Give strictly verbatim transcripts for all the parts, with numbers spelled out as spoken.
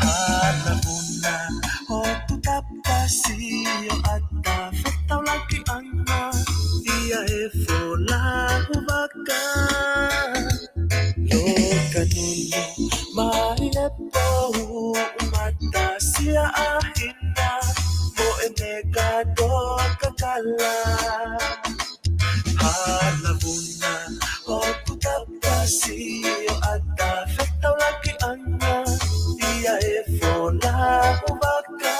Hala vuna ʻoku tapa sio ʻata fetaulakiʻanga ia e folau vaka. Loka nunu mai e pou mata sia ahina mo ʻene kato kakala. Hala vuna ʻoku tapa sio ʻata fetaulakiʻanga ia e folau vaka.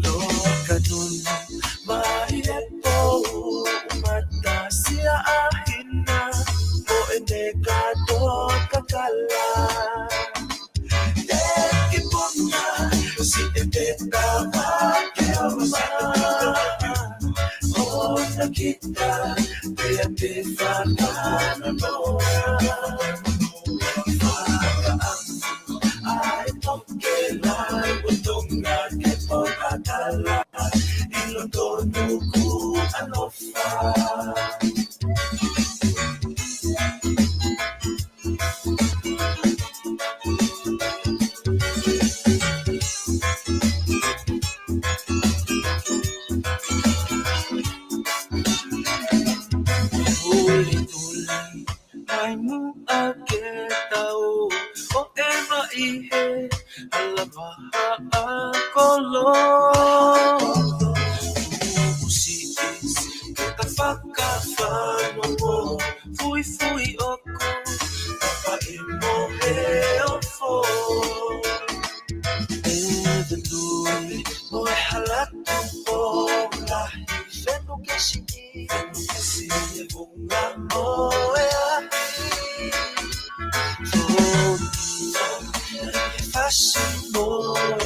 Loka nunu mai e pou mata sia ahina mo ʻene kato kakala. Te ki puna si e te tama ke o ma. ʻOna kita pea te fana no. Faka ai toke lau ʻo Tonga ke pō kakala ʻi loto nuku ʻalofa. Puli puli mai muʻa ke tau ʻo e maʻi he hala maha ʻa kolo. Usi ke ta fakafanongo fui fui ʻoku tapa i mo he ofo. E te tui mo e hala tupo lahi fenu ke siki. Fenu ke siki e vunga mo e ahi. Tō e fasi mo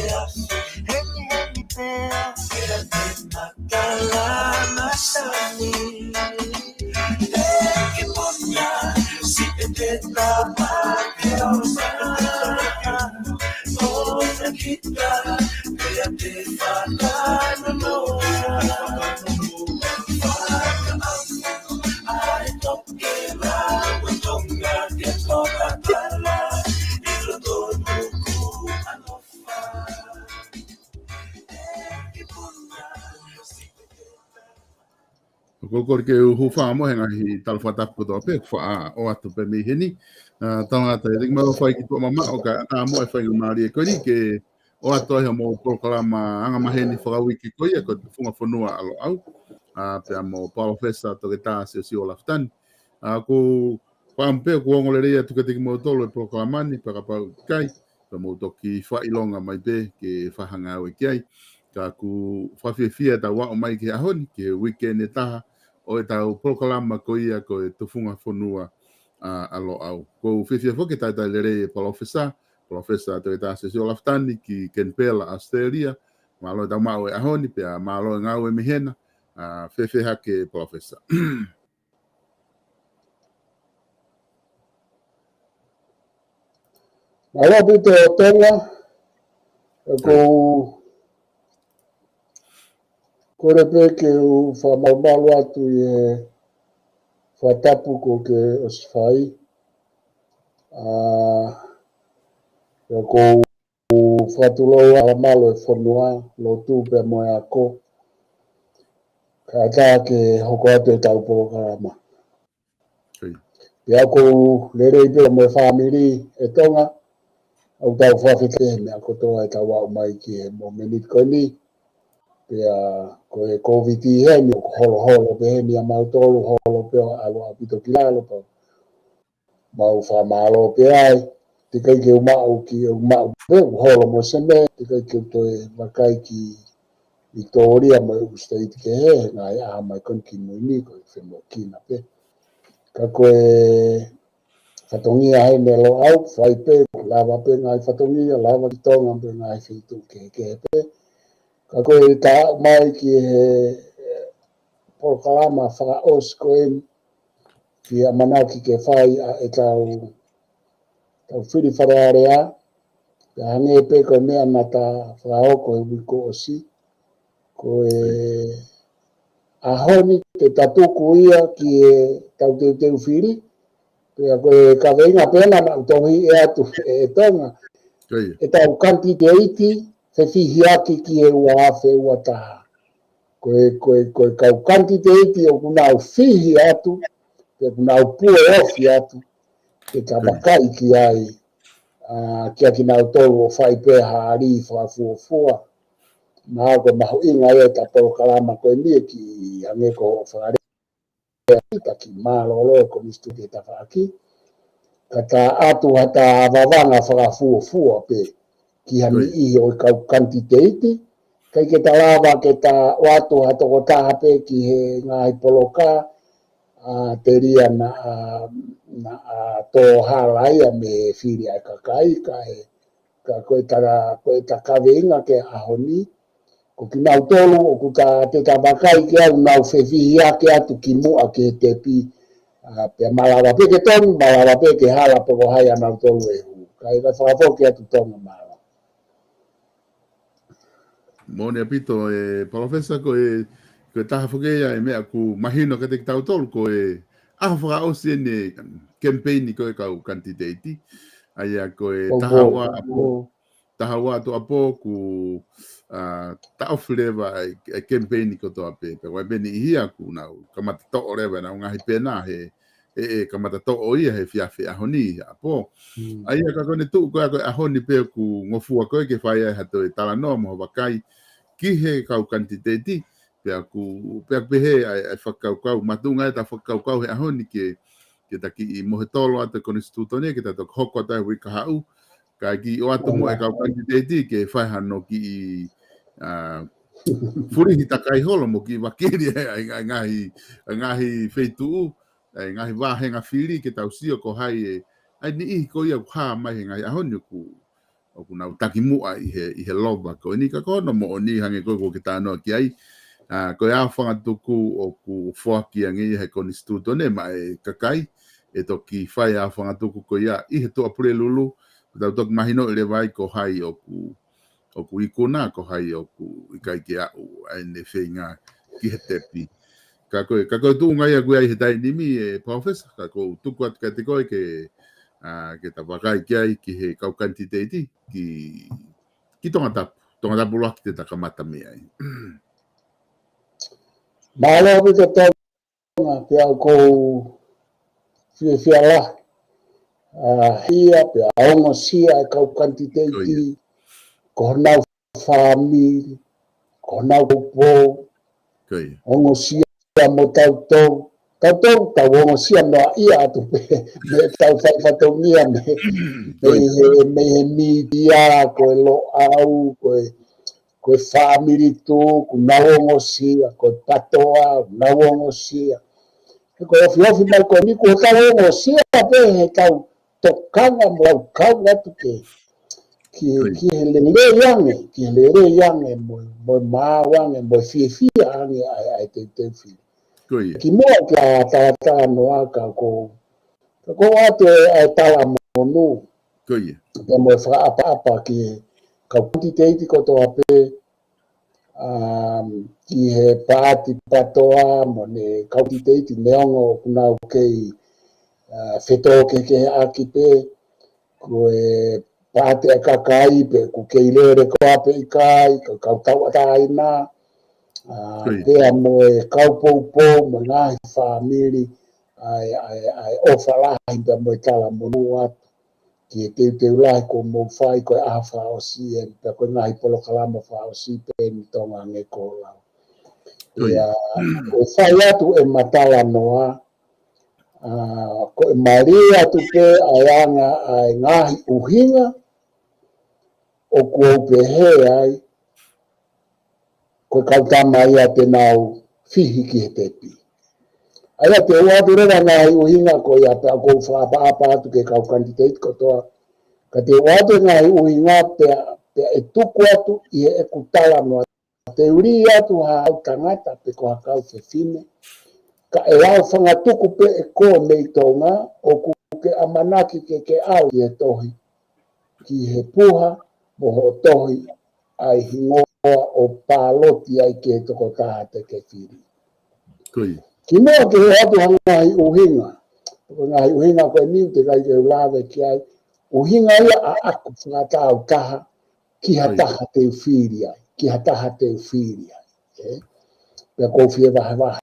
e ahi. Heni heni pea pea te makala masani. Te ke puna si e te tama ke o ma. ʻOna kita pea te fana no. Faka ai toke lau ʻo Tonga ke pō kakala ʻi loto nuku ʻalofa. Te ke puna si e te tama. ʻOku ou kole ke u hūfanga mo e ngaahi tala fakatapu kotoa pē, faʻa ʻoatu pē mei heni. ʻA, talangata, ʻe liki mau fai ki tuʻa mamaʻo kae ʻatā mo e faingamālie ko eni ke ʻoatu ai hoʻomou polokalama angamaheni fakauike ko ia ko e Tufunga Fonua ʻa Loʻau. ʻA, pea mo Palōfesa Toketā Siosiua Lafitani. ʻA, ʻoku ou fakaʻamu pē ʻoku ongo lelei atu kiate kimoutolu e polokalama ni, pea kapau ʻikai, pea mou toki fakaʻilonga mai pē ke fai ha ngāue ki ai. Ka ʻoku fakafiefia ʻetau aʻu mai ki he ʻaho ni, ki he uike ʻe taha ʻo ʻetau polokalama ko ia ko e Tufunga Fonua ʻa, ʻa Loʻau. ʻOku ou fiefia foki ke talitali lelei e Palōfesa, Palōfesa Toketā Siosiua Lafitani ki Kenipela, ʻAositelēlia. Mālō ʻetau maʻu e ʻaho ni, pea mālō e ngāue mei hena. ʻA, fēfē hake Palōfesa? Mālō ʻaupito Tonga, ʻoku ou kole pē ke u fakamalumalu atu ʻi he fakatapu kuo ke ʻosi fai. ʻA, ʻoku ou fakatulou ʻa e hala malu e fonua, lotu pea mo e ako. Kae ʻatā ke hoko atu ʻetau polokalama. Pea ʻoku ou lelei pē mo e fāmili ʻe Tonga, ʻoku tau fakafetaʻi he meʻa kotoa ʻetau aʻu mai ki he momeniti ko eni. Pea ko e Kōviti heni, ʻoku holoholo pē heni ʻa mautolu, holo pē ʻo ʻalu ʻaupito ki lalo, pea mau fakamālō pē ai. Teʻeki ai ke u maʻu ki, u maʻu pē, u holo mo Sene, teʻeki ai ke u toe vakai ki Victoria mo e ʻū state kehe, he ngaahi ʻaho mai ko eni kimui ni, ko e femoʻuekina pē. Ka ko e fatongia heni ʻa Loʻau, fai pē, lava pē ngaahi fatongia, lava ki Tonga pē ngaahi feituʻu kehekehe pē. Ka ko e tau aʻu mai ki he polokalama fakaʻosi ko eni, ki he ʻamanaki ke fai ʻa ʻetau, tau fili Fale Alea, pea hangē pē ko e meʻa naʻa ta fakahoko he uike kuo ʻosi. Ko e ʻaho ni te ta tuku ia ki heʻetau teuteu fili, Pea ko e kaveinga pē ena naʻa ku tohi atu ʻe Tonga. Ko ia. ʻEtau kanititeiti fefihiaki ki he ua afe ua taha. Ko e, ko e, ko e kau kanititeiti ʻoku nau fihi atu, pe ʻoku nau pue ofi atu, ke ta Ko ia. vakai ki ai, ʻa, kia kinautolu ʻo fai pē ha ali fakafuofua. Naʻa ko e mahuʻinga ia ʻeta polokalama ko eni ʻe ki hangē ko e fakalea ʻa e taki mālōlō ʻo e Konisitūtone ʻi he tafaʻaki. Ka ta ʻoatu ha ta vavanga fakafuofua pē ki ha Ko ia. niʻihi ʻo e kau kanititeiti. ʻIkai ke ta lava ke ta ʻoatu ha tokotaha pē ki he ngaahi poloka, ʻa, telia naʻa, naʻa tō hala ia mei he fili ʻa e kakai, ka e, ka ko ʻeta, ko ʻeta kaveinga ki he ʻaho ni, ko kinautolu ʻoku ta, te ta vakai ki ai ʻoku nau fefihiaki atu ki muʻa ki he tepi, ʻa, pea malava pē ke tonu, malava pē ke hala pe ko hai ʻanautolu ʻe hū. Kae fakafoki atu Tonga mālō. Moʻoni ʻaupito ē Palōfesa, ko e, ko e taha foki ia e meʻa ʻoku mahino kiate kitautolu, ko e ʻaho fakaʻosi eni e kemipeini ko e kau kanititeiti. ʻA ia ko e Ko, taha ko, ua ko. ʻapo, taha ua atu ʻapo kuo, ʻa, taʻofi leva e, e kemipeini kotoa pē. Pea ko e peni ʻi hia kuo nau kamata toʻo leva ʻenau ngaahi pena he, ʻe, ʻe kamata toʻo ia he efiafi ʻaho ni ʻapo. Mm. ʻA ia ka ko ʻene tuʻu ko ia ko e ʻaho ni pē ʻoku ngofua ko ē ke fai ai ha toe talanoa mo ha vakai ki he kau kanititeiti, pea ʻoku, pea ʻoku pehē ʻa e, ʻa e fakakaukau, makatuʻunga ʻeta fakakaukau he ʻaho ni ke, ke ta kiʻi mohetolo atu e Konisitūtone, ke ta toki hoko atu he uike kahaʻu, kae kiʻi ʻoatu mo e kau kanititeiti ke fai hano kiʻi, ʻa, fulihi takai holo mo kiʻi vakili ʻa e, ʻa e, ʻa e ngaahi, ʻa e ngaahi feituʻu, ʻa e ngaahi vāhenga fili ke tau sio ko hai e, ʻa e niʻihi ko ia ʻoku hā mai he ngaahi ʻaho ni ʻoku, ʻoku nau takimuʻa ʻi he, ʻi he lova ko eni ka ko hono moʻoni hangē ko ē kuo ke talanoa ki ai. ʻA, ko e aofangatuku ʻoku foaki ange ia he Konisitūtone maʻa e kakai, ʻe toki fai aofangatuku ko ia ʻi he Tuʻapulelulu, ko ʻetau toki mahinoʻi leva ai ko hai ʻoku, ʻoku ikuna, ko hai ʻoku ʻikai ke aʻu ʻa ʻene feinga ki he tepi. Ka ko e, ka ko e tuʻunga ia ʻoku ʻi ai he taimi ni ē Palōfesa, ka ʻoku ou tuku atu kiate koe ke, ʻa, ke ta vakai ki ai ki he kau kanititeiti, ki, ki Tongatapu, Tongatapu ʻuluaki te ta kamata mei ai. Mālō ʻaupito Tonga, pea ʻoku ou fiefia lahi, ʻa, hia pea ongosia e kau kanititeiti, Ko ia. ko honau fāmili, ko honau poupou, Ko ia. ongosia mo tautolu, tautolu, tau ongosia noa ia atu pē, mei heʻetau fai fatongia, mei, Ko mei ia. he, mei he mītia, ko e Loʻau, ko e, ko e Fāmili Tuʻu, ʻoku nau ongosia, ko e PATOA, ʻoku nau ongosia. He ko e ofiofi mai ko eni kuo tau ongosia pē heʻetau tokanga mo laukau atu ke, ki, Ko ia. ki he lelei ange, ki he lelei ange, mo, mo maau ange, mo fiefia ange ʻa e, ʻa e teuteu fili. Ko ia. Kimuʻa ke ta talanoa ka ʻoku, ka ʻoku ou ʻoatu e, ʻa e talamonū. Ko ia. Pea mo e fakaʻapaʻapa ki he kau kanititeiti kotoa pē, um, ki he paati PATOA mo ʻene kau kanititeiti neongo ʻoku nau kei, ʻa, fetōkehekeheʻaki pē, ko e paati ʻa e kakai pe ʻoku kei lele koā pe ʻikai, ka kau tauʻatāina, ʻa, Ko ia. pea mo e kau poupou, mo e ngaahi fāmili, ʻa e, ʻa e, ʻa e ʻofa lahi pea mo e talamonū atu ki he teuteu lahi kuo mou fai ko e ʻaho fakaʻosi eni, pea ko e ngaahi polokalama fakaʻosi pē eni Tonga hangē ko hoʻo lau. Ko ia. Pea, ʻo fai atu ʻema talanoa, ʻa, ko e mālie atu pē ʻa e anga ʻa e ngaahi ʻuhinga ʻoku ou pehē ai, ko e kau tama ia te nau fihi ki he tepi. ʻA ia te u ʻoatu leva ngaahi ʻuhinga ko ia pea ʻoku ou fakaʻapaʻapa atu ki he kau kanititeiti kotoa. Ka te u ʻoatu e ngaahi ʻuhinga pea, pea ʻe tuku atu ʻi heʻeku talanoa. Te u lī atu ha kau tangata pe ko ha kau fefine. Ka ʻe aofangatuku pē ʻe koe mei Tonga, ʻoku ke ʻamanaki ke ke ʻalu ʻi he tohi ki he puha mo hoʻo tohi ʻa e hingoa ʻo pāloti ai ki he tokotaha te ke fili. Ko ia. Kimuʻa ke u ʻoatu ha ngaahi ʻuhinga, Ko e ngaahi ʻuhinga ko eni ʻoku teʻeki ai ke u lave ki ai. ʻUhinga ia ʻaʻaku fakatāutaha ki ha taha te u fili ai, ki ha taha te u fili ai. Pea ʻoku ou fie vahevahe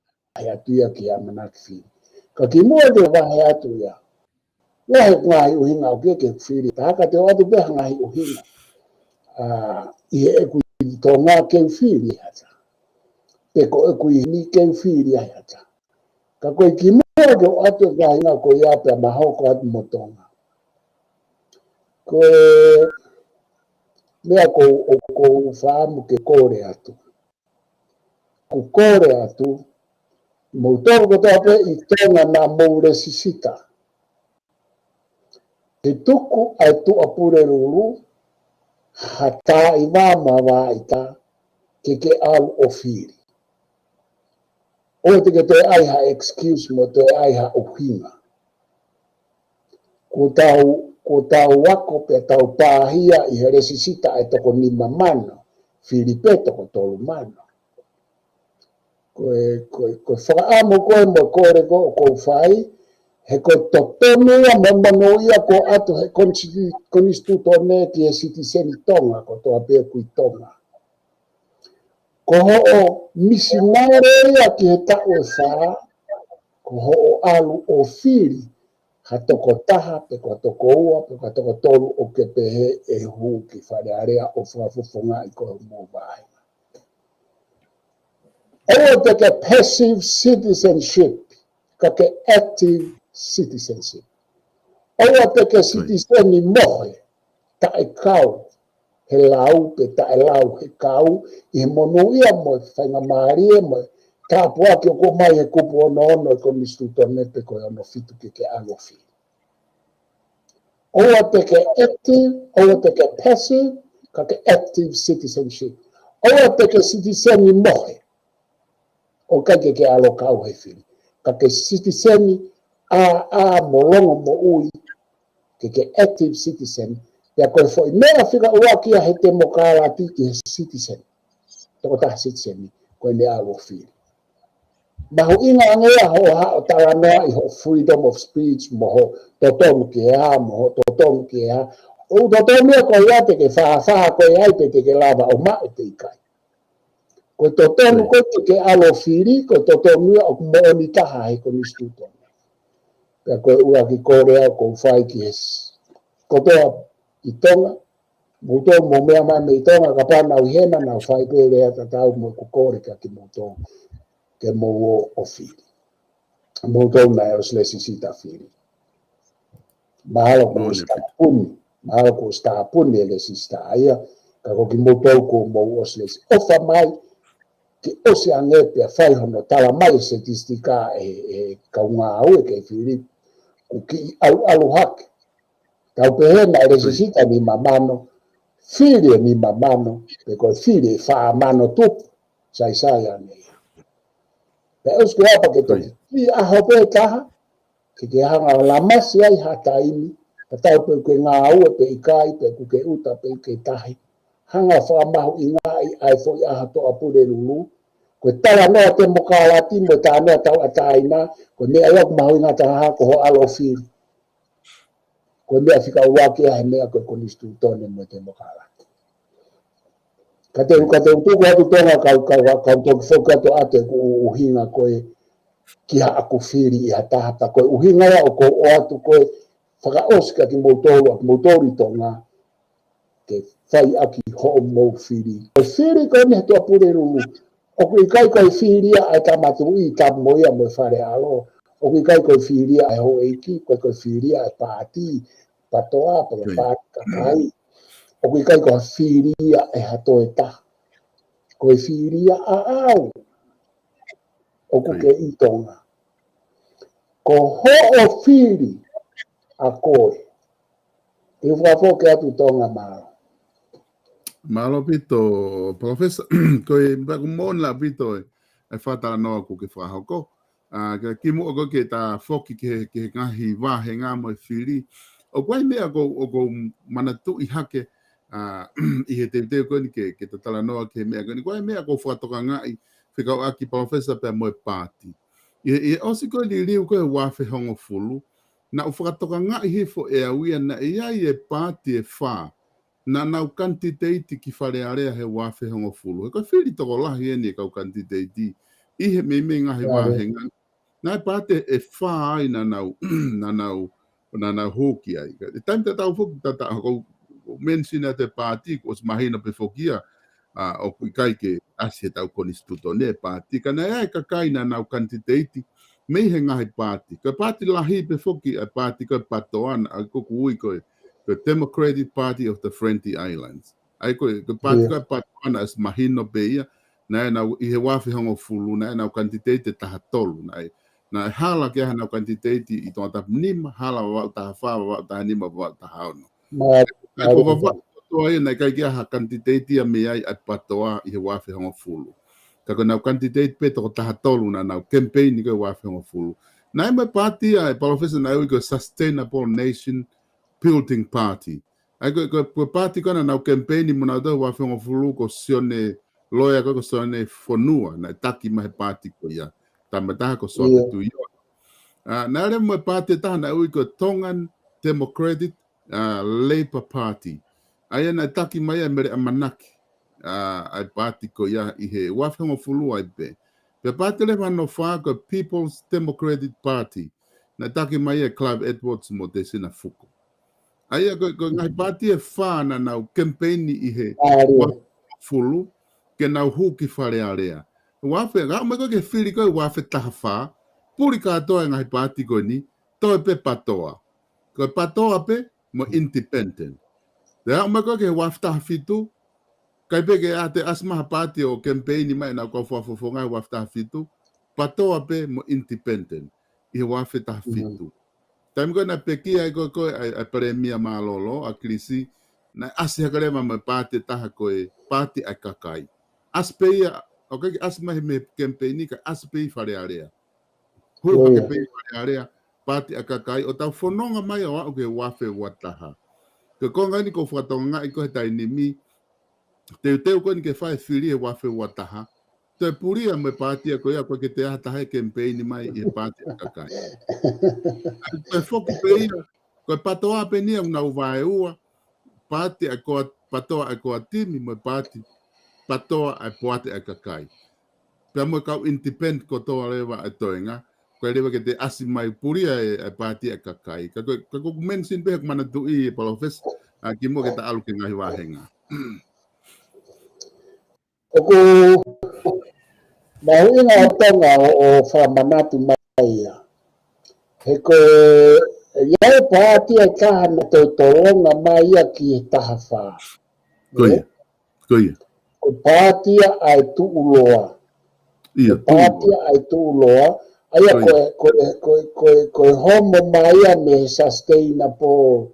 atu ia ki he ʻamanaki fili. Ka kimuʻa te u vahe atu ia, lahi e ngaahi ʻuhinga ʻoku ʻikai ke u fili, tā ka te u ʻoatu pē ha ngaahi ʻuhinga ʻi heʻeku ʻi Tonga ke u fili ai ha taha, pe ko ʻeku ʻi heni ke u fili ai ha taha. Ka ko e kimuʻa ke u ʻoatu e ngaahi ʻuhinga ko ia pea ma hoko atu mo Tonga, ko e meʻa ʻoku ou, ʻoku ou fakaʻamu ke kole atu. ʻOku ou kole atu, moutolu kotoa pē ʻi Tonga naʻa mou lēsisita, ke tuku ʻa e Tuʻapulelulu ha taʻi vā mo ha vā ʻita ke ke ʻalu ʻo fili. ʻOua te ke toe ʻai ha excuse mo toe ʻai ha ʻuhinga. Kuo tau, kuo tau ako pea tau pāhia ʻi he lēsisita ʻa e toko nima mano, fili pē toko tolu mano. Ko e, ko e, ko e fakaʻamu ko ē mo e kole ko ē ʻoku ou fai, he ko e totonu ia mo e monūʻia ko ē ʻoatu he konisi-, konisitūtone ki he sitiseni Tonga kotoa pē ʻoku ʻi Tonga. Ko hoʻo misinale ia ki he taʻu ʻe fā, ko hoʻo ʻalu ʻo fili ha tokotaha, pe ko ha tokoua, pe ko ha tokotolu ʻoku ke pehē ʻe hū ki Fale Alea ʻo fakafofongaʻi ko homou vāhenga. ʻOua te ke passive citizenship, ka ke active citizenship. ʻOua te ke sitiseni mohe, taʻekau he lau pe taʻelau he kau, ʻi he monūʻia mo e faingamālie mo e tāpuaki ʻoku ʻomai he kupu ono ono ʻo e konisitūtone pe ko e ono fitu ke ke ʻalu ʻo fili. ʻOua te ke active, ʻoua te ke passive, ka ke active citizenship. ʻOua te ke sitiseni mohe, ʻo ʻikai ke ke ʻalu ʻo kau he fili. Ka ke sitiseni ʻāʻā mo longomoʻui, ke ke active citizen. Pea ko e foʻi meʻa fika ua ki ai he temokalati ki he citizen, tokotaha sitiseni, ko ʻene ʻalu ʻo fili. Mahuʻinga ange ia hoʻo haʻu ʻo talanoa ʻi hoʻo freedom of speech, mo hoʻo totonu ki he hā, mo hoʻo totonu ki he hā. ʻOku totonu ia ko ia te ke fāfā ko ia ai pe te ke lava ʻo maʻu pe ʻikai. Ko e totonu ko ē ke ke ʻalu ʻo fili, ko e totonu ia ʻoku moʻoni taha he konisitūtone. Pea ko e ʻuluaki kole ʻoku ou fai ki he s-, kotoa ʻi Tonga, moutolu mou meʻa mai mei Tonga, kapau naʻa nau ʻi hena, naʻa nau fai pē lea tatau mo ʻeku kole kia kimoutolu, ke mou ō ʻo fili. Moutolu naʻe ʻosi lēsisita fili. Mahalo kuo ʻosi tāpuni, mahalo kuo ʻosi tāpuni e lēsisita ia, ka ko kimoutolu kuo mou ʻosi lēsisita. ʻOfa mai ke ʻosi ange pea fai hono tala mai e sitiseni ʻe he, ʻe he kau ngāue ke fili, kuo kiʻi ʻaluʻalu hake. Tau pehē naʻe lēsisita nima mano, fili e nima mano, pe ko e fili e fā mano tupu, saisai ange ia. Pea ʻosi ko ia pea ke toki kiʻi ʻaho pē taha, ke ke hanga ʻo lamasi ai ha taimi, tatau pe ʻoku ke ngāue pe ʻikai, pe ʻoku ke ʻuta pe ʻoku ke tahi. Hanga ʻo fakamahuʻingaʻi ʻa e foʻi ʻaho Tuʻapulelulu. Ko e talanoa temokalati mo e talanoa tauʻatāina, ko e meʻa ia ʻoku mahuʻinga taha ko hoʻo ʻalu ʻo fili. Ko e meʻa fika ua ki ai he meʻa ko e konisitūtone mo e temokalati. Ka te u, ka te u tuku atu Tonga kau, kau, kau toki foki atu ʻa ʻeku ʻuhinga ko ē ki haʻaku fili ʻi ha taha, pea ko e ʻuhinga ia ʻoku ou ʻoatu ko ē fakaʻosi kia kimoutolu, ʻa kimoutolu ʻi Tonga, ke fai ʻaki hoʻomou fili. Ko e fili ko eni he Tuʻapulelulu, ʻoku ʻikai ko e fili ia ʻa e Tama Tuʻi, Tapumoʻia mo e Fale ʻAlo. ʻOku ʻikai ko e fili ia ʻa e houʻeiki, ʻoku ʻikai ko e fili ia ʻa e paati, PATOA, pe ko e paati kakai. ʻOku ʻikai ko ha fili ia ʻe ha toe taha. Ko e fili ia ʻaʻau. ʻOku ke ʻi Tonga. Ko hoʻo fili ʻa koe. Te u fakafoki atu Tonga, mālō. Mālō ʻaupito, Palōfesa. Ko e, pea ʻoku moʻoni ʻaupito e, e fakatalanoa ʻoku ke fakahoko. ʻA, ka kimuʻa ko ē ke ta foki ki he, ki he ngaahi vāhenga mo e fili, ʻoku ʻi ai meʻa ʻoku, ʻoku ou manatuʻi hake, ʻa, ʻi he teuteu ko eni ke, ke ta talanoa ki he meʻa ko eni. ʻOku ʻi ai meʻa ʻoku ou fakatokangaʻi fekauʻaki Palōfesa pea mo e paati. ʻI he, ʻi he ʻosi ko ē liliu ko ē ua afe hongofulu, naʻa ku fakatokangaʻi hifo ʻe au ia naʻe ʻi ai e paati ʻe fā naʻa nau kanititeiti ki Fale Alea he ua afe hongofulu. He ko e fili tokolahi eni e kau kanititeiti ʻi he meimei ngaahi vāhenga. Naʻe paati ʻe fā ai naʻa nau, naʻa nau, naʻa nau hū ki ai. He taimi tatau foki, tatau, ko u mention atu e paati, kuo ʻosi mahino pē foki ia, ʻa, ʻoku ʻikai ke ʻasi he tau konisitūtone e paati. Ka naʻe ʻi ai e kakai naʻa nau kanititeiti mei he ngaahi paati. Ko e paati lahi pē foki e paati ko e PATOA, ʻa ia ʻoku ui ko e, ko e Democratic Party of the Friendly Islands. ʻA ia ko e, ko e paati ko e PATOA naʻe ʻosi mahino pē ia, naʻe nau ʻi he ua afe hongofulu, naʻe nau kanititeiti ʻe taha tolu, naʻe, naʻe hala ke ʻi ai hanau kanititeiti ʻi Tongatapu nima, hala Vavaʻu taha fā, Vavaʻu taha nima, Vavaʻu taha ono. ʻA ia ko Vavaʻu kotoa ia naʻe ʻikai ke ʻi ai ha kanititeiti ia mei ai ʻa e PATOA ʻi he ua afe hongofulu. Ka ko ʻenau kanititeiti pē toko taha tolu naʻa nau kemipeini ko e ua afe hongofulu. Naʻe ʻi ai mo e paati ia e palōfesa naʻe ui ko e Sustainable Nation Building Party. ʻA ia ko e, ko e, ko e paati ko ē naʻa nau kemipeini mo nautolu ua afe hongofulu ko Sione, loea ko ē ko Sione Fonua, naʻe taki mai he paati ko ia. Tama ʻe taha ko Sione Tuʻiʻona. ʻA, naʻe ʻi ai mo e paati ʻe taha naʻe ui ko e Tongan Democratic, ʻa, Labour Party. ʻA ia naʻe taki mai ʻe Mele ʻAmanaki, ʻa, ʻa e paati ko ia ʻi he ua afe hongofulu ai pē. Pea paati leva hono fā ko e People's Democratic Party. Naʻe taki mai ʻe Clive Edwards mo Tēsina Fuko. ʻA ia ko e, ko e ngaahi paati ʻe fā naʻa nau kemipeini ʻi he ua afe hongofulu ke nau hū ki Fale Alea. Ua afe, ka aʻu mai ko ē ki he fili ko ē ua afe taha fā, puli kātoa e ngaahi paati ko eni, toe pē PATOA. Ko e PATOA pē mo e independent. Pea aʻu mai ko ē ki he ua afe taha fitu, ʻikai pē ke ʻi ai ha ʻasi mai ha paati ʻo kemipeini mai ʻenau kau fakafofonga he ua afe taha fitu, PATOA pē mo e independent ʻi he ua afe taha fitu. Taimi ko ē naʻe pekia ai ko ē ko ē ʻa e, ʻa e palēmia mālōlō, ʻa Kilisi, naʻe ʻasi hake leva mo e paati ʻe taha ko e Paati ʻa e Kakai. ʻAsi pē ia, ʻoku ʻikai ke ʻasi mai he meʻa kemipeini ka ʻasi pē ʻi Fale Alea. Hū hake pē ʻi Fale Alea, Paati ʻa e Kakai, ʻo tau fononga mai ʻo aʻu ki he ua afe ua taha. Ko e konga eni ʻoku ou fakatokangaʻi ko ē he taimi ni, teuteu ko eni ke fai e fili he ua afe ua taha. Toe pulia mo e paati ia ko ia ʻoku ʻikai ke toe ʻi ai ha taha ia kemipeini mai ʻi he Paati ʻa e Kakai. ʻAi toe foki pē ia, ko e PATOA pē eni ia ʻoku nau vaeua, Paati ʻa e Koa-, PATOA ʻa e Koatimi mo e Paati, PATOA ʻa e Poate ʻa e Kakai. Pea mo e kau independent kotoa leva e toenga, ʻoku ʻikai leva ke toe ʻasi mai pulia e, e Paati ʻa e Kakai. Ka ko e, ka ko ʻeku mention pē he ʻoku manatuʻi e palōfesa, ʻa, kimuʻa ke ta ʻalu ki he ngaahi vāhenga. ʻOku mahuʻinga ʻa Tonga ʻo, ʻo fakamanatu mai ia. He ko e, ʻi ai e paati ʻe taha naʻe toe tolonga mai ia ki he taha fā. Ko ia, ko ia. Ko e Paati ʻa e Tuʻuloa. Ko e Paati ʻa e Tuʻuloa. ʻA ia ko e, ko e, ko e, ko e, ko e homo mai ia mei he Sustainable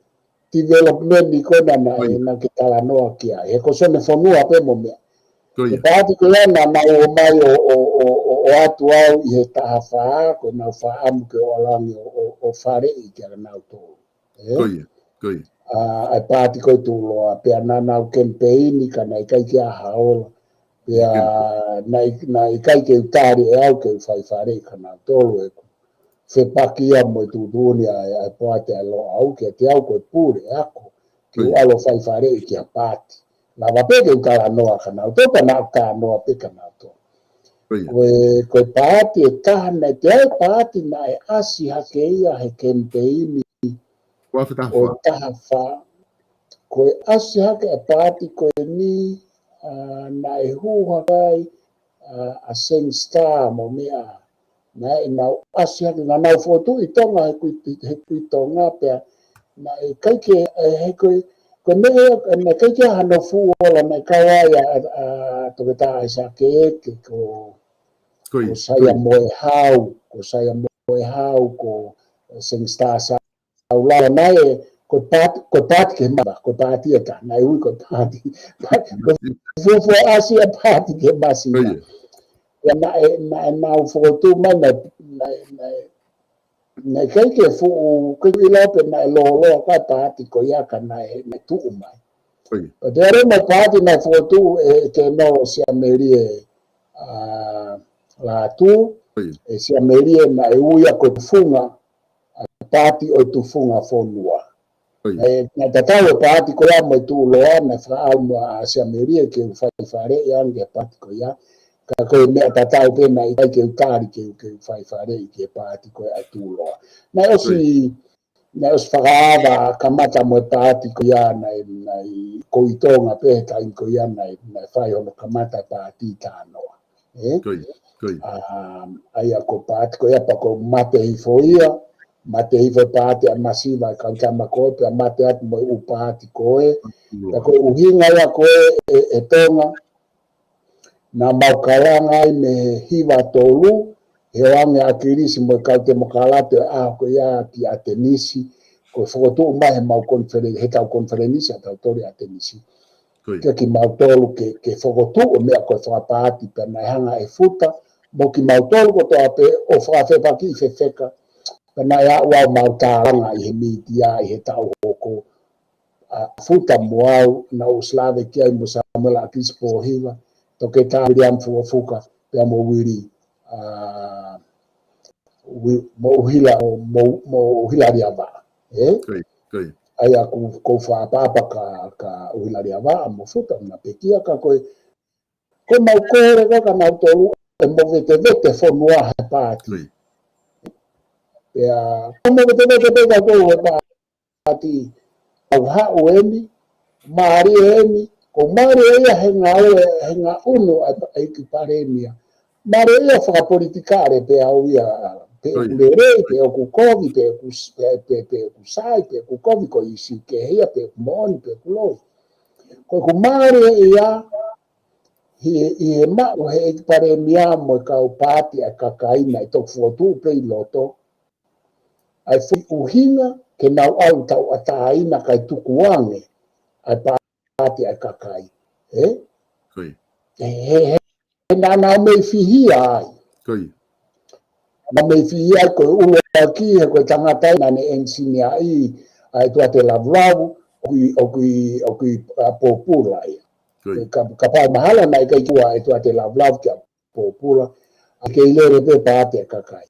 Development ko ena naʻe, naʻa ke talanoa ki ai. He ko Sione Fonua pē mo meʻa. Ko e paati ko ia naʻa nau ō mai ʻo, ʻo, ʻo, ʻo, ʻo ʻatu au ʻi he taha fā, ko ʻenau fakaʻamu ke ʻalu ange ʻo, ʻo, ʻo faleʻi kia nautolu. Ē? Ko ia, ko ia. ʻA, ʻa e Paati ko e Tuʻuloa, pea naʻa nau kemipeini ka naʻe ʻikai ke ʻi ai ha ola. Pea naʻe, naʻe ʻikai ke u tali ʻe au ke u fai faleʻi kia nautolu ʻeku fepaki ia mo e tuʻutuʻuni ʻa e, ʻa e Poate ʻa e Loʻau, kiate au ko e pule ʻe ako ke u ʻalu ʻo fai faleʻi ki ha paati. Lava pē ke u talanoa kia nautolu, pea naʻa ku talanoa pē kia nautolu. Ko e, ko e paati ʻe taha naʻe, ʻi ai e paati naʻe ʻasi hake ia he kemipeini ʻo taha fā. Ko e ʻasi hake ʻa e paati ko eni, ʻa, naʻe hū hake ai, ʻa, ʻa Seng Star mo meʻa. Naʻe nau ʻasi hake, naʻa nau fokotuʻu ʻi Tonga, he kui, he kui Tonga pea. Naʻe ʻikai ke, ʻe, he ko e, ko e meʻa ia, naʻe ʻikai ke ʻi ai hano fuʻu ola, naʻe kau ai ʻa, ʻa, ʻa Toketā ʻAisake Eke, ko, ko Saia Moehau, ko Saia Moehau, ko Seng Star Saulala naʻe, ko e paati, ko e paati ki he masiva, ko e paati ʻe taha, naʻe ui ko e paati. Ko e fuofua ʻasi ʻa e paati ki he masiva. Ia naʻe, naʻe nau fokotuʻu mai, naʻe, naʻe, naʻe, naʻe ʻikai ke fuʻu, ke ʻilo pe naʻe lōloa ko ā e paati ko ia ka naʻe, naʻe tuʻu mai. ʻO te ʻalu mo e paati naʻe fokotuʻu ʻe, ʻe Kēnolo Siamelie, ʻa, Lātū, ʻe Siamelie naʻe ui ia ko e tufunga ʻa e paati ʻo e tufunga fonua. Naʻe, naʻe tatau e paati ko ia mo e tuʻuloa, naʻe fakaʻau mo ʻa Siamelie ke u faifaleʻi ange ki he paati ko ia. Ka ko e meʻa tatau pē naʻe ʻikai ke u tali ke u, ke u faifaleʻi ki he paati ko ia ʻa e tuʻuloa. Naʻe ʻosi, naʻe ʻosi fakaava kamata mo e paati ko ia naʻe, naʻe ʻi Tonga pē he taimi ko ia naʻe, naʻe fai hono kamata e paati Tānoa. ʻE? ʻA ia ko e paati ko ia pea ko e mate hifo ia, mate hifo e paati ʻa Masiva ʻa e kau tama ko ē, pea mate atu mo e ʻū paati ko ē, pea ko e ʻuhinga ia ko ē ʻe, ʻe Tonga, naʻa mau kalanga ai mei he hiva tolu, he ʻoange ʻa ʻAkilisi mo e kau Temokalati ʻo e ʻaho ko ia ki ʻAtenisi, ko e fokotuʻu mai he mau konifelenisi, he tau konifelenisi ʻa tautolu ʻi ʻAtenisi. Ke kimautolu ke, ke fokotuʻu e meʻa ko e fakapaati pea naʻe hanga ʻe Futa, mo kimautolu kotoa pē ʻo fakafepakiʻi fefeka, pea naʻe aʻu ʻa mau tālanga ʻi he mītia ʻi he taʻu hoko, ʻa Futa mo au, naʻa ku ʻosi lave ki ai mo Samuela ʻAkilisi Pōhiva, Toketā Viliami Fukofuka, pea mo Vili, ʻa, Ui-, mo ʻUhila, mo, mo ʻUhila Liavaʻa. ʻE? ʻA ia ʻoku, ʻoku ou fakaʻapaʻapa kia, kia ʻUhila Liavaʻa mo Futa naʻa pekia ka ko e, ko e mau kole ko ē kia nautolu ʻe movetevete fonua he paati. Pea, ko e movetevete pē kia nautolu he paati, ʻoku haʻu eni, mālie eni, ʻoku mālie ia he ngaue, he ngaʻunu ʻa e ʻEiki Palēmia. Mālie ia fakapolitikale pē au ia, pe ʻoku lelei, pe ʻoku kovi, pe ʻoku s-, pe, pe, pe ʻoku sai, pe ʻoku kovi ko e ʻīsiu kehe ia, pe ʻoku moʻoni, pe ʻoku loi. Ko ʻeku mālie ia, ʻi he, ʻi he maʻu he ʻEiki Palēmia mo e kau paati ʻa e kakai naʻe toki fokotuʻu pē ʻi loto, ʻa e foʻi ʻuhinga ke nau ʻalu tauʻatāina kae tukuange ʻa e paati ʻa e kakai. ʻE? He, he, he naʻa nau mei fihia ai. Naʻa nau mei fihia ai ko e ʻuluaki, he ko e tangata ia naʻa ne ʻenisiniaʻi ʻa e ʻEtuate Lavulavu, ʻoku ʻi, ʻoku ʻi, ʻoku ʻi, ʻa, pōpula ia. Ka, kapau mahalo naʻe ʻikai ke ʻi ai ʻa e ʻEtuate Lavulavu kia pōpula, ʻa e kei lele pē paati ʻa e kakai.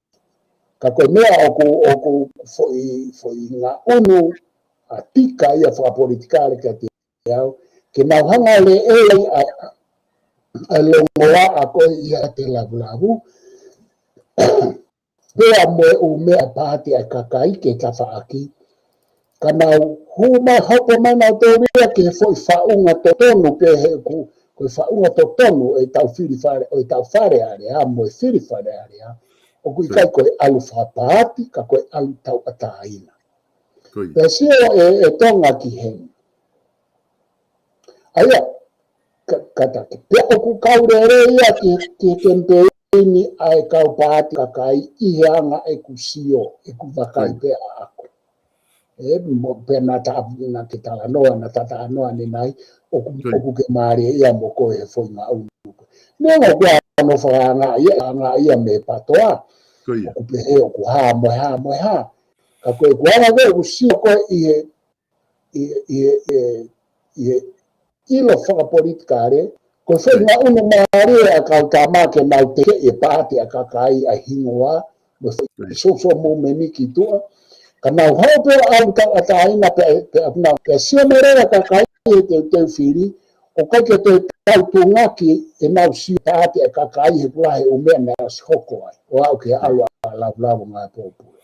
Ka ko e meʻa ʻoku, ʻoku foʻi, foʻi ngaʻunu, ʻa, tika ia fakapolitikale kiate au, ke nau hanga ʻo leʻei ʻa, ʻa, ʻa e longoaʻa ko ē ʻiate Lavulavu, pea mo e ʻū meʻa paati ʻa e kakai ke tafaʻaki. Ka nau hū mai hopo mai nautolu ia ki he foʻi faʻunga totonu pē he ʻoku, ko e faʻunga totonu ʻo e tau fili fale, ʻo e tau Fale Alea, mo e fili Fale Alea. ʻOku ʻikai ko e ʻalu fakapaati, ka ko e ʻalu tauʻatāina. Pea sio ʻe, ʻe Tonga ki heni. ʻA ia, ka, kātaki. Pea ʻoku kau lelei ia ki, ki he kemipeini ʻa e kau paati kakai ʻi he anga ʻeku sio, ʻeku vakai pē ʻaʻaku. ʻE, mo, pea naʻa ta, naʻa ke talanoa, naʻa ta talanoa ʻanenai, ʻoku, ʻoku ke mālie ia mo koe he foʻi ngaʻunu. Neongo ʻoku ʻi ai hono fakaanga ia, anga ia mei he PTOA. ʻOku pehē, ʻoku hā, mo e hā, mo e hā. Ka ko ʻeku anga ko ē ʻeku sio ko ē ʻi he ʻi, ʻi, ʻi, ʻi he ʻilo fakapolitikale, ko e foʻi ngaʻunu mālie ʻa e kau tama ke nau tekeʻi e paati ʻa e kakai ʻa e hingoa, mo e foʻi social movement ki tuʻa. Ka nau hau pē ʻalu tauʻatāina pē, pē ʻaku nau ke sio mai leva kakai he teuteu fili, ʻoku ʻikai ke toe tau tungaki ʻenau sio paati ʻa e kakai he kula he ʻū meʻa naʻe ʻosi hoko ai. ʻO aʻu ke ʻalu ʻa Lavulavu mo e ngaahi pōpula.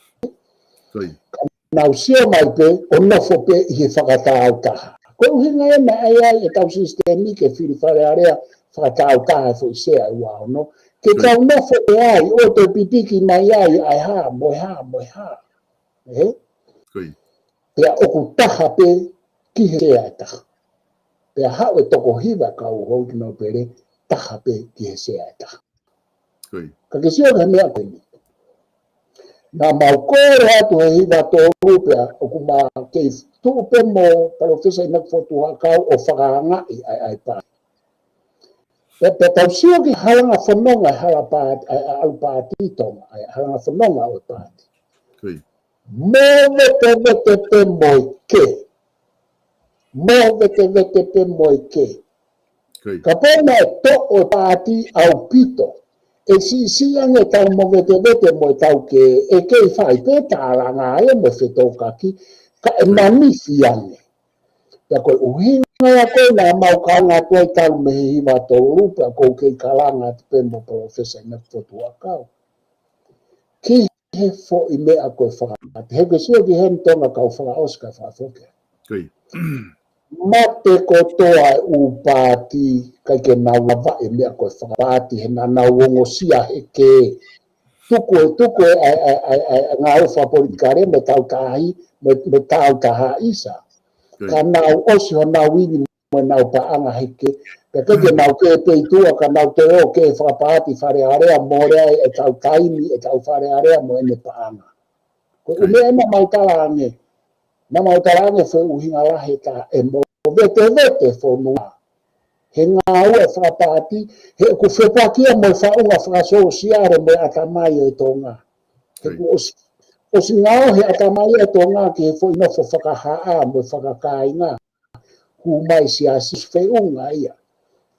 Ka nau sio mai pē ʻo nofo pē ʻi he fakatāutaha. Ko e ʻuhinga ē naʻe ʻi ai e tau sisitemi ke fili Fale Alea fakatāutaha e foʻi sea ʻe ua ono. Ke tau nofo pē ai, ʻo toe pipiki mai ai, ʻa e hā, mo e hā, mo e hā. ʻE? Pea ʻoku taha pē ki he sea ʻe taha. Pea haʻu e toko hiva kau houʻeiki nōpele, taha pē ki he sea ʻe taha. Ka ke sio ki he meʻa ko eni. Naʻa mau kole atu he hiva tolu pea ʻoku ma kei tuʻu pē mo Palōfesa ʻInoke Fotu Huʻakau ʻo fakaangaʻi ʻa e, ʻa e paati. Pea, pea tau sio ki he halanga fononga, hala paati, ʻa e, ʻa e ʻalu paati Tonga, ʻa e halanga fononga ʻo e paati. Movetevete pē mo e kē. Movetevete pē mo e kē. Kapau naʻe toʻo e paati ʻaupito, ʻE siʻisiʻi ange ʻetau movetevete mo ʻetau kē, ʻe kei fai pē tālanga ia mo e fetōkaki, ka ʻe manifi ange. Pea ko e ʻuhinga ia ko ē naʻa mau kalanga atu ai talu mei he hiva tolu, pea ʻoku ou kei kalanga atu pē mo Palōfesa ʻInoke Fotu Huʻakau. Ki he foʻi meʻa ko e fakapaati. He ko e sio ki heni Tonga kau fakaʻosi kae fakafoki. Mate kotoa e ʻū paati, ʻikai ke nau lava e meʻa ko e fakapaati, he naʻa nau ongosia he kē. Tuku e, tuku e, ʻa e, ʻa e, ʻa e, ʻa e, ʻa e ngāue fakapolitikale mo e tautahi, mo e, mo e tautaha ʻisa. Ka nau ʻosi honau ivi mo ʻenau paʻanga he kē. Pea ʻikai ke nau kē pē ʻi tuʻa ka nau toe ō kē fakapaati Fale Alea, mole ai ʻetau taimi, ʻetau Fale Alea mo ʻene paʻanga. Ko e ʻū meʻa naʻa mau talaange. Naʻa mau talaange foʻi ʻuhinga lahi ʻe taha ʻe movetevete fonua he ngāue fakapaati, he ʻoku fepaki ia mo e faʻunga fakasōsiale mo e ʻatamai ʻo e Tonga. He kuo ʻosi, ʻosi ngaohi e ʻatamai ʻo e Tonga ki he foʻi nofo fakahaʻa mo e fakakāinga. Hū mai siasi, feʻunga ia.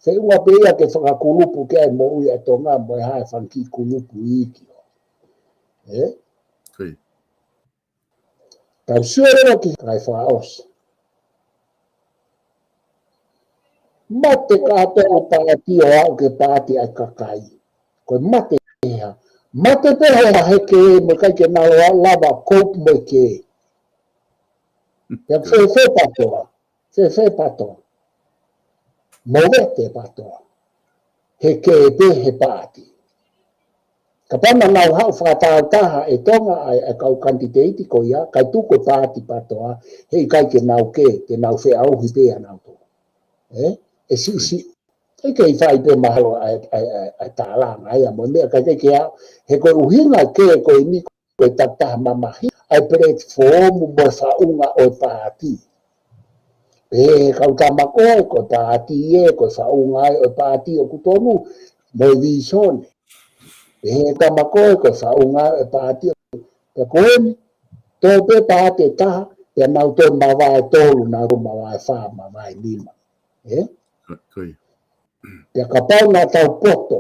Feʻunga pē ia ke fakakulupu ki ai e moʻui ʻa Tonga mo e hā e fanga kiʻi kulupu iiki. Ē? Tau sio leva ki he kakai fakaʻosi. Mate kātoa e paati ʻo aʻu ki he paati ʻa e kakai. Ko e mate ʻe hā? Mate pē he, he kē mo e ʻikai ke nau lava cope mo e kē. Pea fēfē PATOA? Fēfē PATOA? Movete PATOA. He kē pē he paati. Kapau naʻa nau haʻu fakatāutaha ʻe Tonga ʻa e, ʻa e kau kanititeiti ko ia, kae tuku e paati PATOA, he ʻikai ke nau kē, te nau feʻauhi pē ʻa nautolu. Ē? ʻE siʻisiʻi. ʻE kei fai pē mahalo ʻa e, ʻa e, ʻa e, ʻa e tālanga ia mo e meʻa ka ʻikai ke aʻu. He ko e ʻuhinga kē ko eni ko e takitaha mamahi ʻa e platform mo e faʻunga ʻo e paati. Pehē ʻe he kau tama ko ē, ko e paati ē, ko e faʻunga ē ʻo e paati ʻoku tonu, mo e vīsone. Pehē ʻe he tama ko ē, ko e faʻunga ē ʻo e paati ʻoku, pea ko eni, toe pē paati ʻe taha, pea nau toe mavae tolu, nau toe mavae fā, mavae nima. Ē? Pea kapau naʻa tau poto,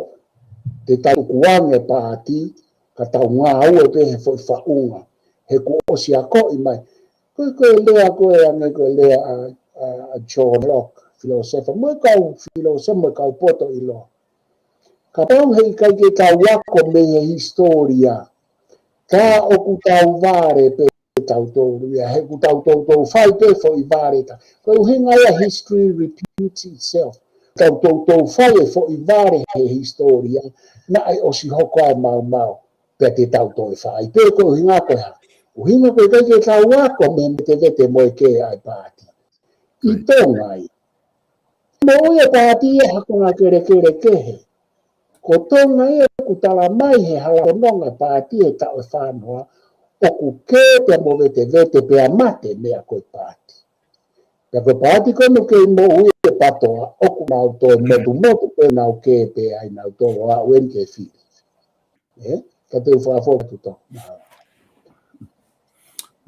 te tau tukuange paati, ka tau ngāue pē he foʻi faʻunga, he kuo ʻosi akoʻi mai. Ko e, ko e lea ko ē ange ko e lea ʻa, ʻa, ʻa John Locke, filōsefa, mo e kau filōsefa, mo e kau poto ʻiloa. Kapau he ʻikai ke tau ako mei he hisitōlia, ka ʻoku tau vale pē tautolu ia, he ʻoku tau toutou fai pē foʻi vale ta. Ko e ʻuhinga ia history repeats itself. Tau toutou fai e foʻi vale he hisitōlia, naʻe ʻosi hoko ai maumau, pea te tau toe fai pē ko e ʻuhinga ko e hā? ʻUhinga ko e ʻikai ke tau ako mei he movetevete mo e kē ʻa e paati. ʻI Tonga ia. Moʻui e paati ia ha konga kelekele kehe. Ko Tonga ia ʻoku tala mai he hala fononga paati he taʻu ʻe fā noa, ʻoku kē pea movetevete pea mate meʻa ko e paati. Pea ko e paati ko ē ʻoku kei moʻui e PATOA, ʻoku nau toe motumotu pē nau kē pē ai nautolu ʻo aʻu eni ki he fili. Ē? Ka te u fakafoki atu.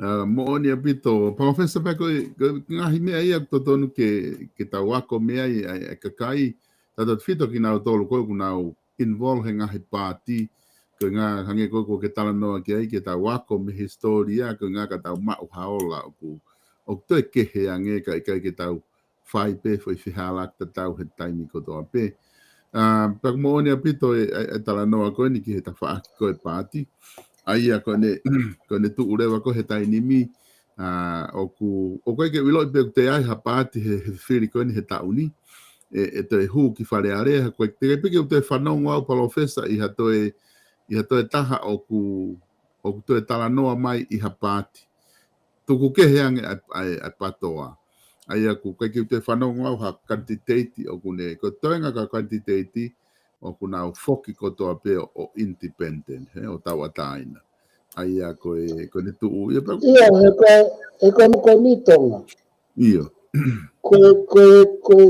Ā, moʻoni ʻaupito. Palōfesa, pea ko e, ko e ngaahi meʻa ia ʻoku totonu ke, ke tau ako mei ai, ʻa e, ʻa e kakai, tautautefito kinautolu ko ē ʻoku nau involve he ngaahi paati, ko e ngaahi hangē ko ē ʻoku ke talanoa ki ai, ke tau ako mei he hisitōlia, ko e ngaahi ka tau maʻu ha ola ʻoku, ʻoku toe kehe ange ka ʻikai ke tau fai pē foʻi fehālaaki tatau he taimi kotoa pē. Ā, pea ʻoku moʻoni ʻaupito e, e, e talanoa ko eni ki he tafaʻaki ko e paati. ʻA ia ko ʻene, ko ʻene tuʻu leva ko ē he taimi ni, ā, ʻoku, ʻoku ʻikai ke u ʻiloʻi pe ʻoku toe ʻi ai ha paati he, he fili ko eni he taʻu ni. ʻE, ʻe toe hū ki Fale Alea, ko e teʻeki pē ke u toe fanongo au Palōfesa ʻi ha toe, ʻi ha toe taha ʻoku, ʻoku toe talanoa mai ʻi ha paati. Tuku kehe ange ʻa e, ʻa e, ʻa e PATOA. ʻA ia ʻoku ʻikai ke u toe fanongo au ha kanititeiti ʻoku ne, ko e toenga ka kanititeiti ʻoku nau foki kotoa pē ʻo, ʻo independent, he, ʻo tauʻatāina. ʻA ia ko e, ko ʻene tuʻu, ia pea ʻIo, he ko e, he ko e, ko e ni Tonga. ʻIo. Ko e, ko e, ko e,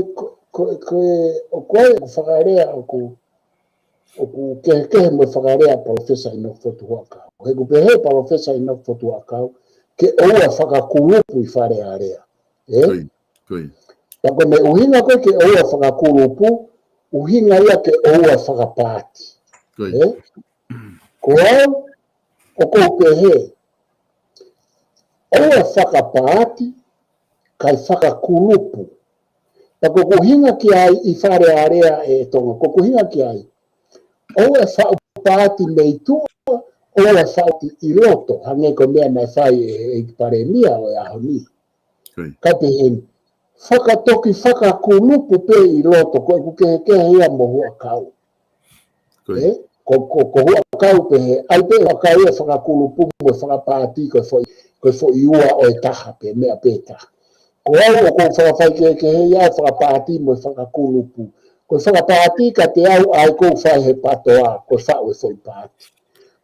ko e, ko e, ʻoku ʻi ai ʻeku fakalea ʻoku, ʻoku kehekehe mo e fakalea ʻa Palōfesa ʻInoke Fotu Huʻakau. He ʻoku pehē ʻe Palōfesa ʻInoke Fotu Huʻakau, ke ʻoua fakakulupu ʻi Fale Alea. Ē? Ko ia, ko ia. Pea ko ʻene ʻuhinga ko ē ke ʻoua fakakulupu, ʻuhinga ia ke ʻoua fakapaati. Ko ia. Ē? Ko au, ʻoku ou pehē, ʻoua ʻe fakapaati, kae fakakulupu. Pea ko ʻeku ʻuhinga ki ai ʻi Fale Alea ʻe Tonga, ko ʻeku ʻuhinga ki ai. ʻOua ʻe faʻu paati mei tuʻa, ʻoua ʻe faʻu ʻi loto, hangē ko e meʻa naʻe fai ʻe, ʻe he Palēmia ʻo e ʻaho ni. Ko ia. Ka pehē ni, fakatoki fakakulupu pē ʻi loto, ko ʻeku kehekehe ia mo Huʻakau. Ko Ē? ia. Ko, ko, ko Huʻakau pē he, ʻai pē Huʻakau ia fakakulupu mo fakapaati ko e foʻi, ko e foʻi ua ʻo e taha pē, meʻa pē taha. Ko au ʻoku ou fakafaikehekehe ia fakapaati mo fakakulupu. Ko e fakapaati kiate au ʻa ia ʻoku ou fai he PATOA, ko e faʻu e foʻi paati.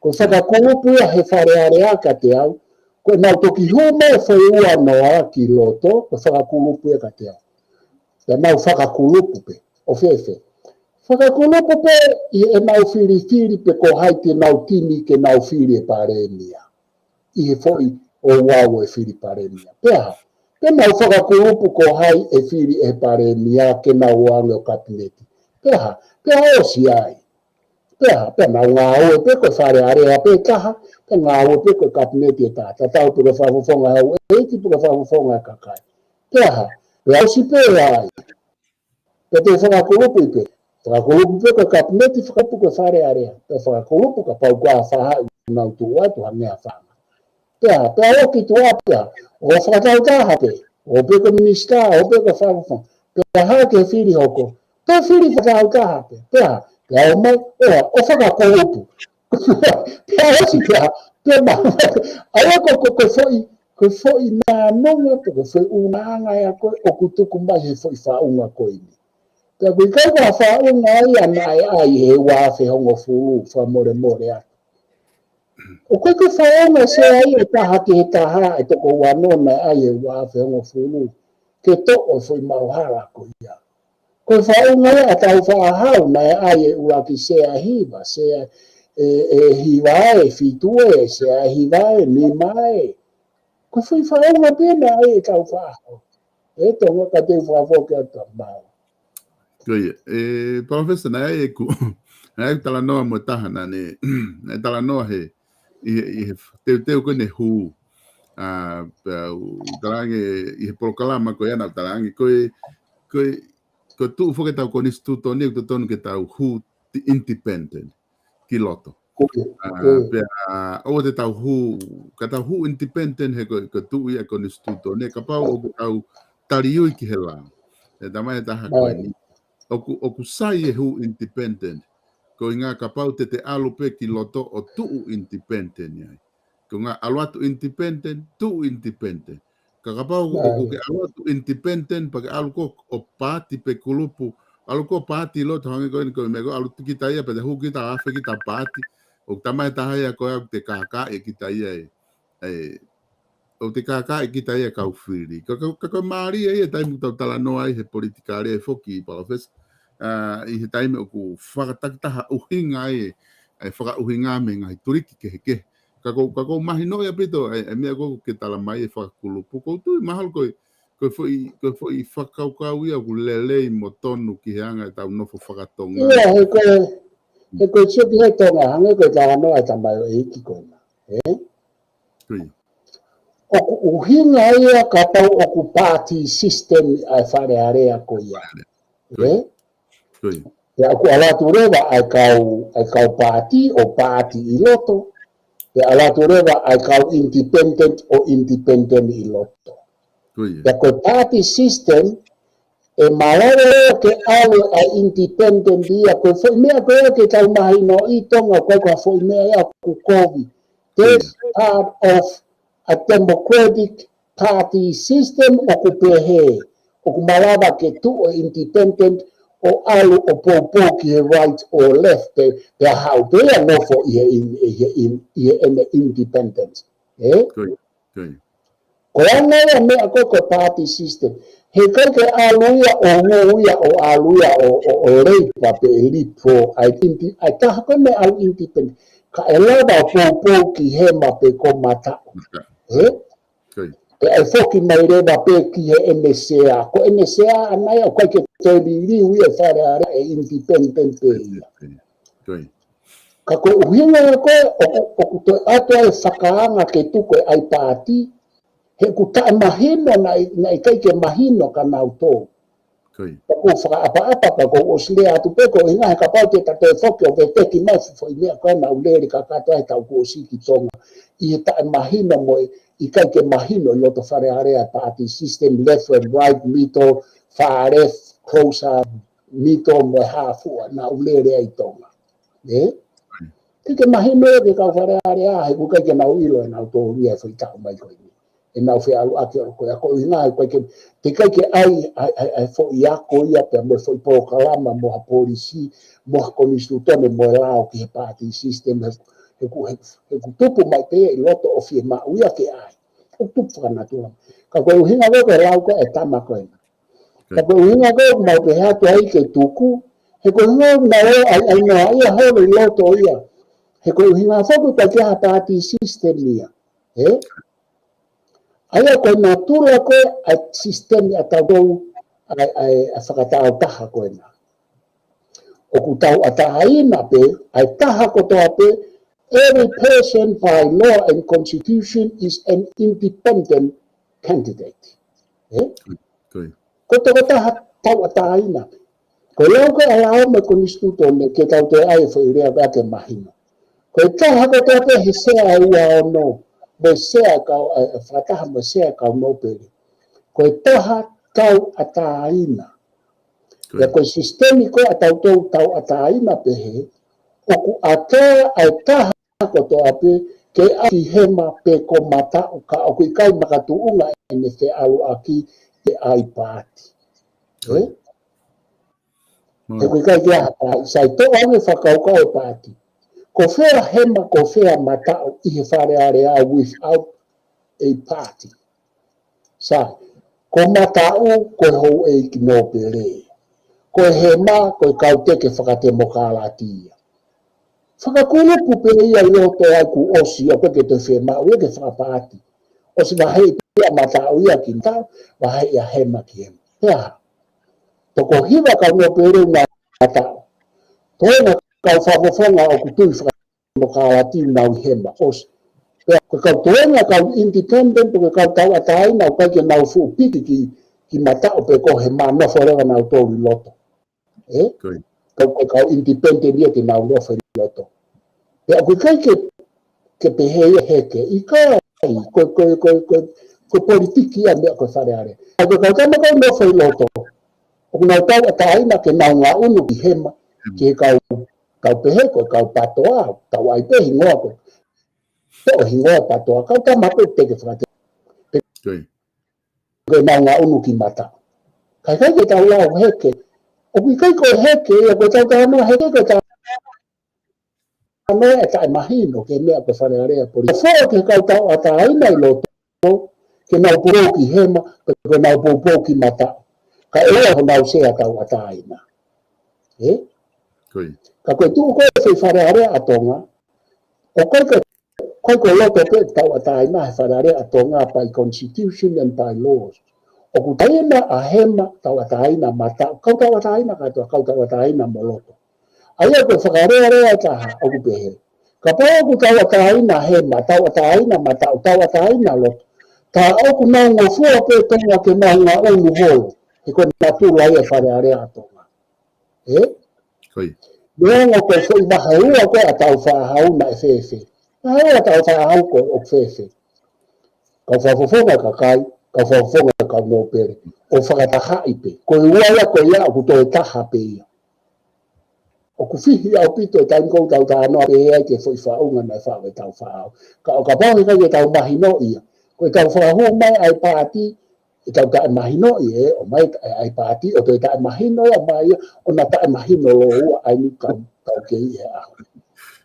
Ko e fakakulupu ia he Fale Alea kiate au, ko ʻenau toki hū mai e foʻi ua noa ki loto, ko e fakakulupu ia kiate au. Pea nau fakakulupu pē, ʻo fēfē? Fakakulupu pē ʻi heʻenau filifili pe ko hai te nau timi ke nau fili e Palēmia. ʻI he foʻi ʻo ua ʻo e fili Palēmia. Pea hā, pea nau fakakulupu ko hai ʻe fili ʻe he Palēmia ke nau ō ange ʻo Kapineti. Pea hā, pea ʻosi ai. Pea hā, pea nau ngāue pē ko e Fale Alea pē taha, pea ngāue pē ko e Kapineti ʻe taha. Tatau pe ko e fakafofonga ʻa houʻeiki, pe ko e fakafofonga ʻa e kakai. Pea hā, pea ʻosi pē ai. Pea toe fakakulupu pē. Fakakulupu pē ko e Kapineti, fakakulupu ko e Fale Alea. Pea fakakulupu kapau ko ha faʻahi ʻoku nau tuʻu atu hangē ha fanga. Pea, pea ʻoku tuʻu atu pea, ʻo fakatau taha pē, ʻo pē ko e minisitā, ʻo pē ko e fakafofonga. Pea hā ke fili hoko, pea fili fakatau taha pē, pea, pea ō mai, ʻo, ʻo fakakulupu. Pea ʻosi pea, pea ma, ʻa ia ko, ko, ko e foʻi, ko e foʻi nānunga, pe ko e foʻi ʻulungaanga ia ko ē, ʻoku tuku mai he foʻi faʻunga ko eni. Pea ʻoku ʻikai ko ha faʻunga ia naʻe ʻai he ua afe hongofulu, fakamolemole atu. ʻOku ʻikai ko e faʻunga sea ia ʻe taha ki he taha ʻe toko ua noa naʻe ʻai he ua afe hongofulu. Ke toʻo e foʻi maʻuhala ko ia. Ko e faʻunga ia ʻa Tāufaʻāhau naʻe ʻai e ʻuluaki sea hiva, sea ʻe, ʻe hiva ē, fitu ē, sea hiva ē, nima ē. Ko e foʻi faʻunga pē naʻe ʻai ʻe Tāufaʻāhau. ʻE Tonga ka te u fakafoki atu ʻa mau. Ko ia, ē, Palōfesa, naʻe ʻi ai ʻeku, naʻe ʻi ai ʻeku talanoa mo e taha naʻá ne, naʻe talanoa he, ʻi he, ʻi he teuteu ko ē ne hū. ʻA, pea u talaange, ʻi he polokalama ko ia naʻá u talaange, ko e, ko e, ko e tuʻu foki ʻetau konisitūtone, ʻoku totonu ke tau hū independent ki loto. Ko ia, ʻa, ko ia. Pea, ʻoua te tau hū, ka tau hū independent he ko, ko e tuʻu ia konisitūtone, kapau ʻoku tau taliui ki he lao. ʻE talamai ʻe he taha ko eni. ʻOku, ʻoku sai e hū independent. Ko e ʻuhinga kapau te te ʻalu pē ki loto ʻo tuʻu independent ai. Ko e ʻuhinga ʻalu atu independent, tuʻu independent. Ka kapau ʻoku ke ʻalu atu independent, pea ke ʻalu ko ʻo paati pe kulupu, ʻalu ko ʻo paati loto hangē ko eni ko e meʻa ko ʻalu kita ia, pea te hū kita afe kita paati, ʻoku talamai ʻe he taha ia ko ia ʻoku te kākaaʻi kita ia ē. ʻE, ʻoku te kākaaʻi kita ia kau fili. Ka, ka, ka, ka mālie ia taimi ʻoku tau talanoa ai he politikale foki Palōfesa. ʻA, ʻi he taimi ʻoku fakatakitaha ʻuhinga ai, ʻe fakaʻuhinga mei he ngaahi tuliki kehekehe. Ka ʻoku, ka ʻoku mahino ia ʻaupito, ʻe, ʻe meʻa ko ē ke talamai e fakakulupu. ʻOku ou tui mahalo ko e, ko e foʻi, ko e foʻi fakakaukau ia ʻoku lelei mo tonu ki he anga ʻetau nofo fakatonga. Ia, he ko e, he ko e sio ki he Tonga, hangē ko e talanoa ʻa e tamaioʻeiki ko ena. Ē? Ko ia. ʻOku ʻuhinga ia kapau ʻoku party system ʻa e Fale Alea ko ia. Ko ia. Ē? Ko ia. Pea ʻoku ʻalu atu leva ʻa e kau, ʻa e kau paati ʻo paati ʻi loto. Pea ʻalu atu leva ʻa e kau independent ʻo independent ʻi loto. Ko ia. Pea ko e party system, ʻe malava ia ke ʻalu ʻa e independent ia, ko e foʻi meʻa ko ē ke tau mahinoʻi ʻi Tonga, ko e, ko e foʻi meʻa ia ʻoku kovi. That's part of a democratic party system ʻoku pehē, ʻoku malava ke tuʻu e independent ʻo ʻalu ʻo poupou ki he right or left, pe, pe haʻu pē ia nofo ʻi he in-, ʻi he in-, ʻi heʻene independence. Ē? Ko ia, ko ia. Ko e anga ia meʻa ko ē ko e party system. He ʻikai ke ʻalu ia ʻo ngū ia ʻo ʻalu ia ʻo, ʻo, ʻo Labour pe ʻe Liberal, ʻa e indi-, ʻa e taha ko ē meʻa ʻalu independent. Ka ʻe lava ʻo poupou ki hema pe ko mataʻu. Ē? Ko ia. Pea ʻe foki mai leva pē ki heʻene sea. Ko ʻene sea ʻana ia ʻoku ʻikai ke toe liliu ia ʻe Fale Alea, ʻe independent pē ia. Ko ia. Ka ko e ʻuhinga ko ē ʻoku, ʻoku toe ʻatu ai e fakaanga ke tuku e ʻai paati, he ʻoku taʻemahino, naʻe, naʻe ʻikai ke mahino kia nautolu. Ka ʻoku ou fakaʻapaʻapa ka ʻoku ou ʻosi lea atu pē ko e ʻuhinga he kapau te ta toe foki ʻo veteki mai e foʻi meʻa ko ē naʻa ku lele kakato ai he taʻu kuo ʻosi ki Tonga. ʻI he taʻemahino mo e ʻikai ke mahino ʻi loto Fale Alea e party system, left and right, middle, far left, closer, middle, mo e hā fua naʻa ku lele ai ʻi Tonga. Ē? ʻIkai ke mahino ia ki he kau Fale Alea, he ʻoku ʻikai ke nau ʻilo ʻe nautolu ia e foʻi taʻu mai ko eni. ʻEnau feʻaluʻaki ʻo ko ia ko e ʻuhinga he ʻikai ke, te ʻikai ke ʻai, ʻai, ʻai, ʻai foʻi ako ia pea mo e foʻi polokalama mo ha polisi, mo ha konisitūtone mo e lao ki he party system, he, he ʻoku, he, he ʻoku tupu mai pē ʻi loto ʻo fiemaʻu ia ke ʻai. ʻOku tupu fakanatula. Ka ko e ʻuhinga ko ē ko e lau ko ē ʻa e tama ko ena. Ka ko e ʻuhinga ko ē ʻoku mau pehē atu ai ke tuku, he ko e ʻuhinga ʻoku nau ō ʻai, ʻai noa ia holo ʻi loto ia. He ko e ʻuhinga foki ʻoku ʻikai ke ʻi ai ha party system ia. Ē? ʻA ia ko e natula ko ē ʻa e sisitemi ʻatautolu ʻa e, ʻa e, ʻa e fakatāutaha ko ena. ʻOku tauʻatāina pē, ʻa e taha kotoa pē, every person by law and constitution is an independent candidate. Ē? Ko e tokotaha tauʻatāina pē. Ko e lau ko ē ʻa e lao mo e konisitūtone ke tau toe ʻai e foʻi lea ko ē ke mahino. Ko e taha kotoa pē he sea ʻe ua ono, mo e sea kau, ʻe, ʻe fakataha mo e sea kau nōpele. Ko e taha tauʻatāina. Ia ko e sisitemi ko ē ʻatautolu tauʻatāina pē he, ʻoku ʻatā ʻa e taha kotoa pē ke ʻai ki hema pe ko mataʻu ka ʻoku ʻikai makatuʻunga ʻene feʻaluʻaki ke ʻai paati. Ē? He ʻoku ʻikai ke ʻi ai ha paati, sai toʻo ange fakakaukau e paati. Ko fē hema, ko fē mataʻu ʻi he Fale Alea without a party. Sai, ko mataʻu, ko e houʻeiki nōpele. Ko e hema, ko e kau teke fakatemokalati ia. Fakakulupu pē ia ʻi loto ai kuo ʻosi, ʻoku ʻikai ke toe fiemaʻu ia ke fakapaati. ʻOsi vaheʻi pē ʻa mataʻu ia ki mataʻu, vaheʻi ʻa hema ki hema. He aha? Toko hiva kau nōpele ʻoku nau mataʻu. Toenga kau fakafofonga ʻoku tui faka- mo ka lati nau hema ʻosi. Pea ko e kau toenga kau independent, ko e kau tauʻatāina, ʻoku ʻikai ke nau fuʻu piki ki, ki mataʻu pe ko hema, nofo leva nautolu ʻi loto. Ē? Kau, ko e kau independent ia ke nau nofo ʻi loto. Pea ʻoku ʻikai ke, ke pehē ia heke, ʻikai, ko, ko, ko, ko, ko politiki ia meʻa ko e Fale Alea. Ka ko e kau tama kau nofo ʻi loto. ʻOku nau tauʻatāina ke nau ngaʻunu ki hema, ki he kau kau pehē ko e kau PATOA, tau ʻai pē hingoa ko e. Toʻo hingoa PATOA, kau tama pē teke fakate. Ko e nau ngaʻunu ki mataʻu. Ka ʻikai ke tau lau heke. ʻOku ʻikai ko e heke, ia ko e tau talanoa heke ko e talanoa ʻe taʻemahino ki he meʻa ko e Fale Alea poli. Fō ki he kau tauʻatāina ʻi loto. Ke nau poupou ki hema, pe ko e nau poupou ki mataʻu. Ka ʻe ʻi ai honau sea tauʻatāina. Ē? Ka ko e tuʻu ko ē foʻi Fale Alea ʻa Tonga, ʻoku ʻikai ko, ʻikai ko e loto pē tauʻatāina he Fale Alea ʻa Tonga by constitution and by laws. ʻOku tauʻatāina ʻa hema, tauʻatāina mataʻu, kau tauʻatāina kātoa, kau tauʻatāina mo loto. ʻA ia ko e fakalea ʻe taha, ʻoku pehē. Kapau ʻoku tauʻatāina hema, tauʻatāina mataʻu, tauʻatāina loto. Ka ʻoku nau ngofua pē Tonga ke nau ngaʻunu holo. He ko e natula ia e Fale Alea ʻa Tonga. Ē? Meʻa ko e foʻi vahe ua ko ē ʻa Tāufaʻāhau naʻe fēfē. Vahe ua ʻa Tāufaʻāhau ko ē ʻoku fēfē. Kau fakafofonga kakai, kau fakafofonga kau nōpele. ʻO fakatahaʻi pē. Ko e ua ia ko ia ʻoku toe taha pē ia. ʻOku fihi ʻaupito e taimi ʻoku tau talanoa pē ai ki he foʻi faʻunga naʻe faʻu ʻe Tāufaʻāhau. Ka ʻo kapau he ʻikai ke tau mahino ia. Ko e tau fakahū mai ʻa e paati, ʻe tau taʻemahino ia, ʻo mai ʻa e paati, ʻo toe taʻemahino ia, mai ia, ʻo na taʻemahino lōua ʻa e ni kau, kau kei he ʻaho.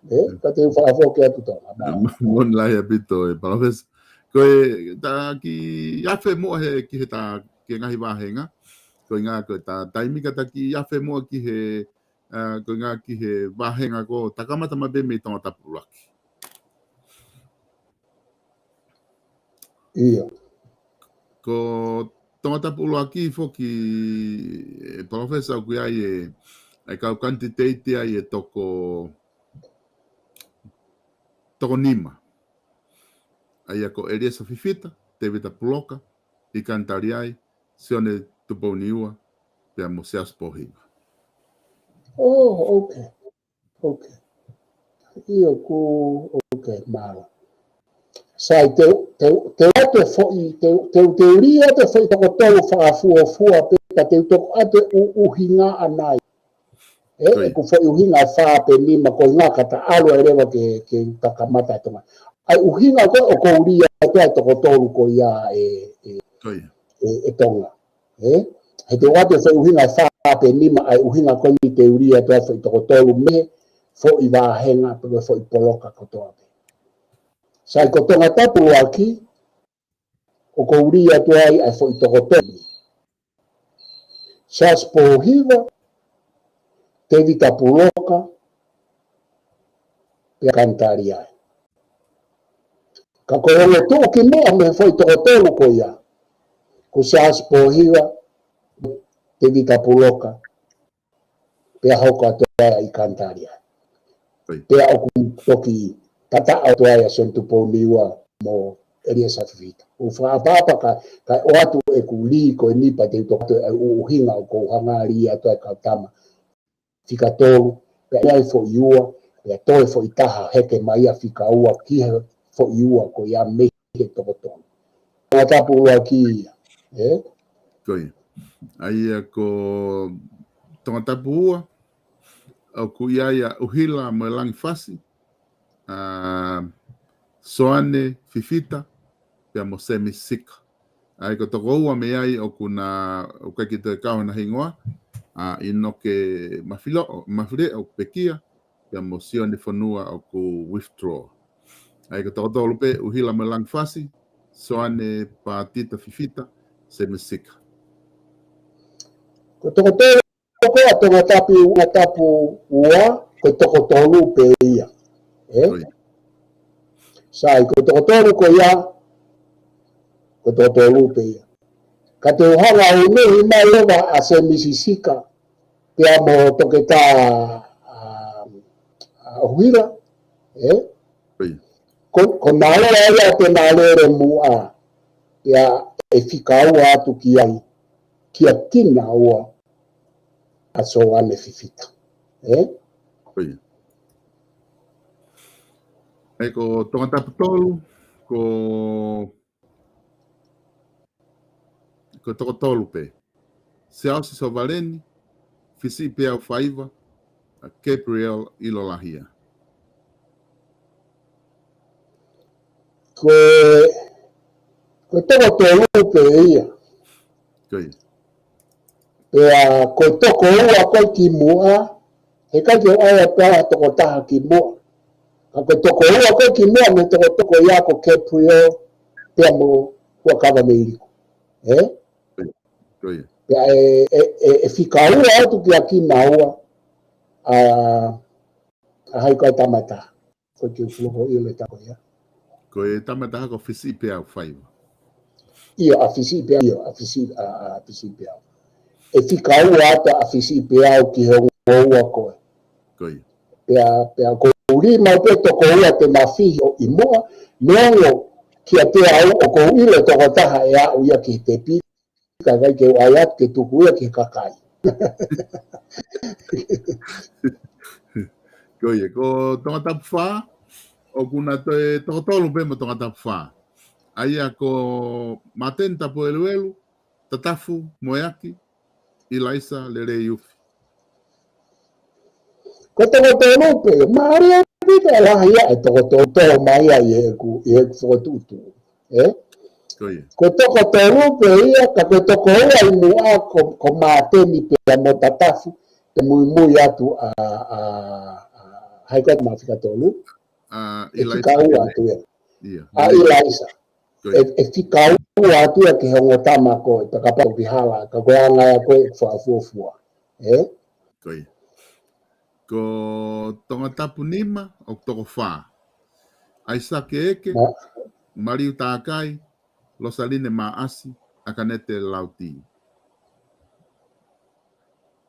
Ē, ka te u fakafoki atu Tonga. Mālō. Moʻoni lahi ʻaupito e Palōfesa. Ko e ta kiʻi afe muʻa he, ki he ta, ki he ngaahi vāhenga. Ko e ngaahi ko e ta, taimi ka ta kiʻi afe muʻa ki he, ʻa, ko e ngaahi ki he vāhenga ko e ta kamata mai pē mei Tongatapu ʻUluaki. ʻIo. Ko Tongatapu ʻUluaki foki e Palōfesa ʻoku ʻi ai e, ʻa e kau kanititeiti ai e toko toko nima. ʻA ia ko ʻEliesa Fifita, Tevita Puloka, ʻIkani Taliai, Sione Tupouniua, pea mo Siaosi Pōhiva. Oh, okay. Okay. ʻIo, ʻoku, okay, mālō. Sai, te, te, te ʻoatu e foʻi, te, te, te ʻuli atu e foʻi toko tolu fakafuofua pē, ka te u toʻo atu e ʻu-, ʻuhinga ʻanai. ʻE, ʻoku foʻi ʻuhinga ʻe fā pe nima, ko e ʻuhinga ka ta ʻalu ai leva ke, ke ta kamata ʻa Tonga. ʻA e ʻuhinga ko ē ʻoku ou ʻuli atu ai e toko tolu ko ia ʻe, ʻe, ʻe, ʻe Tonga. ʻE, he te u ʻoatu e foʻi ʻuhinga ʻe fā pe nima, ʻa e ʻuhinga ko eni te u ʻuli atu ai e foʻi toko tolu mei he foʻi vāhenga, pe ko e foʻi poloka kotoa pē. Sai, ko Tongatapu ʻuluaki, ʻoku ou ʻuli atu ai ʻa e foʻi toko tolu. Siaosi Pōhiva, Tevita Puloka, pea ʻIkani Taliai. Ka ko e ongo tuʻukimuʻa mei he foʻi toko tolu ko ia, ko Siaosi Pōhiva, Tevita Puloka, pea hoko atu ai ʻa ʻIkani Taliai. Pea ʻoku toki tataʻo atu ai ʻa Sione Tupouniua mo ʻEliesa Fifita. ʻOku fakaʻapaʻapa ka, ka ʻoatu ʻeku ʻuli ko eni pea te u toʻo atu e ʻuhinga ʻoku ou hanga ʻo ʻuli atu ai e kau tama fika tolu, pea ʻi ai e foʻi ua, pea toe foʻi taha heke mai ia fika ua ki he foʻi ua ko ia mei he toko tolu. Tongatapu ʻuluaki ia, ʻe? Ko ia. ʻA ia ko Tongatapu ua, ʻoku ʻi ai ʻa ʻUhila mo e Langi Fasi, ʻa Soane Fifita, pea mo Semi Sika. ʻA ia ko e toko ua mei ai ʻoku na, ʻoku ʻikai ke toe kau hona hingoa, ʻa ʻInoke Mafileʻo, Mafileʻo pekia, pea mo Sione Fonua ʻoku withdraw. ʻA ia ko e toko tolu pē, ʻUhila mo e Langi Fasi, Soane Patita Fifita, Semi Sika. Ko e toko tolu ko ē ʻa Tongatapu, Tongatapu ua, ko e toko tolu pē ia. ʻE? Ko ia. Sai, ko e toko tolu ko ia, ko e toko tolu pē ia. Ka te u hanga ʻo unuhi mai leva ʻa Semi Sika, pea mo Toketā, ʻa, ʻa ʻUhila, ʻe? Ko ia. Ko, ko naua ia te na lele muʻa, pea ʻe fika ua atu ki ai, kia kinaua ʻa Soane Fifita. ʻE? Ko ia. ʻE ko Tongatapu tolu, ko, ko e toko tolu pē. Siaosi Sovaleni, Fisiʻipeau Faiva, ʻa Gabriel ʻIlolahia. Ko e, ko e toko tolu pē ia. Ko ia. Pea ko e toko ua ko ē kimuʻa, heʻikai ke ʻai ʻa e toko taha kimuʻa. Ka ko e toko ua ko ē kimuʻa mei he toko tolu ko ia ko Gabriel, pea mo Huʻakavameiliku. ʻE? Ko ia. Pea ʻe, ʻe, ʻe, ʻe fika ua atu kia kinaua ʻa, ʻa hai ko e tama ʻe taha. Ko e kiʻi fulo ko ʻIlo ʻe ta ko ia. Ko e tama ʻe taha ko Fisiʻipeau Faiva. ʻIo, ʻa Fisiʻipeau, ʻio, ʻa Fisi, ʻa, ʻa Fisiʻipeau. ʻE fika ua atu ʻa Fisiʻipeau ki he ongo ua ko ē. Ko ia. Pea, pea ʻoku ou ʻuli mai pē toko ua te ma fihi ʻo ʻi muʻa, neongo kiate au ʻoku ou ʻilo e toko taha ʻe aʻu ia ki he tepi, ka ʻikai ke u ʻai atu ke tuku ia ki he kakai. Ko ia, ko Tongatapu fā, ʻoku na toe toko tolu pē mo Tongatapu fā. ʻA ia ko Māteni Tapueluelu, Tatafu Moeaki, ʻIlaisa Leleiufi. Ko e toko tolu pē, mālie ʻaupito e lahi ʻa e toko tolu, tō mai ai ʻi heʻeku, ʻi heʻeku fokotuʻutuʻu. ʻE? Ko ia. Ko e toko tolu pē ia, ka ko e toko ua ʻi muʻa ko, ko Māteni pea mo Tatafu, pea muimui atu ʻa, ʻa, ʻa, hai ko e tama fika tolu? ʻA, ʻe ʻIlaisa fika ua atu ia. ʻIa. ʻA ʻIlaisa. Ko ia. ʻE, ʻe fika ua atu ia ki he ongo tama ko ē, pea kapau ʻoku hala, ka ko e anga ia ko ē ʻeku fakafuofua. ʻE? Ko ia. Ko Tongatapu nima, ʻoku toko fā. ʻAisake Eke, Maliu Takai, Losaline Maʻasi, ʻAkanete Lauti.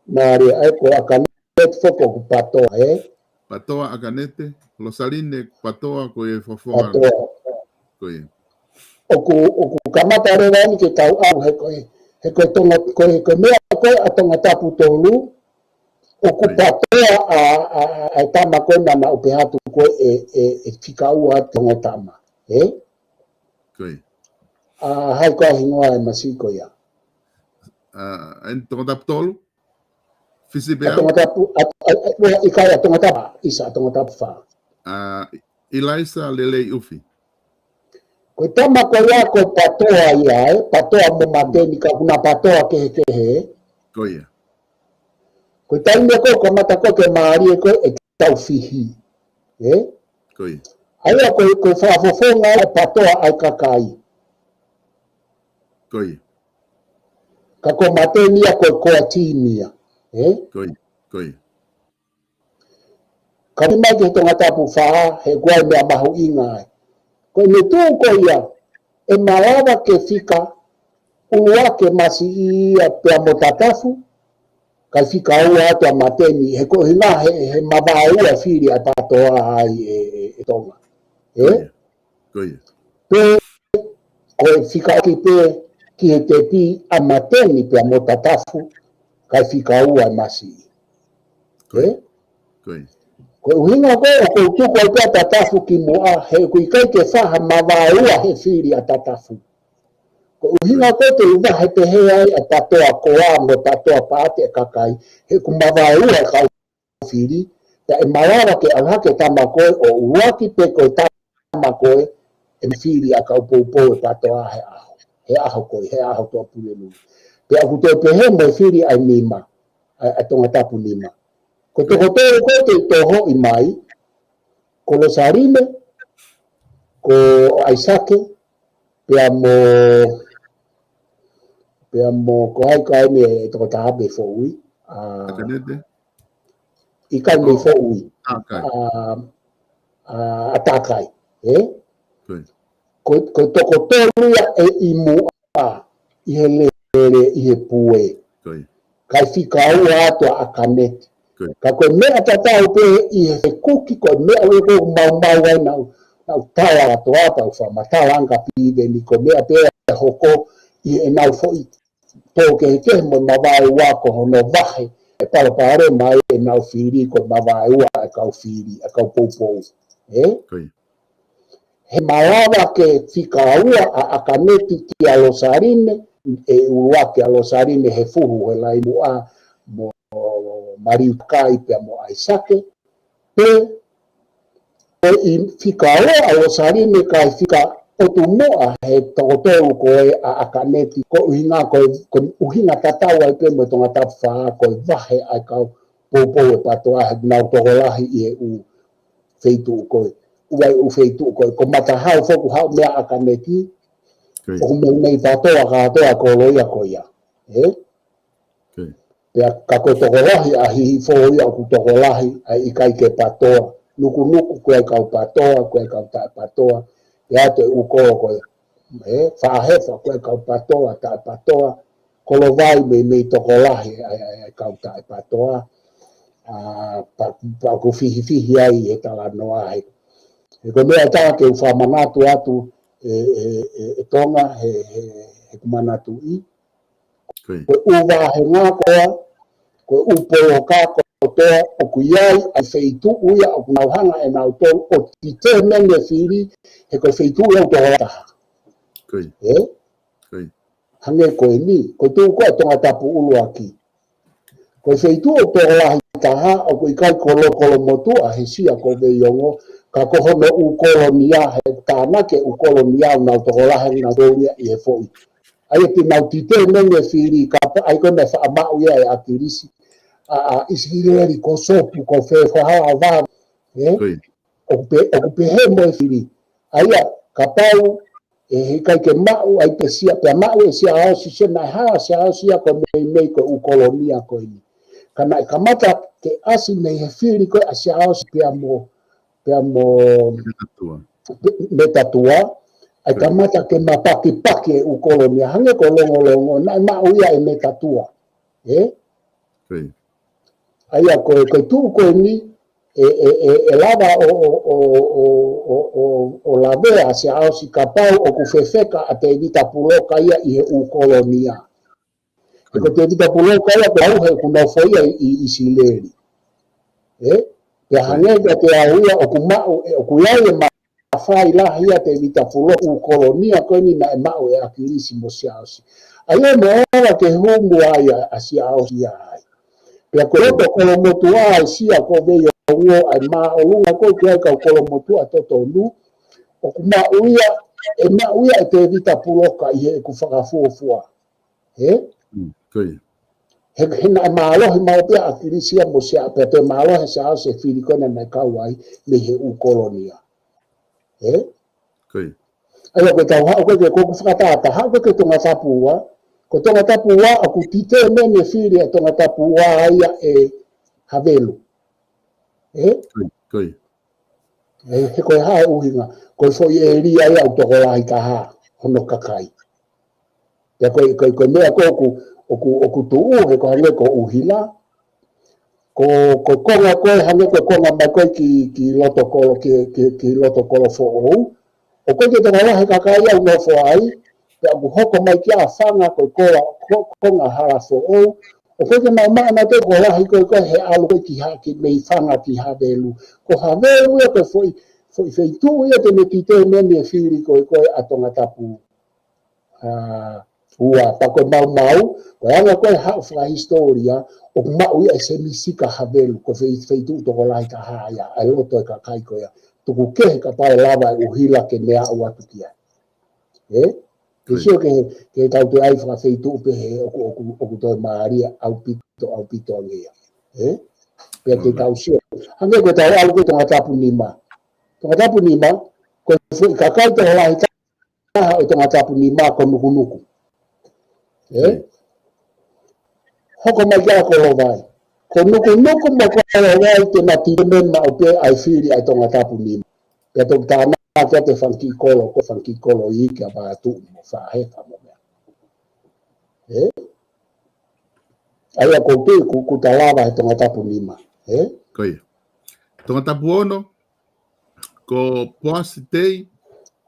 Mālie, ʻa ia ko ʻAkanete foki ʻoku patoa, ʻe? Patoa ʻAkanete, Losaline Patoa ko e fofonga. Patoa. Ko ia. ʻOku, ʻoku kamata leva eni ke tau ʻalu he ko e, he ko e Tonga, ko e, ko e meʻa ko ē ʻa Tongatapu tolu, ʻoku Patoa ʻa, ʻa, ʻa, ʻa e tama ko ē naʻa nau pehē atu ko e, e, e fika ua Tonga tama. Ē? Ko ia. ʻA, hai ko e hingoa e masiʻi ko ia. ʻA, ʻa Tongatapu tolu? Fisi pē ʻA Tongatapu, ʻa, ʻa, ʻa, ʻikai ʻa Tongatapu, ʻisa ʻa Tongatapu fā. ʻA, Ilaisa Lelei ʻUfi. Ko e tama ko ia ko Patoa ia, ē, Patoa mo Mateni ka kuna Patoa kehekehe. Ko ia. Ko e taimi ko ē kamata ko ē ke mālie ko ē e tau fihi. Ē? Ko ia. ʻA ia ko e, ko e fakafofonga e Patoa ʻa e kakai. Ko ia. Ka ko Mateni ia ko e koa timi ia. Ē? Ko ia. Ko ia. Ka ʻi mai ke Tongatapu fā, he ko e meʻa mahuʻinga ai. Ko e meʻa tuʻu ko ia, ʻe malava ke fika ʻUluaki e masiʻi ia pea mo Tatafu, kae fika ua atu ʻa Mateni, he ko e ʻuhinga he, he mavaeua fili ʻa Patoa ai e, e, e Tonga. Ē? Ko ia. Pē, ko e fika ʻaki pē ki he tepi ʻa Mateni pea mo Tatafu, kae fika ua e masiʻi. Ē? Ko ia. Ko e ʻuhinga ko ē, ʻoku ou tuku ai pē ʻa Tatafu ki muʻa, he ʻoku ʻikai ke fai ha mavaeua he fili ʻa Tatafu. Ko e ʻuhinga ko ē te u vahe pehē ai ʻa Patoa koa mo Patoa paati e kakai, he ʻoku mavaeua e kau fili, pea ʻe malava ke ʻalu hake tama ko ē ʻo ʻUluaki pe ko e tama ko ē, ʻe fili ʻa e kau poupou e Patoa he ʻaho. He ʻaho ko ē, he ʻaho Tuʻapulelulu. Pea ʻoku toe pehē mo e fili ʻa e nima, ʻa, ʻa Tongatapu nima. Ko e toko tolu ko ē te u tohoʻi mai, ko Losaline, ko ʻAisake, pea mo, pea mo, ko hai ko hai mei he toko taha pē foʻui. ʻA, ʻAkanete. ʻIkai mei foʻui. ʻAkai. ʻA, ʻa, ʻa Takai. Ē? Ko ia. Ko, ko e toko tolu ia ʻe ʻi muʻa ʻi he lele ʻi he pue. Ko ia. Kae fika ua atu ʻa ʻAkanete. Ko ia. Ka ko e meʻa tatau pē ʻi he fekuki, ko e meʻa ʻoku maumau ai nau, nau tala atu ʻa pau fa matala anga piveni, ko e meʻa pē ʻe hoko ʻi heʻenau foʻi pō kehekehe mo e mavaeua ko hono vahe, ʻe palopalema ai ʻenau fili ko e mavaeua e kau fili, e kau poupou. Ē? Ko ia. He malava ke fika ua ʻa ʻAkaneti kia Losaline, ʻe ʻUluaki ʻa Losaline he fuhu he Laimuʻa mo Maliutakai pea mo ʻAisake, pe ko e fika ua ʻa Losaline kae fika ʻotu muʻa he toko tolu ko ē ʻa ʻAkaneti, ko e ʻuhinga ko e, ko e ʻuhinga tatau ai pē mo Tongatapu fā, ko e vahe ʻa e kau poupou e Patoa he nau tokolahi ʻi he ʻū feituʻu ko ē. ʻUa ʻū feituʻu ko ē. Ko Matahau foki ʻoku haʻu mei ʻAkaneti, Ko ia. ʻoku meimei Patoa kātoa kolo ia ko ia. Ē? Ko ia. Pea ka ko e tokolahi ʻa Hihifo ia ʻoku tokolahi ʻa e ʻikai ke Patoa. Nukunuku ko e kau Patoa, ko e kau taʻe Patoa. Pea ʻi ai e ʻū kolo ko ē, ē, Faʻahefa ko e kau Patoa, taʻe Patoa. Kolovai meimei tokolahi ʻa e, ʻa e, ʻa e kau taʻe Patoa. ʻA, pea, pea ʻoku fihifihi ai he talanoa he. He ko e meʻa ʻe taha ke u fakamanatu atu ʻe, ʻe, ʻe, ʻe Tonga he, he, he ʻeku manatuʻi. Ko ia. Ko e ʻū vāhenga ko ē, ko e ʻū poloka kotoa ʻoku ʻi ai ʻa e feituʻu ia ʻoku nau hanga ʻe nautolu ʻo determine e fili, he ko e feituʻu ia ʻoku tokolahi taha. Ko ia. Ē? Ko ia. Hangē ko eni, ko e tuʻu ko ē ʻa Tongatapu ʻUluaki. Ko e feituʻu ʻoku tokolahi taha, ʻoku ʻikai ko Lokolomotuʻa he sia ko Veiongo, ka ko hono ʻū kolonia, he tānaki e ʻū kolonia ʻoku nau tokolahi nautolu ia ʻi he foʻi. ʻA ia te nau determine e fili, kapau ʻe ʻi ai ko ē e meʻa faʻa maʻu ia ʻe ʻAkilisi, ʻa, ʻa ʻIsileli ko Sopu, ko fē, ko Halavā, ē? Ko ia. ʻOku pe-, ʻoku pehē mo e fili. ʻA ia, kapau ʻe he ʻikai ke maʻu ai pē sia, pea maʻu e Siaosi, se naʻe hā Siaosi ia ko e meimei ko e ʻū kolonia ko eni. Ka naʻe kamata ke ʻasi mei he fili ko ē ʻa Siaosi pea mo, pea mo Metatua. Metatua, ʻa e kamata ke mapakipaki e ʻū kolonia, hangē ko Longolongo, naʻe maʻu ia ʻe Metatua. Ē? Ko ia. ʻA ia ko e, ko e tuʻu ko eni, ʻe, ʻe, ʻe, ʻe lava ʻo, ʻo, ʻo, ʻo, ʻo, ʻo, ʻo lavea Siaosi kapau ʻoku fefeka ʻa Tēvita Puloka ia ʻi he ʻū kolonia. He ko Tēvita Puloka ia ko e ʻauhe ʻoku nofo ia ʻi, ʻi, ʻi ʻIsileli. Ē? Pea hangē kiate au ia ʻoku maʻu, ʻe, ʻoku ʻi ai e mafai lahi ʻa Tēvita Puloka ʻū kolonia ko eni naʻe maʻu ʻe ʻAkilisi mo Siaosi. ʻA ia mo ʻola ke humu ai ʻa, ʻa Siaosi ia ai. Pea ko e loto kolomotuʻa ʻa Sia ko Veiongo ʻa e māʻolunga ko ē ki ai kau kolomotuʻa totonu, ʻoku maʻu ia, ʻe maʻu ia ʻe Tēvita Puloka ʻi heʻeku fakafuofua. Ē? Mm, ko ia. He, he naʻe mālohi maʻu pē ʻa ʻAkilisi ia mo Sia, pea toe mālohi ʻa Siaosi he fili ko ena naʻe kau ai mei he ʻū kolonia. Ē? Ko ia. ʻA ia ko e tau haʻu ko ē ke ko ʻeku fakatātā, haʻu ko ē ki Tongatapu ua, ko Tongatapu ua ʻoku tite mene fili ʻa Tongatapu ua ia ʻe Havelu. Ē? Ko ia, ko ia. Ē, he ko e hā e ʻuhinga, ko e foʻi ʻēlia ia ʻoku tokolahi taha hono kakai. Pea ko e, ko e, ko e meʻa ko ē ʻoku, ʻoku, ʻoku tuʻu, he ko e hangē ko ʻUhila, ko, ko e konga ko ē, hangē ko e konga mai ko ē ki, ki loto kolo, ki, ki, ki loto Kolofoʻou. ʻOku ʻikai ke tokolahi e kakai ia ʻoku nofo ai, pea ʻoku hoko mai ki ai ʻa Fanga ko e kola, ko, konga Halafoʻou. ʻOku ʻikai ke maʻu mai ʻa e tokolahi ko ē ko ē he ʻalu ko ē ki ha, ki mei Fanga ki Havelu. Ko Havelu ia ko e foʻi, foʻi feituʻu ia te ne tite mene fili ko ē ko ē ʻa Tongatapu. ʻA, ua, pea ko e maumau, ko e anga ko ē haʻu fakahisitōlia, ʻoku maʻu ia ʻe Semisika Havelu, ko e fei, feituʻu tokolahi taha ia, ʻa e loto e kakai ko ia. Tuku kehe kapau ʻe lava ʻe ʻUhila ke ne aʻu atu ki ai. Ē? Ke sio ke, ke tau toe ʻai fakafeituʻu pē he ʻoku, ʻoku, ʻoku toe mālie ʻaupito, ʻaupito ange ia. Ē? Pea ke tau sio. Hangē ko e tau ʻalu ko ē Tongatapu nima. Tongatapu nima, ko e foʻi kakai tokolahi taha ʻo Tongatapu nima ko Nukunuku. Ē? Hoko mai ki ai Kolovai. Ko Nukunuku mo Kolovai te na tite mene maʻu pē ʻa e fili ʻa Tongatapu nima. Pea toki tānaki atu e fanga kiʻi kolo, ko e fanga kiʻi kolo iiki ʻa Vātuʻu mo Faʻahefa mo meʻa. Ē? ʻA ia ʻoku ou tui ʻoku, ʻoku ta lava he Tongatapu nima. Ē? Ko ia. Tongatapu ono, ko Poasi Tei,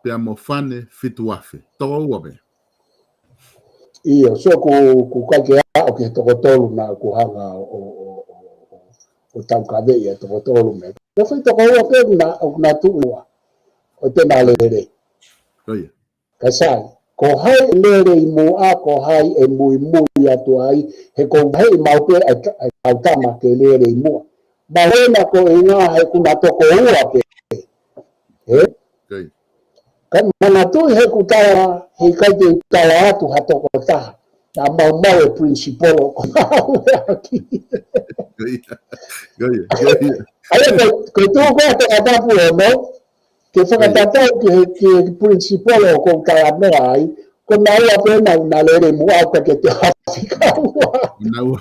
pea mo Fane Fituafe. Toko ua pē. ʻIo, so ʻoku, ʻoku ʻikai ke aʻu ki he toko tolu naʻa ku hanga ʻo, ʻo, ʻo, ʻo, ʻo taukaveʻi ʻa e toko tolu mei ai. Ko e foʻi toko ua pē naʻa, ʻoku na tuʻu ua. ʻO te na lele. Ko ia. Kae sai, ko hai ʻe lele ʻi muʻa, ko hai ʻe muimui atu ai, he ʻoku ou vaheʻi maʻu pē ʻa e ta-, ʻa e kau tama ke lele ʻi muʻa. Mahalo ko e ʻuhinga he ʻoku na toko ua pē. Ē? Ko ia. Ka manatuʻi he ʻoku tala, he ʻikai te u tala atu ha toko taha. Naʻa mau maʻu e principal ʻoku mau ʻaki. Ko ia. Ko ia. Ko ia. ʻA ia ko, ko e tuʻu ko ē ʻa Tongatapu ono, ke fakatatau ki he, ki he principal ʻoku ou talanoa ai, ko naua pē naʻa na lele muʻa ʻo ka ke te hafi kaua. Naua.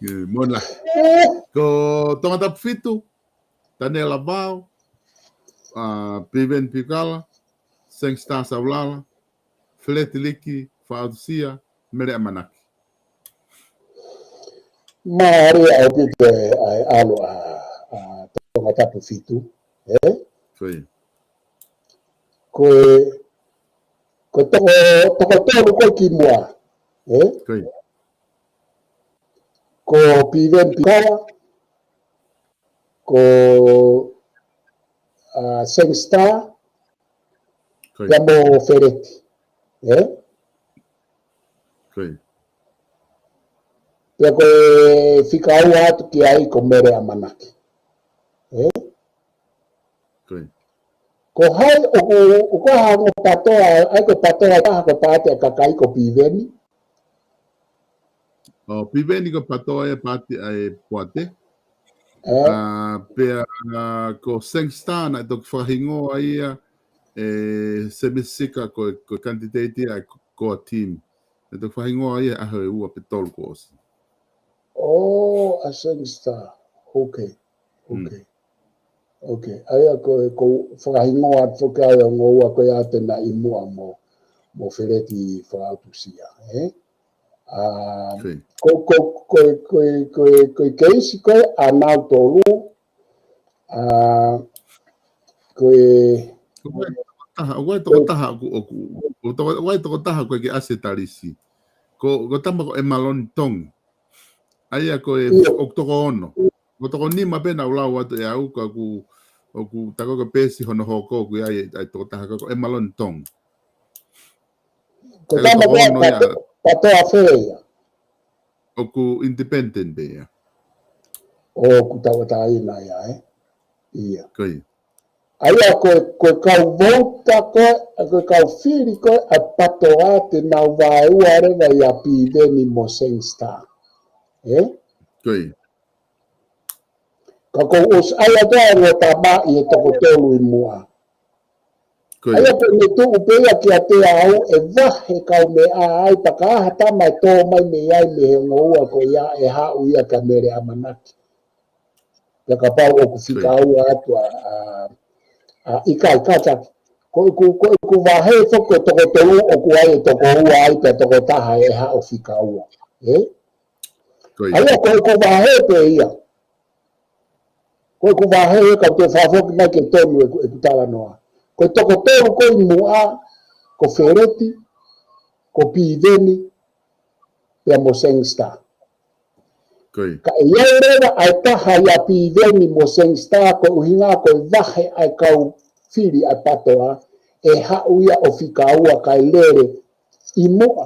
Ē, mona. Ē. Ko Tongatapu fitu, Taniela Vao, ʻa, Piveni Piukala, Seng Star Saulala, Feleti Liki Faʻautusia, Mele ʻAmanaki. Mālie ʻaupito e, ʻa e ʻalu ʻa, ʻa Tongatapu fitu, ē? Ko ia. Ko e, ko e toko, toko tolu ko ē ki muʻa, ē? Ko ia. Ko Piveni Piukala, ko, ʻa, Seng Star, ko ia, pea mo Feleti. Ē? Ko ia. Pea ko e fika ua atu ki ai ko Mele ʻAmanaki. Ē? Ko ia. Ko hai ʻoku, ʻoku ʻi ai ha ongo pātoa, ʻa ia ko e pātoa ʻe taha ko e paati ʻa e kakai ko Piveni? ʻO Piveni ko e pātoa ia paati ʻa e poate. Ē. ʻA, pea, ʻa, ko Seng Star naʻe toki fakahingoa ia ʻe Semisika ko e, ko e kanititeiti ʻa e ko-, core team. Naʻe toki fakahingoa ia he ʻaho ʻe ua pe tolu kuo ʻosi. ʻO, ʻa Seng Star. Ok. Ok. Mm. Ok. ʻA ia ko e, ko e fakahingoa atu foki ʻa e ongo ua ko ia te na ʻi muʻa mo, mo Feleti Faʻautusia, ē? ʻA, ko, ko, ko, ko, ko, ko e keisi ko ē ʻa nautolu, ʻa, ko e, ʻoku ʻi ai e tokotaha, ʻoku ʻi ai e tokotaha ʻoku, ʻoku, ʻoku toko-, ʻoku ʻi ai e tokotaha ʻoku ʻikai ke ʻasi he talisi. Ko, ko e tama ko ʻEmaloni Tongi. ʻA ia ko e, ʻoku toko ono. Ko e toko nima pē naʻa ku lau atu ʻe au, ka ʻoku, ʻoku tā ko e peesi hono hoko ʻoku ʻi ai e, ʻa e tokotaha ko ē ko ʻEmaloni Tongi. Ko e tama ko ē ʻa e PATOA fē ia? ʻOku independent pē ia. ʻOku tauʻatāina ia, ē? Ia. Ko ia. ʻA ia ko e, ko e kau vouti ko ē, ko e kau fili ko ē ʻa e PATOA te nau vaeua leva ʻia Piveni mo Sangster. Ē? Ko ia. Ka ʻoku ou ʻosi ʻai atu ʻa e ongo tama ʻi he toko tolu ʻi muʻa. Ko ia. ʻA ia pē ne tuʻu pē ia kiate au ʻe vahe kau meʻa ai pea ka ʻi ai ha tama ʻe tō mai mei ai mei he ongo ua ko ia ʻe haʻu ia kia Mele ʻAmanaki. Pea kapau ʻoku fika ua atu ʻa, ʻa, ʻa ʻikai kātaki. Ko ʻeku, ko ʻeku vahe foki ko e toko tolu ʻoku ʻi ai e toko ua ai pea toko taha ʻe haʻu fika ua. Ē? Ko ia. ʻA ia ko ʻeku vahe pē ia. Ko ʻeku vahe ē ka u toe fakafoki mai ke tonu ʻeku, ʻeku talanoa. Ko e toko tolu ko ē ʻi muʻa, ko Feleti, ko Piveni, pea mo Sangster. Ko ia. Ka ʻe ʻi ai leva ʻa e taha ʻia Piveni mo Sangster ko e ʻuhinga ko e vahe ʻa e kau fili ʻa e PATOA ʻe haʻu ia ʻo fika ua kae lele ʻi muʻa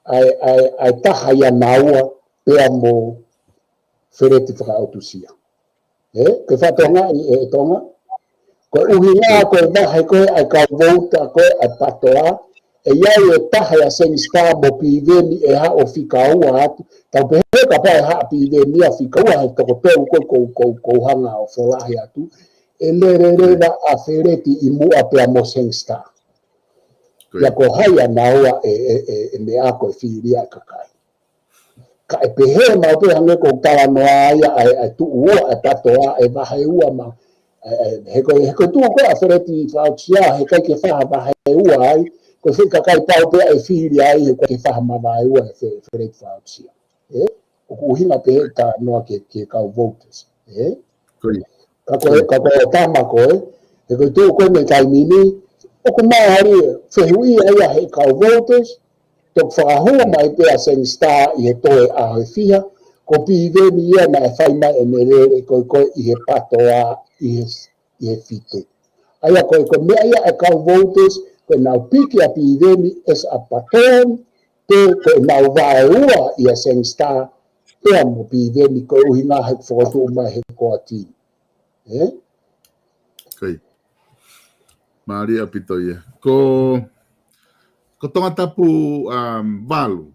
ʻa e, ʻa e, ʻa e taha ʻia naua pea mo Feleti Fakaʻotusia. Ē, ke fakatonga ʻi he Tonga. Ko e ʻuhinga ko e vahe ko ē ʻa e kau vouti ko ē ʻa e PATOA, ʻe ʻi ai e taha ʻia Sangster mo Piveni ʻe haʻu ʻo fika ua atu. Tau pehē kapau ʻe haʻu ʻa Piveni ʻo fika ua he toko tolu ko ē ʻoku ou, ʻoku ou, ʻoku ou hanga ʻo folahi atu. ʻE lele leva ʻa Feleti ʻi muʻa pea mo Sangster. Ko ia. Pea ko hai ʻia naua ʻe, ʻe, ʻe, ʻe meʻa ko e fili ʻa e kakai. Ka ʻe pehē maʻu pē hangē ko ʻeku talanoa ia ʻa e, ʻa e tuʻu ua ʻa e PATOA ʻe vahe ua maʻu. ʻE, ʻe, he ko e, he ko e tuʻu ko ē ʻa Feleti Fakaʻotusia, he ʻikai ke fai ha vahe ua ai, ko e foʻi kakai pau pē ʻe fili ai, he ʻikai ke fai ha vahe ua ʻe Fe-, Feleti Fakaʻotusia. Ē? ʻOku ʻuhinga pē he talanoa ki he, ki he kau vouti. Ē? Ko ia. Ka ko e, ka ko e tama ko ē, he ko e tuʻu ko ē mei he taimi ni, ʻoku mālie fehuʻia ia he kau vouti, toki fakahū mai pē ʻa Sangster ʻi he toe ʻaho ʻe fiha, ko Piveni ia naʻe fai mai ʻene lele ko ē ko ē ʻi he PATOA ʻi he, ʻi he fitu. ʻA ia ko e, ko e meʻa ia ʻa e kau vouti, ko ʻenau piki ʻa Piveni as a patron, pe ko ʻenau vaeua ʻia Sangster, pea mo Piveni ko e ʻuhinga he fokotuʻu mai he koati. Ē? Ko ia. Mālie ʻaupito ia. Ko, ko Tongatapu, um, valu.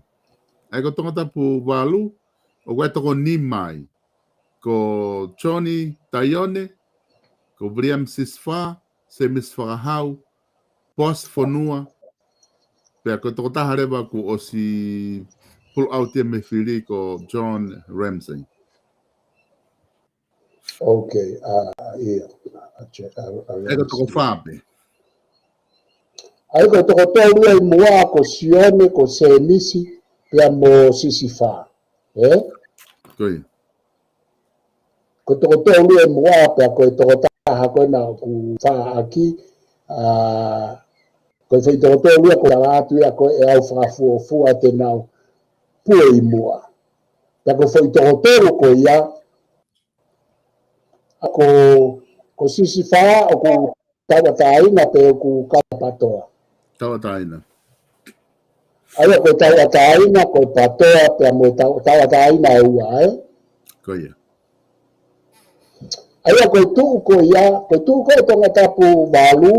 ʻA ia ko Tongatapu valu, ʻoku ʻi ai e toko nima ai. Ko Johnny Taione, ko William Sisifā, Semisi Fakahau, Boasi Fonua, pea ko e tokotaha leva kuo ʻosi pull out ia mei he fili ko John Ramsay. Ok, ʻa, ia. ʻA, che-, ʻa, ʻa, ʻa ia ko e toko fā pē. ʻA ia ko e toko tolu ia ʻi muʻa ko Sione, ko Semisi, pea mo Sisifā. Ē? Ko ia. Ko e toko tolu ia ʻi muʻa pea ko e tokotaha ko ē naʻa ku fā ʻaki, ʻa, ko e foʻi toko tolu ia ko e tala atu ia ko ē ʻe au fakafuofua te nau pue ʻi muʻa. Pea ko e foʻi toko tolu ko ia, ʻa ko, ko Sisifā ʻoku tauʻatāina pe ʻoku kau PATOA? Tauʻatāina. ʻA ia ko e tauʻatāina, ko e PATOA, pea mo e tau-, tauʻatāina ʻe ua, ē? Ko ia. ʻA ia ko e tuʻu ko ia, ko e tuʻu ko ē Tongatapu valu,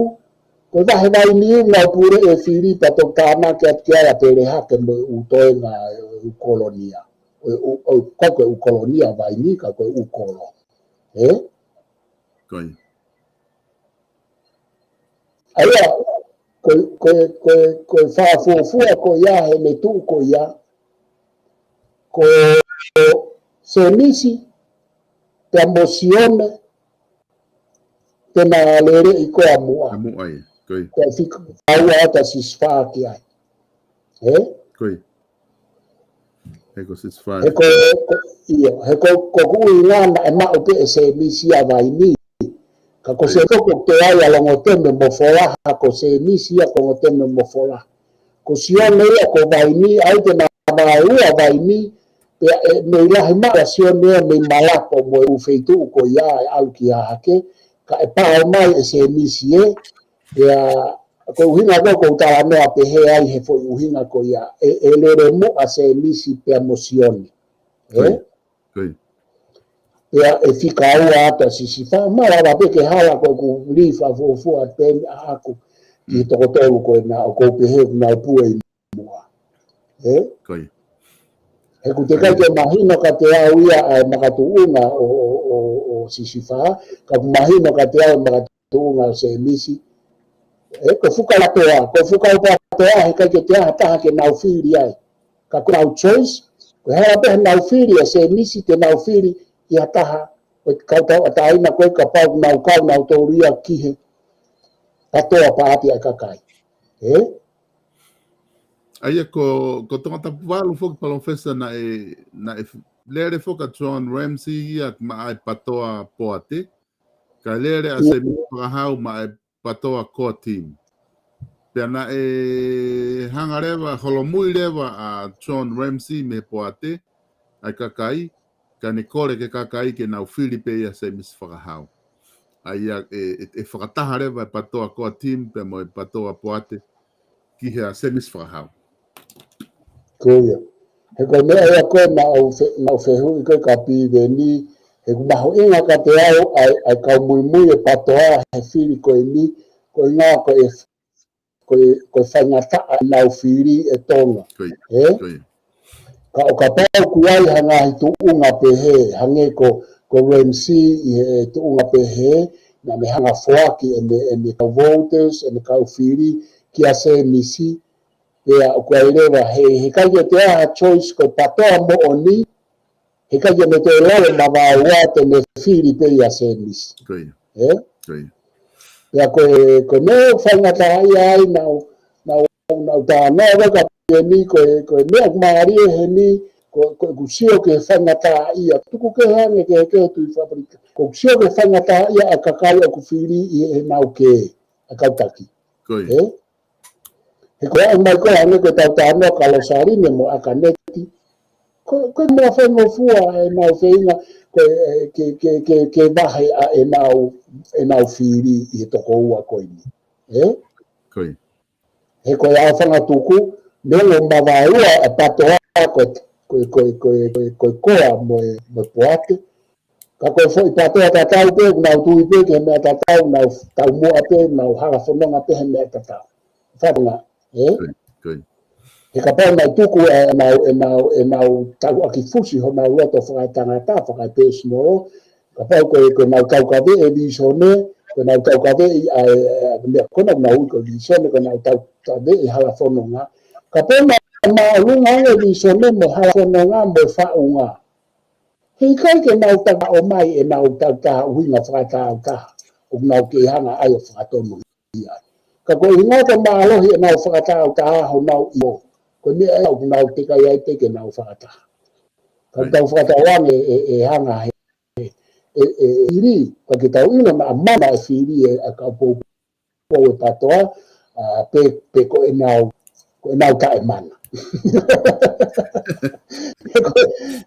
ko e vahe vaini naʻe pule ʻe Filipa Tokana ke atu ki ai ʻa Pele Hake mo e ʻū toenga ʻo e ʻū kolonia. ʻO, ʻo, ʻo, ʻikai ko e ʻū kolonia vaini, ka ko e ʻū kolo. Ē? Ko ia. ʻA ia, ko, ko, ko, ko e fakafuofua ko ia, heʻene tuʻu ko ia, ko Semisi, pea mo Sione, te na lele ʻi ko ē ʻa muʻa. ʻA muʻa ia, ko ia. Ko e fika, ʻa ua ʻa Sisifā ki ai. Ē? Ko ia. He ko Siosifa. He ko, ko, ʻio, he ko, ko ʻeku ʻuhinga naʻe maʻu pē ʻe Sēmisi ʻa Vaini. Ka ko Sēmisi ko te ai ʻa Longoteme mo Folaha, ko Sēmisi ia ko Longoteme mo Folaha. Ko Sione ia ko Vaini, ʻa ia te na vaeua Vaini, pea ʻe mei lahi maʻu ʻa Sione ia mei Malapo mo e ʻū feituʻu ko ia ʻe ʻalu ki Hahake, ka ʻe pao mai ʻe Sēmisi ē, pea ko e ʻuhinga ko ē ʻoku ou talanoa pehē ai he foʻi ʻuhinga ko ia, ʻe, ʻe lele muʻa Sēmisi pea mo Sione. Ē? Ko ia. Ko ia. Pea ʻe fika ua atu ʻa Siosifa, malava pē ke hala ko ʻeku lī fakafuofua pē ʻaʻaku ki he toko tolu ko ena ʻoku ou pehē ʻoku nau pue ʻi muʻa. Ē? Ko ia. He ʻoku teʻeki ai ke mahino kiate au ia ʻa e makatuʻunga ʻo, ʻo, ʻo, ʻo Siosifa, ka ʻoku mahino kiate au e makatuʻunga ʻo Sēmisi. Ē, ko e fuka ʻa e PATOA, ko e fuka ʻa e PATOA, heʻikai ke toe ʻi ai ha taha ke nau fili ai. Ka ko ʻenau choice, ko e hala pē ʻenau fili ʻa Sēmisi te nau fili ʻi ha taha, ko e kau tauʻatāina ko ē kapau ʻoku nau kau nautolu ia ki he PATOA Paati ʻa e Kakai. Ē? ʻA ia ko, ko Tongatapu valu foki Palōfesa naʻe, naʻe lele foki ʻa John Ramsay ia maʻa e PATOA Poate. Kae lele ʻa Sēmisi Fakahau maʻa e PATOA Core Team. Pea naʻe hanga leva, holomui leva ʻa John Ramsay mei he Poate ʻa e Kakai, ka ne kole ki he kakai ke nau fili pē ia Sēmisi Fakahau. ʻA ia ʻe, ʻe, ʻe fakataha leva e PATOA Core Team pea mo e PATOA Poate ki he ʻa Sēmisi Fakahau. Ko ia. He ko e meʻa ia ko ē naʻa ku fe-, naʻa ku fehuʻi ko ē kia Piveni, he ʻoku mahuʻinga kiate au ʻa e, ʻa e kau muimui e PATOA he fili ko eni, ko e ʻuhinga ko e, ko e, ko e faingataʻa ʻenau fili ʻe Tonga. Ko ia. Ē? Ko ia. Ka ʻo kapau ʻoku ʻi ai ha ngaahi tuʻunga pehē, hangē ko, ko Ramsay ʻi he tuʻunga pehē, naʻa ne hanga foaki ʻene, ʻene kau voters, ʻene kau fili, kia Sēmisi, pea ʻoku ʻi ai leva, he, heʻikai ke toe ʻi ai ha choice ko e PATOA moʻoni, heʻikai ke ne toe lava mavaeua te ne fili pē ia Sēmisi. Ko ia. Ē? Ko ia. Pea ko e, ko e meʻa ʻoku faingataʻaʻia ai naʻa ku, naʻa ku, naʻa ku talanoa ʻaki ʻa Piveni ko e, ko e meʻa ʻoku mālie heni, ko, ko ʻeku sio ki he faingataʻaʻia, tuku kehe ange ki he, ki he tui fakapolitika. Ko ʻeku sio ki he faingataʻaʻia ʻa e kakai ʻoku fili ʻi heʻenau kē, ʻa e kau taki. Ko ia. Ē? He ko e ʻai mai ko ē hangē ko ʻetau talanoa kia Losaline mo ʻAkaneti. Ko, ko e meʻa faingofua ʻenau feinga, ko e, ke, ke, ke, ke vahe ʻa ʻenau, ʻenau fili ʻi he toko ua ko eni. Ē? Ko ia. He ko e ʻaofangatuku, neongo mavaeua e PATOA ko e, ko e, ko e koa mo e, mo e poate. Ka ko e foʻi PATOA tatau pē, ʻoku nau tui pē ki he meʻa tatau, nau taumuʻa pē, nau hala fononga pē he meʻa tatau. Fatongia, ē? Ko ia, ko ia. He kapau nau tuku ʻenau, ʻenau, ʻenau tauʻaki fusi honau loto fakaetangata, fakaepesinolo, kapau ko e, ko ʻenau taukaveʻi e visone, ko ʻenau taukaveʻi ʻa e, ʻa e meʻa ko ena ʻoku nau ui ko e visone, ko ʻenau taukaveʻi hala fononga. Kapau naʻe māʻolunga ange e visone mo e hala fononga mo e faʻunga, heʻikai ke nau takaʻomai ʻenau tautaha ʻuhinga fakataautaha ʻoku nau kei hanga ai ʻo fakatonuhia ai. Ka ko e ʻuhinga ko e mālohi ʻenau fakataautaha honau ʻio, ko e meʻa ia ʻoku nau teʻeki ai pē ke nau fakataha. Ka ʻoku tau fakatauange ʻe, ʻe hanga he, ʻe, ʻe, ʻe fili, ka ke tau ʻilo naʻa mana e fili ʻe, ʻa e kau poupou e PATOA, ʻa, pe, pe ko ʻenau, ko ʻenau taʻemana. He ko,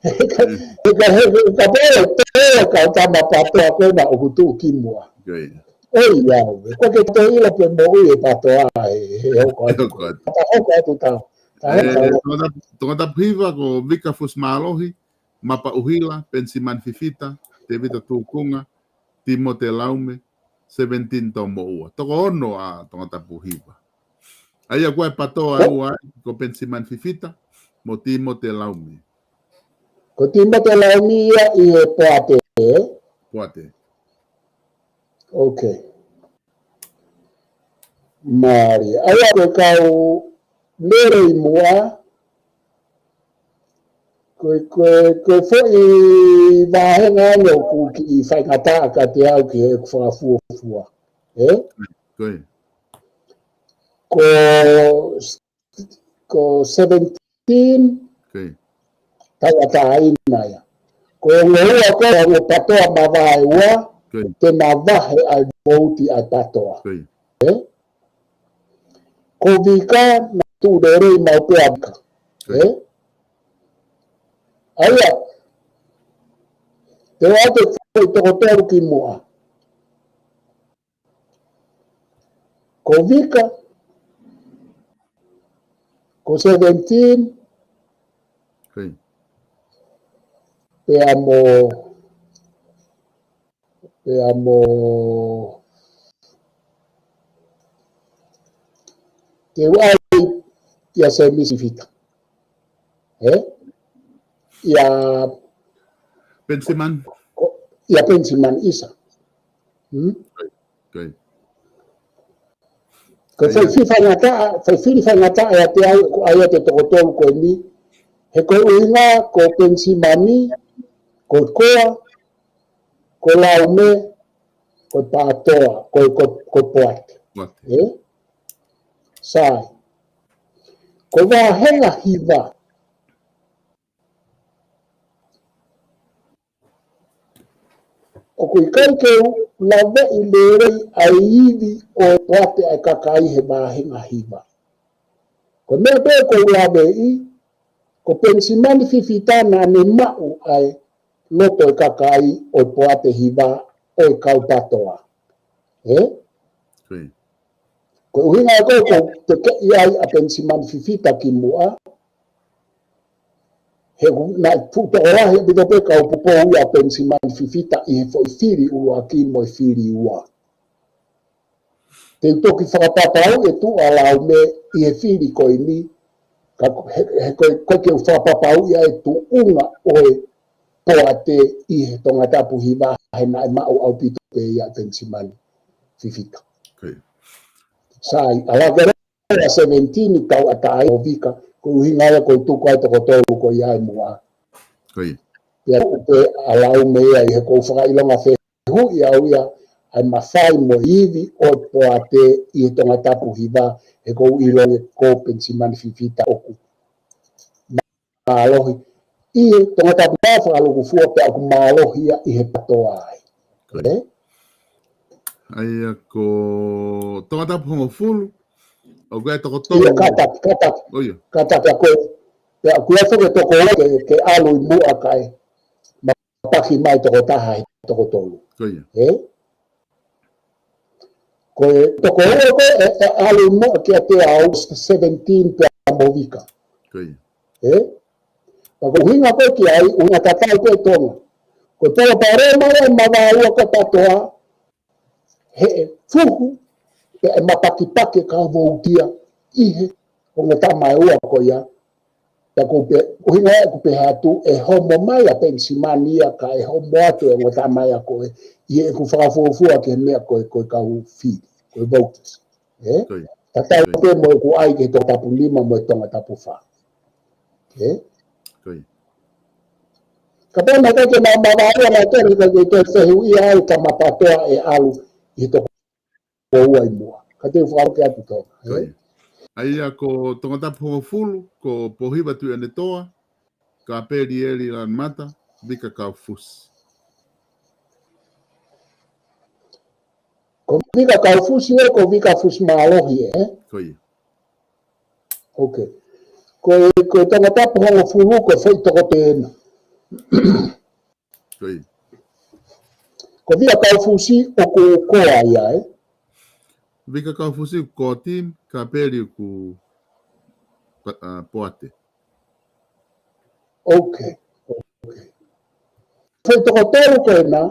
he ka, he ka, he ka, he ka pē, pē, kau tama PATOA ko ena ʻoku tuʻu ki muʻa. Ko ia. ʻOi, ia, ʻoku ke toe ʻilo pe moʻui e PATOA, he, he hoko atu. He hoko atu. Ka hoko atu tau. Ka hoko atu. Ē, Tongatapu, Tongatapu hiva ko Vika Fusimālohi, Mapa ʻUhila, Penisimani Fifita, Tēvita Tukunga, Tīmote Laume, Seventeen Tomoʻua. Toko ono ʻa Tongatapu hiva. ʻA ia ko e PATOA ʻe ua ai, ko Penisimani Fifita, mo Tīmote Laume. Ko Tīmote Laume ia ʻi he poate, ē? Poate. Ok. Mālie. ʻA ia ko e kau lele ʻi muʻa, ko e, ko e, ko e foʻi vāhenga ʻeni ʻoku kiʻi faingataʻa kiate au ki heʻeku fakafuofua. Ē? Ko ia. Ko, ko seventeen, tauʻatāina ia. Ko e ongo ua ko e ongo PATOA mavaeua, te na vahe ʻa e vouti ʻa e PATOA. Ē? Ko Vika naʻe tuʻu lelei maʻu pē ʻa Vika. Ē? ʻA ia, te u ʻoatu e foʻi toko tolu kimuʻa. Ko Vika, ko seventeen, pea mo, pea mo, te u ʻai ʻia Semisi Fifita. Ē? ʻIa Penisimani. Ko, ʻia Penisimani ʻisa. Hmm? Ko e foʻi fili faingataʻa, foʻi fili faingataʻa ʻiate au, ko ʻai ʻa e toko tolu ko eni. He ko e ʻuhinga, ko Penisimani, ko Koa, ko Laume, ko e PATOA, ko, ko, ko Poate. Ē? Sai. Ko e vāhenga hiva. ʻOku ʻikai ke u laveʻi lelei ʻa e ivi ʻo e Poate ʻa e kakai he vāhenga hiva. Ko e meʻa pē ʻoku ou laveʻi, ko Penisimani Fifita naʻa ne maʻu ʻa e loto e kakai ʻo e Poate hiva ʻo e kau PATOA. Ē? Ko e ʻuhinga ko ē ʻoku ou tekeʻi ai ʻa Penisimani Fifita kimuʻa, he ʻoku, naʻe fuʻu tokolahi ʻaupito pē kau poupou ia ʻa Penisimani Fifita ʻi he foʻi fili ʻuluaki mo e fili ua. Te u toki fakapapauʻi e tuʻu ʻa Laume ʻi he fili ko eni, ka ko, he, he ko e, ko e ke u fakapapauʻi ʻa e tuʻunga ʻo e Poate ʻi he Tongatapu hiva he naʻe maʻu ʻaupito pē ia ʻa Penisimani Fifita. Sai, ʻa la ke ʻa seventeen tauʻatāina ʻo Vika, ko e ʻuhinga ia ko e tuku ai toko tolu ko ia ʻi muʻa. Pea tuʻu pē ʻa Laume ia ʻi he ʻoku ou fakaʻilonga fehuʻi au ia, ʻa e mafai mo e ivi ʻo e Poate ʻi he Tongatapu hiva, he ʻoku ou ʻiloʻi ko Penisimani Fifita ʻoku mālohi ʻi he Tongatapu hiva fakalūkufua pea ʻoku mālohi ia ʻi he PATOA ai. Ē? ʻA ia ko Tongatapu hongofulu, ʻoku ʻi ai e toko tolu. Kātaki, kātaki. Kātaki ʻa ko ē. Pea ʻoku ʻi ai foki e toko ua ke, ke ʻalu ʻi muʻa kae mapaki mai toko taha he toko tolu. Ē? Ko e toko ua ko ē, ʻe, ʻe ʻalu ʻi muʻa kiate au seventeen pea mo Vika. Ē? Pea ko e ʻuhinga ko ē ki ai, ʻuhinga tatau ko ē Tonga. Ko e palopalema ia ʻa e mavaeua ko e PATOA, he ʻe fuhu, pea ʻe mapakipaki e kau vouti ia ʻi he ongo tamaeua ko ia. Pea ko e pē, ʻuhinga ia ʻoku pehē atu ʻe homo mai ʻa Penisimani ia kae homo atu e ongo tamaeua ko ē, ʻi heʻeku fakafuofua ki he meʻa ko ē, ko e kau fili, ko e vouti. Ē? Tatau pē mo ʻeku ʻai ki he Tongatapu nima mo e Tongatapu fā. Ē? Kapau naʻe ʻikai ke nau mavaeua naʻe ʻikai ke toe fehuʻia ai ka ma PATOA ʻe ʻalu ʻi he toko ua ʻi muʻa. Ka te u fakaloke atu Tonga. Ē? ʻA ia ko Tongatapu hongofulu, ko Pōhiva Tuʻiʻonetoa, Kapelieli Lanumata, Vika Kaufusi. Ko Vika Kaufusi ē, ko Vika Fusimālohi ē? Ko e, ko e Tongatapu hongofulu, ko e foʻi toko tolu ena. Ko Vika Kaufusi ʻoku Koa ia ē? Vika Kaufusi ʻoku Koa Tim, Kapeli ʻoku, ʻa, Poate. Foʻi toko tolu ko ena.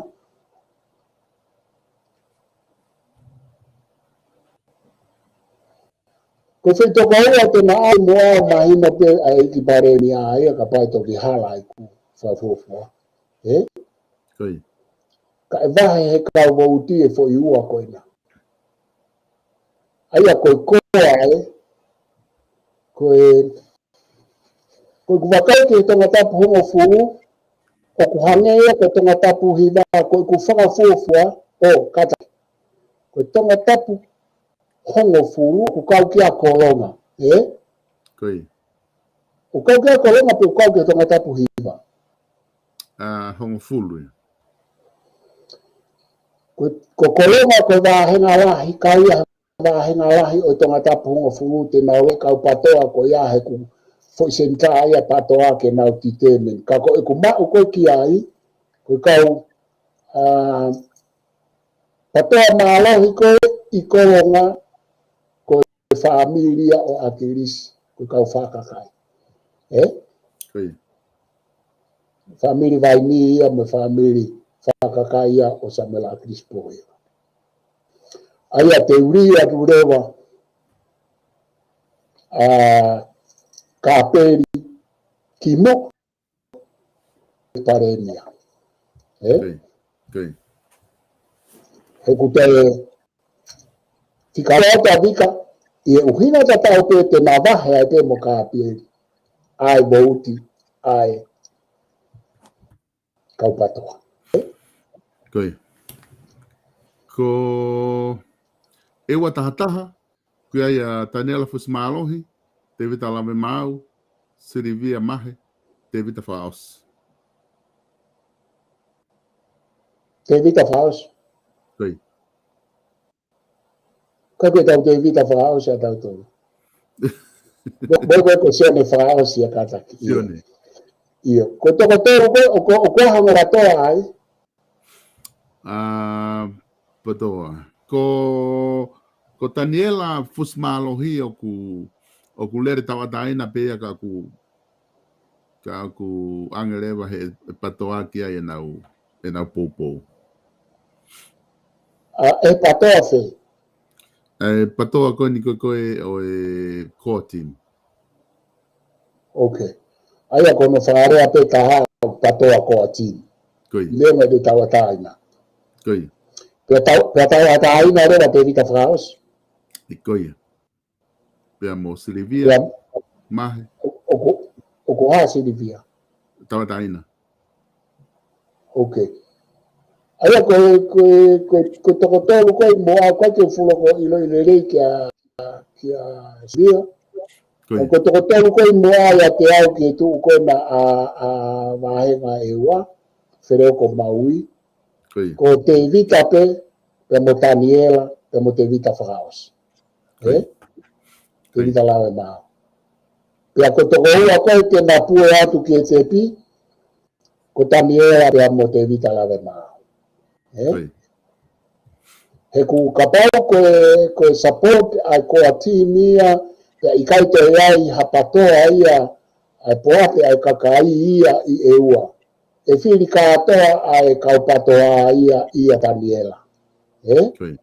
Ko e foʻi toko ua te na ʻai muʻa ʻo mahino pē ʻa e ʻEiki Palēmia ia kapau ʻe toki hala ʻeku fakafuofua. Ē? Kae vahe he kau vouti e foʻi ua ko ena. ʻA ia ko e Koa ē, ko e Ko ʻeku vakai ki he Tongatapu hongofulu, ʻoku hangē ia ko e Tongatapu hiva, ko ʻeku fakafuofua, ʻo kātaki. Ko e Tongatapu hongofulu, ʻoku kau ki ai Kolonga, ē? ʻOku kau ki ai Kolonga pe ʻoku kau ki he Tongatapu hiva? ʻA, hongofulu ia. Ko, ko Kolonga ko e vāhenga lahi, kau ia he vāhenga lahi ʻo e Tongatapu hongofulu, te nau ō e kau PATOA ko ia he ʻoku foʻi senitā ia PATOA ke nau determine. Ka ko ʻeku maʻu ko ē ki ai, ko e kau, ʻa, PATOA mālohi ko ē ʻi Kolonga, ko e fāmili ia ʻo ʻAkilisi, ko e kau Faʻa Kakai. Ē? Ko ia. Fāmili Vainī ia mo e fāmili Faʻa Kakai ia ʻo Samuela ʻAkilisi Pohe. ʻA ia te u lī atu leva ʻa Kapeli ki muʻa, Palēmia. Ē? Ko ia. Ko ia. He ʻoku te fika loto a vika, ʻi he ʻuhinga tatau pē te ma vahe ai pē mo Kapeli ʻa e vouti ʻa e kau PATOA. Ko ia. Ko e ua taha taha, ko ia ʻa Taniela Fusimālohi, Tēvita Lavemaau, Silivia Mahe, Tēvita Fakaʻosi. Tēvita Fakaʻosi. Ko ia. Ka ko e tau Tēvita Fakaʻosi ʻa tautolu. Mo, mo, mo ko Sione Fakaʻosi ia kātaki. ʻIo. Sione. ʻIo. Ko e toko tolu ko ē, ʻoku, ʻoku ʻi ai hano PATOA ai? ʻA, PATOA. Ko, ko Taniela Fusimālohi ʻoku, ʻoku lele tauʻatāina pē ia ka ʻoku, ka ʻoku ʻoange leva he, he PATOA ki ai ʻenau, ʻenau poupou. ʻA, ʻe PATOA fē? ʻE PATOA ko eni ko ē ko ē ʻo e core team. Ok. ʻA ia ko hono fakalea pē taha ʻo PATOA core team. Ko ia. Lele mo e tauʻatāina. Ko ia. Pea tau, pea tauʻatāina leva Tēvita Fakaʻosi. ʻE ko ia. Pea mo Silivia. Pea Mahe. ʻO, ʻoku, ʻoku ʻi ai Silivia? Tauʻatāina. Ok. ʻA ia ko e, ko e, ko e, ko e toko tolu ko ē ʻi muʻa, ʻoku ʻikai ke u fuʻu loko ʻiloʻi lelei kia, kia Silivia. Ko ia. Ko e toko tolu ko ē ʻi muʻa ia te au ke tuʻu ko ena ʻa, ʻa vāhenga ʻe ua, Feleoko Maui. Ko ia. Ko Tēvita pē, pea mo Taniela, pea mo Tēvita Fakaʻosi. Ko ia. Ē? Ko ia. Tēvita Lavemaau. Pea ko e toko ua ko ē te ma pue atu ki he tepi, ko Taniela pea mo Tēvita Lavemaau. Ē? Ko ia. He ʻoku kapau ko e, ko e support ʻa e core team ia, pea ʻikai toe ʻi ai ha PATOA ia, ʻa e poate ʻa e kakai ia ʻi ʻEua. ʻE fili kātoa ʻa e kau PATOA ia ʻia Taniela. Ē? Ko ia.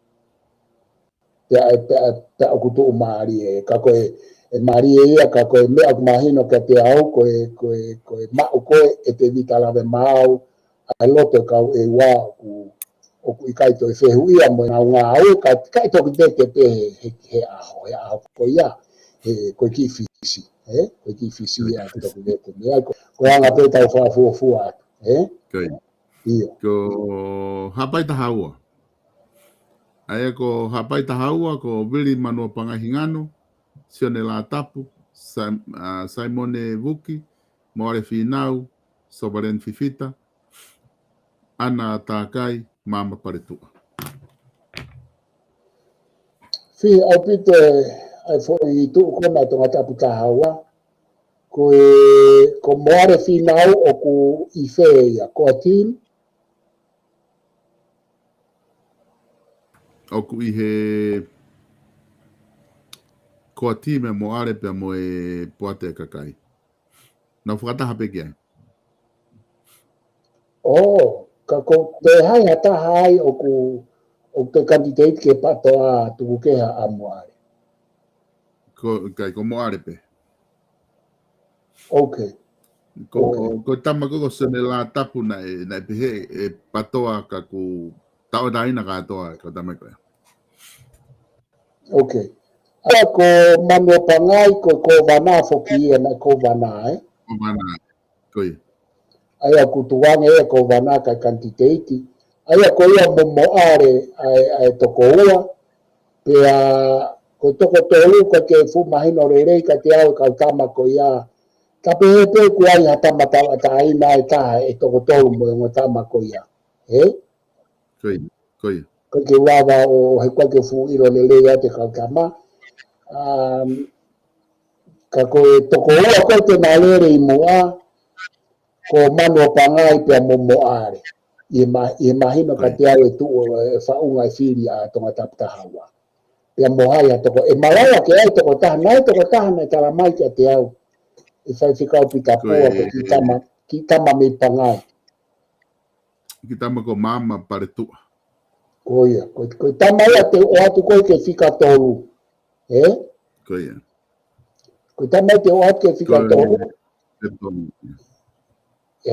Pea, pea, pea ʻoku tuʻumālie, ka ko e, ʻe mālie ia, ka ko e meʻa ʻoku mahino kiate au, ko e, ko e, ko e maʻu ko ē ʻe Tēvita Lavemaau ʻa e loto ʻo e kau ʻEua ʻoku, ʻoku ʻikai toe fehuʻia mo ʻenau ngāue, ka, ka ʻe toki vete pē he, he, he ʻaho, he ʻaho ko ia, he, ko e kiʻi fisi, ē? Ko e kiʻi fisi ia ʻe toki vete. Meʻa ko, ko e anga pē ʻetau fakafuofua atu, ē? Ko ia. ʻIo. Ko Haʻapai taha ua. ʻA ia ko Haʻapai taha ua, ko Vili Manuapangai Hingano, Sione Lātapu, Sai-, ʻa, Saimone Vuki, Moale Fīnau, Sovaleni Fifita, ʻAna Takai, Maama Paletuʻa. Fihi ʻaupito ʻa e foʻi tuʻu ko ena ʻa Tongatapu taha ua, ko e, ko Moale Fīnau ʻoku ʻi fē ia, core team? ʻOku ʻi he core team ʻa Moale pea mo e poate ʻa e kakai. Nau fakataha pē ki ai. ʻŌ, ka ko e pehē ʻe ha taha ai ʻoku, ʻoku te candidate ke PATOA tuku kehe ʻa Moale? Ko, ʻikai ko Moale pē. Ok. Ko, ok. Ko, ko e tama ko ē ko Sione Lātapu naʻe, naʻe pehē ʻe PATOA ka ʻoku tauʻatāina kātoa e kau tama ko ē. Ok. ʻA ia ko Manuapangai ko e kōvana foki ia, naʻe kōvana, ē? Kōvana. Ko ia. ʻA ia ʻoku tukuange ia kōvana kae candidate. ʻA ia ko ia mo Moale ʻa e, ʻa e toko ua. Pea ko e toko tolu ʻoku ʻikai ke fuʻu mahino lelei kiate au e kau tama ko ia Ka pehē pē kuo ʻi ai ha tama tauʻatāina ʻe taha ʻe toko tolu mo e ongo tama ko ia. Ē? Ko ia, ko ia. Ko e ke lava ʻo, he ko e ke fuʻu ʻilo lelei ʻa e kau tama. Um, ka ko e toko ua ko ē te na lele ʻi muʻa, ko Manu ʻo Pangai pea mo Moʻale. ʻI he ma-, ʻi he mahino ka Ko ia. te au e tuʻu e faʻunga e fili ʻa Tongatapu taha ua. Pea mo hai ha toko, ʻe malava ke ʻi ai toko taha, naʻe toko taha naʻe tala mai kiate au. ʻE Faifekau Pita Ko Pua, ko e kiʻi tama, kiʻi tama mei Pangai. Kiʻi tama ko Maama Paletuʻa. Ko ia, ko, ko e tama ia te u ʻoatu ko ē ke fika tolu. Ē? Ko ia. Ko e tama ia te u ʻoatu ke fika Ko ia. tolu.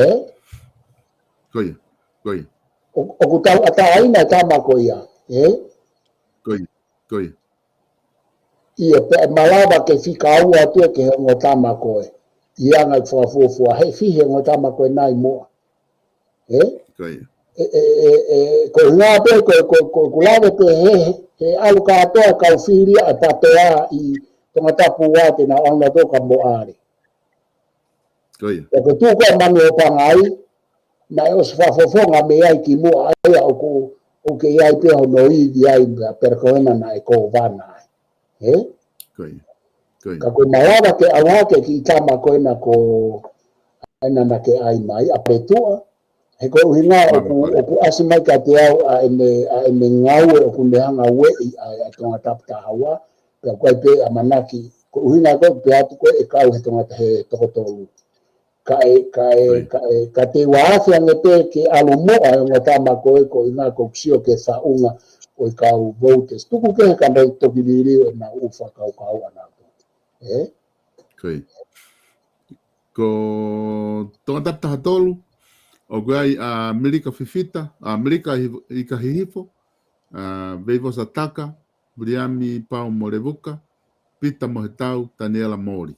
Ē? Ko ia, ko ia. ʻO, ʻoku tauʻatāina e tama ko ia, ē? Ko ia, ko ia. ʻIo, pea ʻe malava ke fika ua atu ē ki he ongo tama ko ē. ʻI he anga e fakafuofua, he fihi e ongo tama ko ē na ʻi muʻa. Ē? Ko ia. ʻE, ʻe, ʻe, ʻe, ko e ngā pē, ko, ko, ko, ko lave pē he, he, he ʻalu kātoa e kau fili ʻa e PATOA ʻi Tongatapu ua te na ʻalu nautolu kia Moʻale. Ko ia. Pea ko e tuʻu ko ē Manu ʻo Pangai, naʻe ʻosi fakafofonga mei ai ki muʻa ʻa ia ʻoku, ʻoku ʻi ai pē hono ivi ai, pea, pea ko ena naʻe kōvana ai. Ē? Ko ia. Ko ia. Ka ko e malava ke ʻalu hake kiʻi tama ko ena ko ena naʻa ke ʻai mai, ʻa Paletuʻa. He ko e ʻuhinga Manu ʻoku, Paletuʻa. ʻoku ʻasi mai kiate au ʻa ʻene, ʻa ʻene ngāue ʻoku ne hanga ueʻi ʻa, ʻa Tongatapu taha ua, pea ko e pē ʻamanaki, ko e ʻuhinga ko ē pea atu ko ē ʻe kau he Tongatapu he toko tolu. Ka ʻe, ka ʻe, Ko ia. ka ʻe, ka te u afe ange pē ke ʻalu muʻa e ongo tama ko ē ko e ʻuhinga ʻoku ou sio ki he faʻunga ʻo e kau voters. Tuku kehe ka nau toki liliu ʻenau ʻū fakakaukau ʻanautolu. Ē? Ko ia. Ko Tongatapu taha tolu, ʻoku ʻi ai ʻa Milika Fifita, ʻa Milika Hi-, ʻIkahihifo, ʻa Veivosa Taka, Viliami Pau Molevuka, Pita Mohetau, Taniela Moli.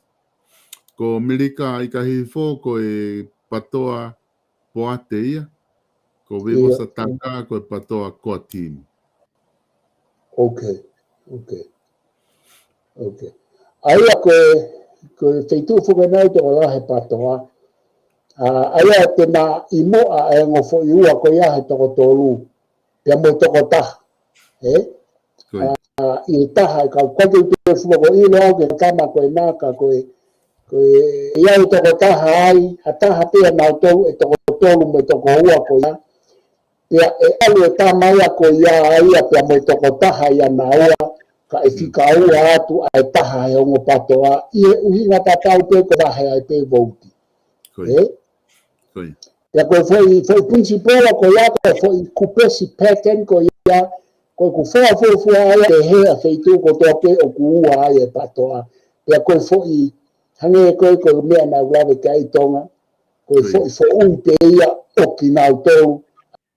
Ko Milika ʻIkahihifo, ko e PATOA Poate ia, ko Veivosa ʻIo. Taka, ko e PATOA Core Team. Ok, ok. Ok. ʻA ia ko e, ko e feituʻu foki nai tokolahi he PATOA. ʻA, ʻa ia te na ʻi muʻa e ongo foʻi ua ko ia he toko tolu. Pea mo e toko taha. Ē? Ko ia. ʻA, ʻi he taha, ka ko e ke te fua ko ʻilo au ki he tama ko ena ka ko e, ko e, ʻi ai e toko taha ai, ha taha pē ʻanautolu e toko tolu mo e toko ua ko ia. Pea ʻe ʻalu e tama ia ko ia ai ia pea mo e toko taha ia naua, ka ʻe Mm. fika ua atu ʻa e taha he ongo PATOA, ʻi he ʻuhinga tatau pē ko e vahe ai pē vouti. Ko ia. Ē? Ko ia. Pea ko e foʻi, foʻi principle ko ia, ko e foʻi kupesi pattern ko ia, ko e ʻoku fakafuofua ai pē he ʻa feituʻu kotoa pē ʻoku ua ai e PATOA. Pea ko e foʻi, hangē ko e, ko e meʻa naʻa ku lave ki ai Tonga, ko e Ko ia. foʻi foʻui pē ia ʻo kinautolu,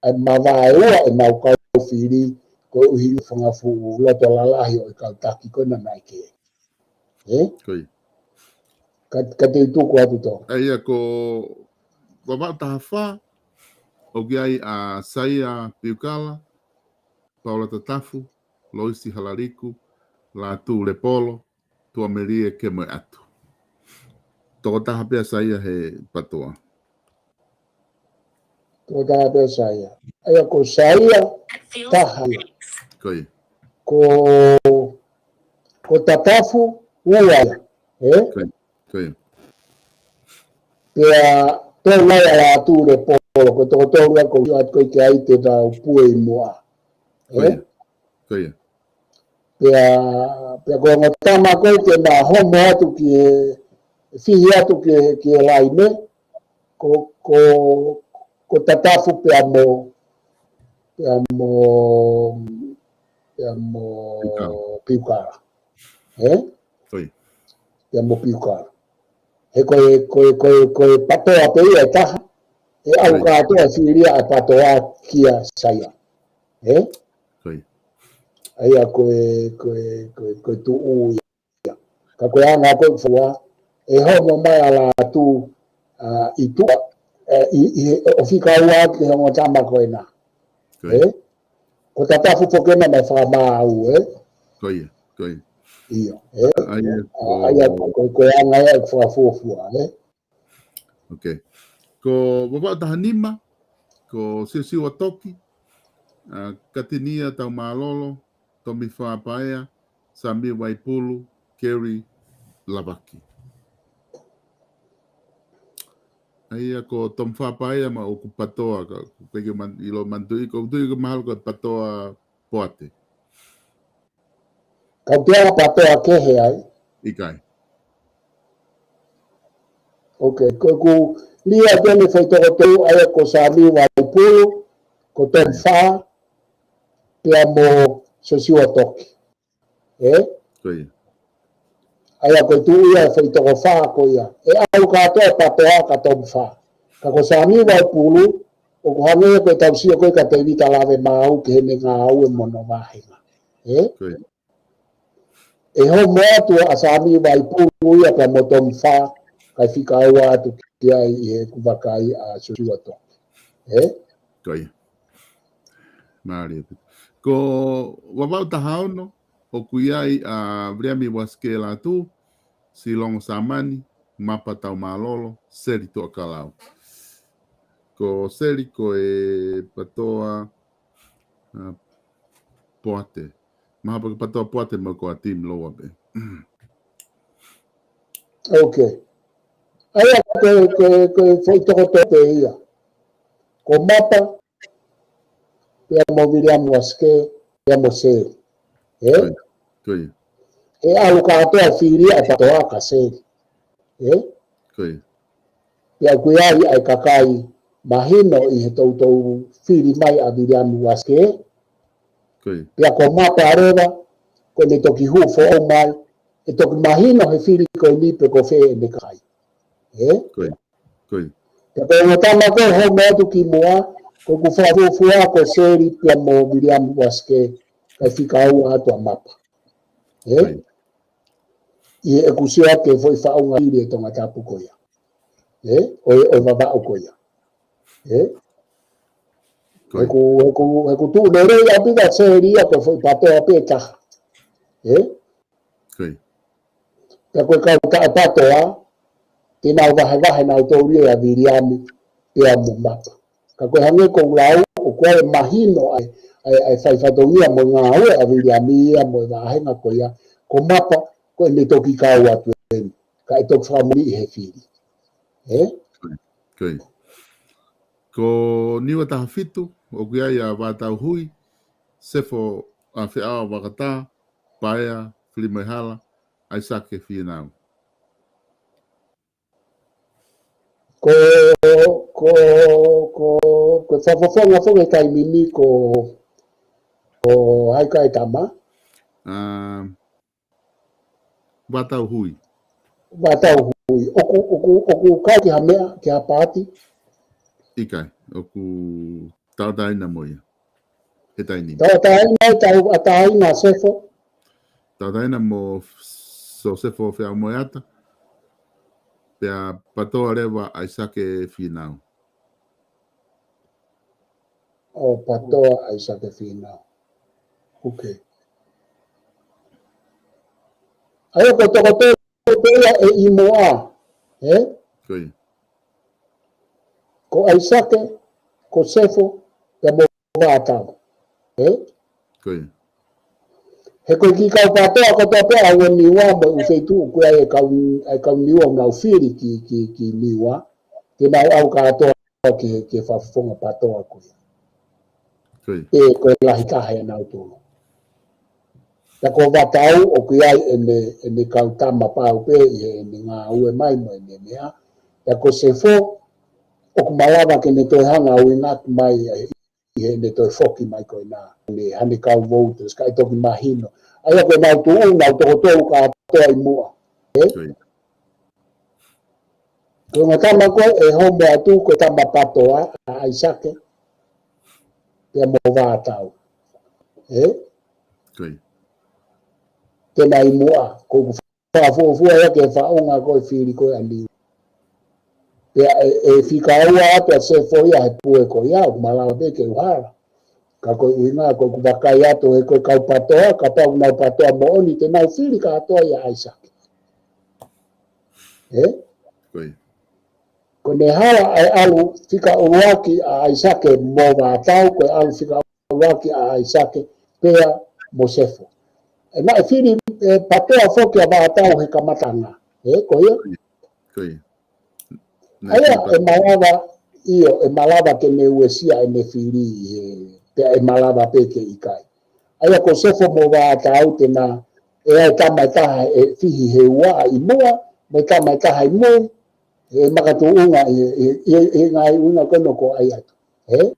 ʻa e mavaeua ʻenau kau fili, koeʻuhi ko e fanga fuʻu loto lalahi ʻo e kau taki ko ena naʻe kē. Ē? Ko ia. Ka, ka te u tuku atu Tonga. ʻA ia ko Vavaʻu taha fā, ʻoku ʻi ai ʻa Saia Piukala, Paula Tatafu, Loisi Halaliku, Lātū Lepolo, Tuʻamelie Kemoeʻatu. Toko taha pē ʻa Saia he PATOA. Toko taha pē ʻa Saia. ʻA ia ko Saia taha ia. Ko ia. Ko, ko Tatafu ua ia. Ē? Ko ia. Ko ia. Pea tau mai ʻa Lātū Lepolo, ko e toko tolu ia ko ia ko e ke ai te tau pue ʻi muʻa. Ko Ē? ia. Ko ia. Pea, pea ko e ongo tama ko ē ke na homo atu ki he, fihi atu ki he, ki he laine, ko, ko, ko Tatafu pea mo, pea mo, pea mo Piukala. Piukala. Ē? Ko ia. Pea mo Piukala. He ko e, ko e, ko e, ko e PATOA pē ia ʻe taha. ʻE ʻalu Ko ia. kātoa fili ʻa e PATOA kia Saia. Ē? Ko ia. ʻA ia ko e, ko e, ko e, ko e tuʻu ia. Ka ko e anga ko ē fua, ʻe homo mai ʻa Lātū, ʻa, ʻi tuʻa, ē, ʻi, ʻi, ʻo fika ua ki he ongo tama ko ena. Ko ia. Ē? Ko Tatafu foki ena naʻe fakamaau, ē? Ko ia, ko ia. ʻIo, ē? ʻA ia ʻA, ko ʻa ia ko, ko, ko e anga ia ʻoku fakafuofua, ē? Okay. Ko Vavaʻu taha nima, ko Siosiua Toki, ʻa, Katinia Taumālolo, Tomi Fā Paea, Sami Vaipulu, Keri Lavaki. ʻA ia ko Tomi Fā Paea ma ʻoku PATOA, ka, ka ke man, ʻilo manatuʻi, ko tui ko mahalo ko e PATOA Poate. Ka ʻoku ʻi ai ha PATOA kehe ai? ʻIkai. Okay, ko ʻeku lea atu ʻeni foʻi toko tolu, ʻa ia ko Sami Vaipulu, ko Tomi Fā, pea mo Siosiua Toki. Ē? Ko ia. ʻA ia ko e tuʻu ia e foʻi toko fā ko ia. ʻE ʻalu kātoa PATOA ka Tomi Fā. Ka ko Sami Vaipulu, ʻoku hangē ko e tau sio ko ē kia Tēvita Lavemaau ki heʻene ngāue mo hono vāhenga. Ē? Ko ia. ʻE homo atu ʻa Sami Vaipulu ia pea mo Tomi Fā, kae fika ua atu ki ai ʻi heʻeku vakai ʻa Siosiua Toki. Ē? Ko ia. Mālie. Ko Vavaʻu taha ono, ʻoku ʻi ai ʻa Viliami Uasikē Lātū, Silongo Sāmani, Mapa Taumālolo, Seli Tuʻakalau. Ko Seli ko e PATOA, ʻa, Poate. Mahalo pē ko e PATOA Poate mo e ko ʻa Tim Loa pē. Okay. ʻA ia ko, ko, ko e foʻi toko tolu pē ia. Ko Mapa, pea mo Viliami Uasikē, pea mo Seli. Ē? Ko ia. Ko ia. ʻE ʻalu kātoa fili ʻa e PATOA ka Seli. Ē? Ko ia. Pea ʻoku ʻi ai ʻa e kakai mahino ʻi he toutou fili mai ʻa Viliami Uasikē. Ko ia. Pea ko Mapa leva, ko ʻene toki hū foʻou mai, ʻe toki mahino he fili ko eni pe ko fē ʻene kakai. Ē? Ko ia. Ko ia. Pea ko e ongo tama ko ē homo atu ki muʻa, ko ʻeku fakafuofua ko Seli pea mo Viliami Uasikē, kae fika ua atu ʻa Mapa. Ē? Ko ia. ʻI heʻeku sio ki he foʻi faʻunga fili ʻi Tongatapu ko ia. Ē? ʻO e, ʻo e Vavaʻu ko ia. Ē? Ko ia. He ʻoku, he ʻoku, he ʻoku tuʻu lelei ʻaupito ʻa Seli ia ko e foʻi PATOA pē taha. Ē? Ko ia. Pea ko e kau taʻe PATOA, te nau vahevahe nautolu ia ʻa Viliami, pea mo Mapa. Ka ko e hangē ko ʻeku lau, ʻoku ʻi ai e mahino ʻa e, ʻa e, ʻa e faifatongia mo e ngāue ʻa Viliami ia mo e vāhenga ko ia, ko Mapa, ko ʻene toki kau atu eni, kae toki fakamoʻoni he fili. Ē? Ko ia. Ko Niua taha fitu, ʻoku ʻi ai ʻa Vātau Hui, Sefo ʻa Feʻao Vakatā, Paea Filimoehala, ʻAisake Fīnau. Ko, ko, ko, ko e fakafofonga foki he taimi ni ko, ko hai ka e tama? ʻA, Vātau Hui. Vātau Hui. ʻOku, ʻoku, ʻoku kau ki ha meʻa, ki ha paati? ʻIkai, ʻoku tauʻatāina mo ia. He taimi ni. Tauʻatāina, tauʻatāina Sefo. Tauʻatāina mo Sōsefo Feʻamoeata. Pea PATOA leva ʻAisake Fīnau. ʻO PATOA ʻAisake Fīnau. Okay. ʻA ia ko e toko tolu pē ia ʻe ʻi muʻa. Ē? Ko ia. Ko ʻAisake, ko Sefo, pea mo Vātau. Ē? Ko ia. He ko e kiʻi kau PATOA kotoa pē ʻa ʻUeniua mo e ʻū feituʻu ko ia ʻa e kau, ʻa e kau Niua ʻoku nau fili ki, ki, ki Niua. Te nau ʻalu kātoa ki he, ki he fakafofonga PATOA ko ia. Ko ia. Pea ko e lahi taha ʻia nautolu. Pea ko Vātau ʻoku ʻi ai ʻene, ʻene kau tama pau pē ʻi heʻene ngāue mai mo ʻene meʻa. Pea ko Sefo ʻoku malava ke ne toe hanga ʻo uinga atu mai ʻi heʻene toe foki mai ko ena. Hane, hane kau vouti, kae toki mahino. ʻA ia ko ʻenau tuʻu, nau toko tolu kātoa ʻi muʻa. Ē? Ko ia. Ko e ongo tama ko ē ʻe homo atu ko e tama PATOA, ʻa ʻAisake, pea mo Vātau. Ē? Ko ia. Te nau ʻi muʻa, ko ʻeku fakafuofua ia ki he faʻunga ko e fili ko ē ʻa Niua. Pea ʻe, ʻe fika ua atu ʻa Sefo ia he pue ko ia, ʻoku malava pē ke u hala. Ka ko e ʻuhinga, ko ʻeku vakai atu he ko e kau PATOA, kapau ʻoku nau PATOA moʻoni te nau fili kātoa ʻia ʻAisake. Ē? Ko ia. Ko ʻene hala ʻa e ʻalu fika ʻuluaki ʻa ʻAisake mo Vātau, ko e ʻalu fika ʻuluaki ʻa ʻAisake pea mo Sefo. ʻE naʻe fili ʻe Patoa foki ʻa Vātau he kamataʻanga. Ē, ko ia? Ko ia. ʻA ia, ʻe malava, ʻio, ʻe malava ke ne uesia ʻene fili, ē, pea ʻe malava pē ke ʻikai. ʻA ia ko Sefo mo Vātau te na, ʻe ʻi ai e tama ʻe taha ʻe fihi he ua ʻi muʻa, mo e tama ʻe taha ʻi mui, ʻe makatuʻunga ʻi, ʻi, ʻi, ʻi he ngaahi ʻuhinga ko ena ʻoku ʻai atu. Ē?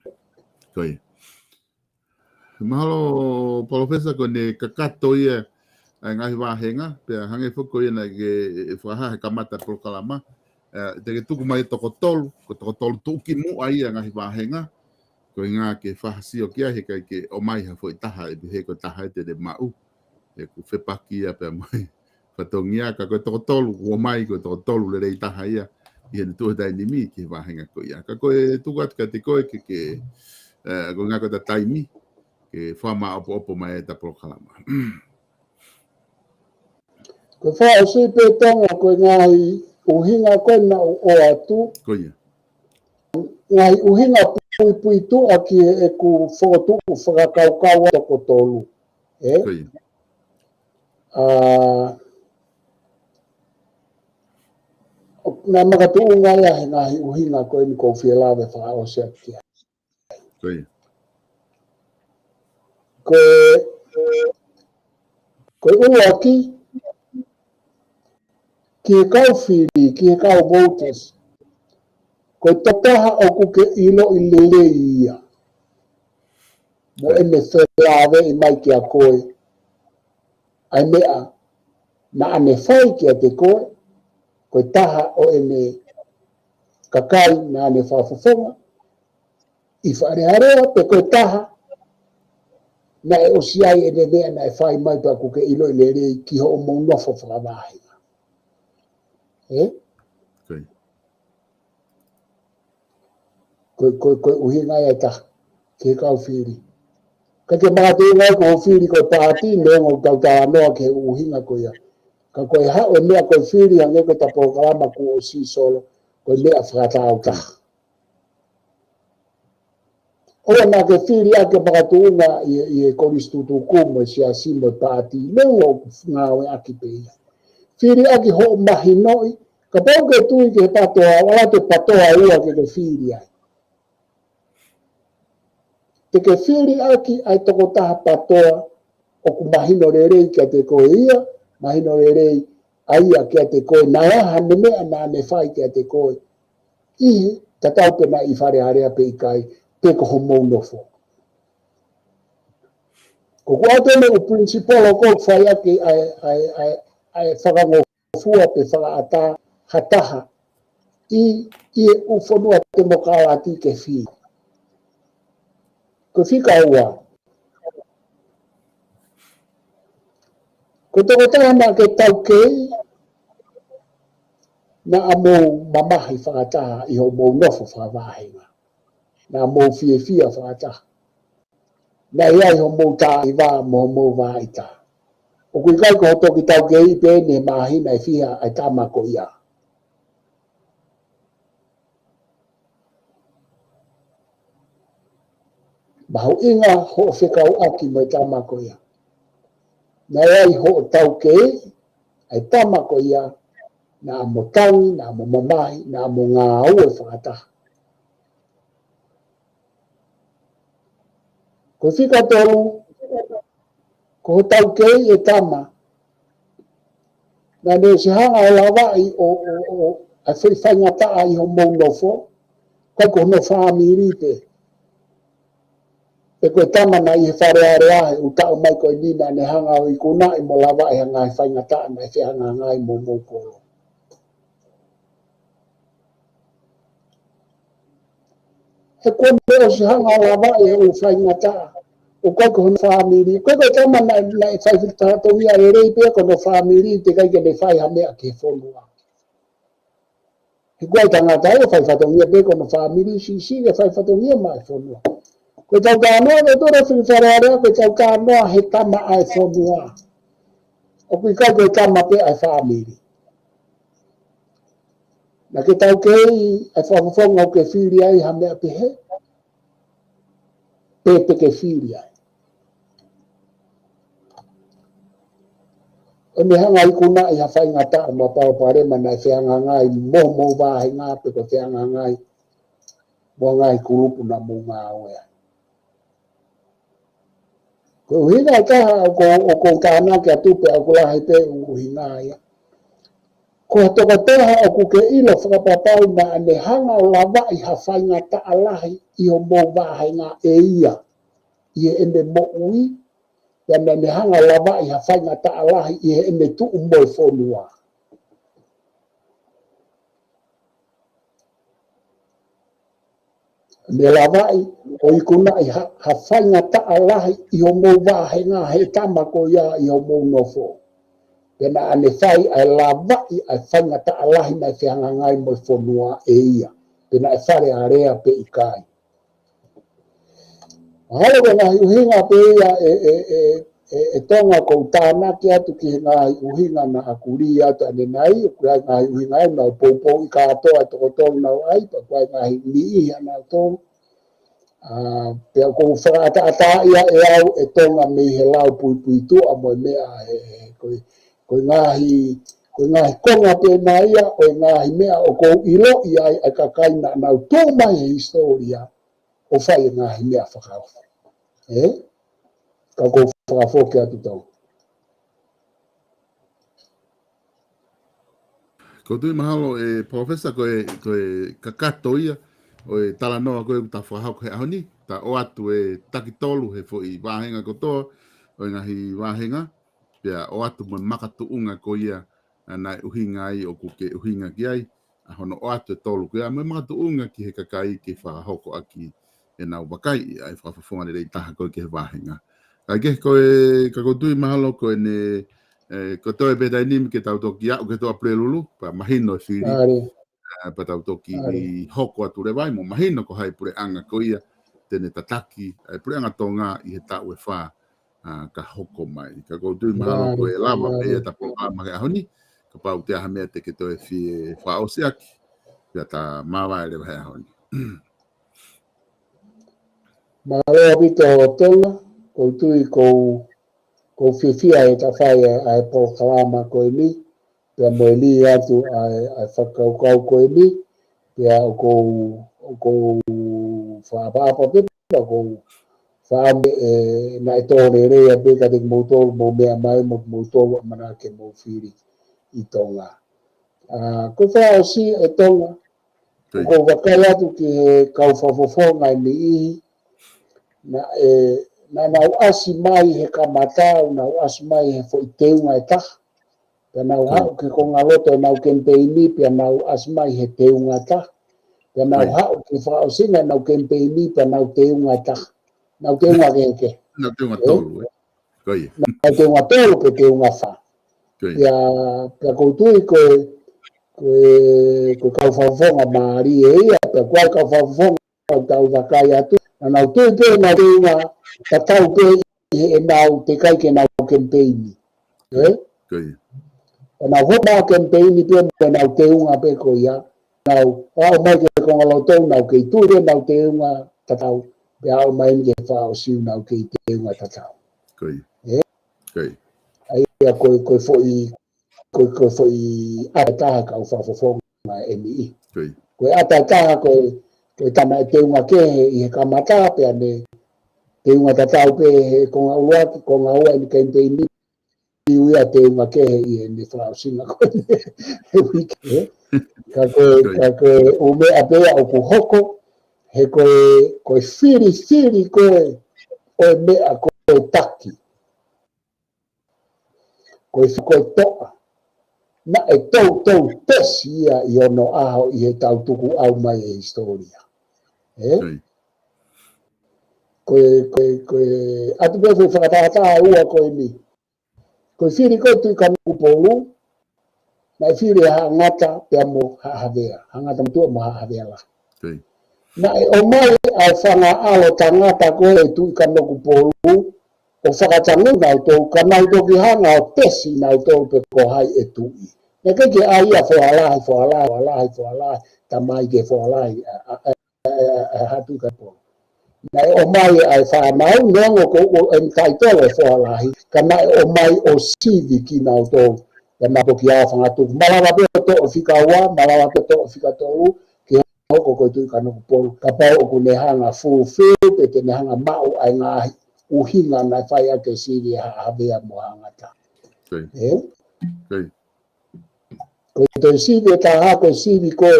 Ko ia. Mahalo, Palōfesa, ko ʻene kakato ia ʻa e ngaahi vāhenga, pea hangē foki ko ia naʻe ke fakahā he kamata polokalama, ē, te ke tuku mai toko tolu, ko e toko tolu tuʻukimuʻa ia ngaahi vāhenga, ko e ʻuhinga ke fakasio ki ai he ʻikai ke ʻomai ha foʻi taha ʻe pehē ko e taha ʻe te ne maʻu, ʻoku fepaki ia pea mo e fatongia, ka ko e toko tolu, ʻomai ko e toko tolu lelei taha ia, ʻi heʻene tuʻu he taimi ni ki he vāhenga ko ia. Ka ko e tuku atu kiate koe ke, ke, ē, ko e ʻuhinga ko ʻeta taimi, ke fakamaʻopoʻopo mai ʻeta polokalama. Ko e fakaʻosi pē Tonga ko e ngaahi ʻuhinga ko ena ʻoku ʻoatu. Ko ia. Ngaahi ʻuhinga puipuituʻa ki heʻeku fokotuʻu fakakaukau ʻa toko tolu. Ē? Ko ia. ʻA, ʻo, naʻe makatuʻunga ia he ngaahi ʻuhinga ko eni ʻoku ou fie lave fakaʻosi atu ki ai. Ko ia. Ko e, ko e ʻuluaki, ki he kau fili, ki he kau voters, ko e tokotaha ʻoku ke ʻiloʻi lelei ia. Mo ʻene felāveʻi mai kia koe ʻa e meʻa naʻa ne fai kiate koe, ko e taha ʻo ʻene kakai naʻa ne fakafofonga ʻi Fale Alea, pe ko e taha naʻe ʻosi ʻi ai ʻene meʻa naʻe fai mai pea ʻoku ke ʻiloʻi lelei ki hoʻomou nofo fakavāhenga. Ē? Ko ia. Ko, ko, ko e ʻuhinga ia ʻe taha, ki he kau fili. Ka ke makatuʻunga ai ko e fili ko e paati, neongo ʻetau talanoa ki he ʻuhinga ko ia. Ka ko e haʻu e meʻa ko e fili, hangē ko ʻeta polokalama kuo ʻosi solo, ko e meʻa fakataautaha. ʻOua naʻa ke fili ʻaki e makatuʻunga ʻi, ʻi he kolisi tutuku mo e siasi mo e paati, neongo ʻoku ngāueʻaki pē ia. Fili ʻaki hoʻo mahinoʻi, kapau ʻoku ke tui ki he Patoa, ʻoua te Patoa ua ke ke fili ai. Te ke fili ʻaki ʻa e tokotaha Patoa ʻoku mahino lelei kiate koe ia, mahino lelei ʻa ia kiate koe, naʻe ʻi ai haʻane meʻa naʻa ne fai kiate koe ʻi he, tatau pē naʻe ʻi Fale Alea pe ʻikai, pe ko homou nofo. Ko ʻeku ʻoatu eni ʻeku principle ʻoku ou fai ʻaki ʻa e, ʻa e, ʻa e, ʻa e fakangofua pe fakaʻatā ha taha ʻi, ʻi he ʻū fonua temokalati ke fili. Ko e fika ua. Ko e tokotaha naʻa ke taukei, naʻa mou mamahi fakataha ʻi hoʻomou nofo fakavāhenga. Naʻa mou fiefia fakataha. Naʻe ʻi ai hoʻomou tā ʻi vā mo hoʻomou vā ʻi tā. ʻOku ʻikai ko hoʻo toki taukei pē ʻene māhina ʻe fiha ʻa e tama ko ia. Mahuʻinga hoʻo fekauʻaki mo e tama ko ia. Naʻe ʻi ai hoʻo taukei ʻa e tama ko ia, naʻa mo tangi, naʻa mo mamahi, naʻa mo ngāue fakataha. Ko e fika tolu, ko hoʻo taukei e tama, naʻa ne ʻosi hanga ʻo lavaʻi ʻo, ʻo, ʻo, ʻa e foʻi faingataʻa ʻi hoʻomou nofo, ʻikai ko hono fāmili pē. Pe ko e tama naʻe ʻi he Fale Alea he ʻū taʻu mai ko eni naʻa ne hanga ʻo ikunaʻi mo lavaʻi ha ngaahi faingataʻa naʻe fehangahangai mo homou kolo. He kuo ne ʻosi hanga ʻo lavaʻi e ʻū faingataʻa, ʻoku ʻikai ko hono fāmili, ʻikai ko e tama naʻe, naʻe fai fatongia lelei pē ko hono fāmili, teʻeki ai ke ne fai ha meʻa ki he fonua. He ʻoku ʻi ai e tangata ia ʻoku fai fatongia pē ko hono fāmili, siʻisiʻi ke fai fatongia maʻa e fonua. Ko ʻetau talanoa, ʻoku tau fili Fale Alea, ko ʻetau talanoa he tama ʻa e fonua. ʻOku ʻikai ko e tama pē ʻa e fāmili. Naʻa ke taukei ʻa e fakafofonga ʻoku ke fili ai ha meʻa pehē? Pe te ke fili ai? ʻO ne hanga ʻo ikunaʻi ha faingataʻa mo ha palopalema naʻe fehangahangai mo homou vāhenga pe ko e fehangahangai mo ha ngaahi kulupu naʻa mou ngāue ai. Ko e ʻuhinga ʻe taha ʻoku ou, ʻoku ou tānaki atu pea ʻoku lahi pē ʻuhinga ia. Ko e tokotaha ʻoku ke ʻilo fakapapau naʻa ne hanga ʻo lavaʻi ha faingataʻa lahi ʻi homou vāhenga ʻe ia ʻi heʻene moʻui, pea naʻa ne hanga ʻo lavaʻi ha faingataʻa lahi ʻi heʻene tuʻu mo e fonua. Ne lavaʻi ʻo ikunaʻi ha, ha faingataʻa lahi ʻi homou vāhenga he tama ko ia ʻi homou nofo. Pea naʻa ne fai ʻa e lavaʻi ʻa e faingataʻa lahi naʻe fehangahangai mo e fonua ʻe ia, pe naʻe Fale Alea pe ʻikai. Mahalo ko e ngaahi ʻuhinga pē ia ʻe, ʻe, ʻe, ʻe, ʻe Tonga ʻoku ou tānaki atu ki he ngaahi ʻuhinga naʻa ku lī atu ʻanenai, ʻoku ʻi ai e ngaahi ʻuhinga ʻe nau poupouʻi kātoa ʻe toko tolu naʻa nau ʻai, pea ʻoku ʻi ai e ngaahi niʻihi ʻanautolu. ʻA, pea ʻoku ou fakaʻataʻatā ia ʻe au ʻe Tonga mei he lau puipuituʻa mo e meʻa he, he, ko e, ko e ngaahi, ko e ngaahi konga pē nai ia, ʻo e ngaahi meʻa ʻoku ou ʻiloʻi ai ʻa e kakai naʻa nau tuʻu mai he hisitōlia ʻo fai e ngaahi meʻa fakaofo. ʻE? Ka ʻoku ou fakafoki atu Tonga. Ko e tui mahalo ʻe Professor ko e, ko e kakato ia ʻo e talanoa ko ē ʻoku ta fakahoko he ʻaho ni, ta ʻoatu e taki tolu he foʻi vāhenga kotoa ʻo e ngaahi vāhenga, pea ʻoatu mo e makatuʻunga ko ia ʻa naʻe ʻuhinga ai ʻoku ke ʻuhinga ki ai, ʻa hono ʻoatu e tolu ko ia mo e makatuʻunga ki he kakai ke fakahoko ʻaki ʻenau vakai ʻa e fakafofonga lelei taha ko ē ki he vāhenga. Kae kehe ko e, ka ʻoku ou tui mahalo ko ʻene, ʻe, ko e toe pē taimi ni ke tau toki aʻu ki he tolu ʻa Pulelulu, pea mahino e fili, ʻa, pea tau toki hoko atu leva ai mo mahino ko hai puleʻanga ko ia te ne tataki ʻa e puleʻanga Tonga ʻi he taʻu ʻe fā, ʻa, ka hoko mai. Ka ʻoku ou tui mahalo ko e lava pē ia ʻeta polokalama he ʻaho ni, kapau ʻoku ʻi ai ha meʻa te ke toe fie fakaʻosi ʻaki, pea ta māvae leva he ʻaho ni. Mālō ʻaupito Tonga, ʻoku ou tui ʻoku ou, ʻoku ou fiefia heʻeta fai ʻa e, ʻa e polokalama ko eni, pea mo e lī atu ʻa e, ʻa e fakakaukau ko eni, pea ʻoku ou, ʻoku ou fakaʻapaʻapa pē, pea ʻoku ou fakaʻamu ʻe, naʻe tō lelei ʻa pē ka te kimoutolu mou meʻa mai mo kimoutolu ʻamanaki ke mou fili ʻi Tonga. ʻA, ko e fakaʻosi ʻe Tonga, ʻoku ou vakai atu ki he kau fakafofonga ʻe niʻihi, naʻe, naʻa nau ʻasi mai he kamata, ʻo nau ʻasi mai he foʻi teunga ʻe taha. Pea nau haʻu ki he konga loto ʻenau kemipeini, pea nau ʻasi mai he teunga ʻe taha. Pea nau haʻu ki he fakaʻosinga ʻenau kemipeini, pea nau teunga ʻe taha. Nau teunga kehekehe. Nau teunga tolu, ʻe? Ko ia. Nau teunga tolu pe teunga fā. Ko ia. Pea, pea ʻoku ou tui ko e, ko e, ko e kau fakafofonga mālie ia, pea ko e kau fakafofonga ʻoku tau vakai atu, naʻa nau tui pē ʻenau teunga tatau pē ʻi heʻenau teʻeki ai ke nau kemipeini. ʻE? Ko ia. Pea nau hoko mai kemipeini pē mo ʻenau teunga pē ko ia, nau aʻu mai ki he konga loto, nau kei tui pē ʻenau teunga tatau, pea aʻu mai ki he fakaʻosi ʻoku nau kei teunga tatau. Ko ia. ʻE? Ko ia. ʻA ia ko e, ko e foʻi, ko e, ko e foʻi ʻata ʻe taha kau fakafofonga ʻe niʻihi. Ko ia. Ko e ʻata ʻe taha ko e, ko e tama ʻe teunga kehe ʻi he kamata pea ne teunga tatau pē he konga ʻuluaki, konga ua ʻene kemipeini, ʻiu ia teunga kehe ʻi heʻene fakaʻosinga ko eni he uike, ʻe? Ka ko e, ka ko e ʻū meʻa pē ia ʻoku hoko, he ko e, ko e filifili ko ē ʻo e meʻa ko e taki. Ko e, ko e toʻa. Naʻe toutou tesi ia ʻi onoʻaho ʻi heʻetau tukuʻau mai e hisitōlia. ʻE? Ko ia. Ko e, ko e, ko e, ʻatu pē foʻi fakatātā ʻe ua ko eni. Ko e fili ko ē Tuʻi Kanokupolu, naʻe fili ʻe Haʻa Ngata pea mo Haʻa Havea. Haʻa Ngata Motuʻa mo Haʻa Havea Lahi. Ko ia. Naʻe ʻomai ʻa e fanga ʻalo tangata ko ē Tuʻi Kanokupolu, ʻo fakatangi nautolu, ka nau toki hanga ʻo tesi nautolu pe ko hai ʻe tuʻi. Naʻe ʻikai ke ʻai ia foha lahi, foha lahi, foha lahi, foha lahi, tamai ke foha lahi, ʻa, ʻa, ʻa, ʻa, ʻa, hatu ka pō. Naʻe ʻomai ʻa e fānau, neongo ko e taitolo e foha lahi, ka naʻe ʻomai ʻo sivi kinautolu, ʻa e mapoki ʻa Fangatuku. Malava pē ʻo toʻo fika ua, malava pē ʻo toʻo fika tolu, ke hoko ko e Tuʻi Kanokupolu, kapau ʻoku ne hanga fulfill, pe te ne hanga maʻu ʻa e ngaahi ʻuhinga naʻe fai ʻaki e sivi ʻa Havea mo Hangata. Ē? Ko e toe sivi ʻe taha ko e sivi ko ē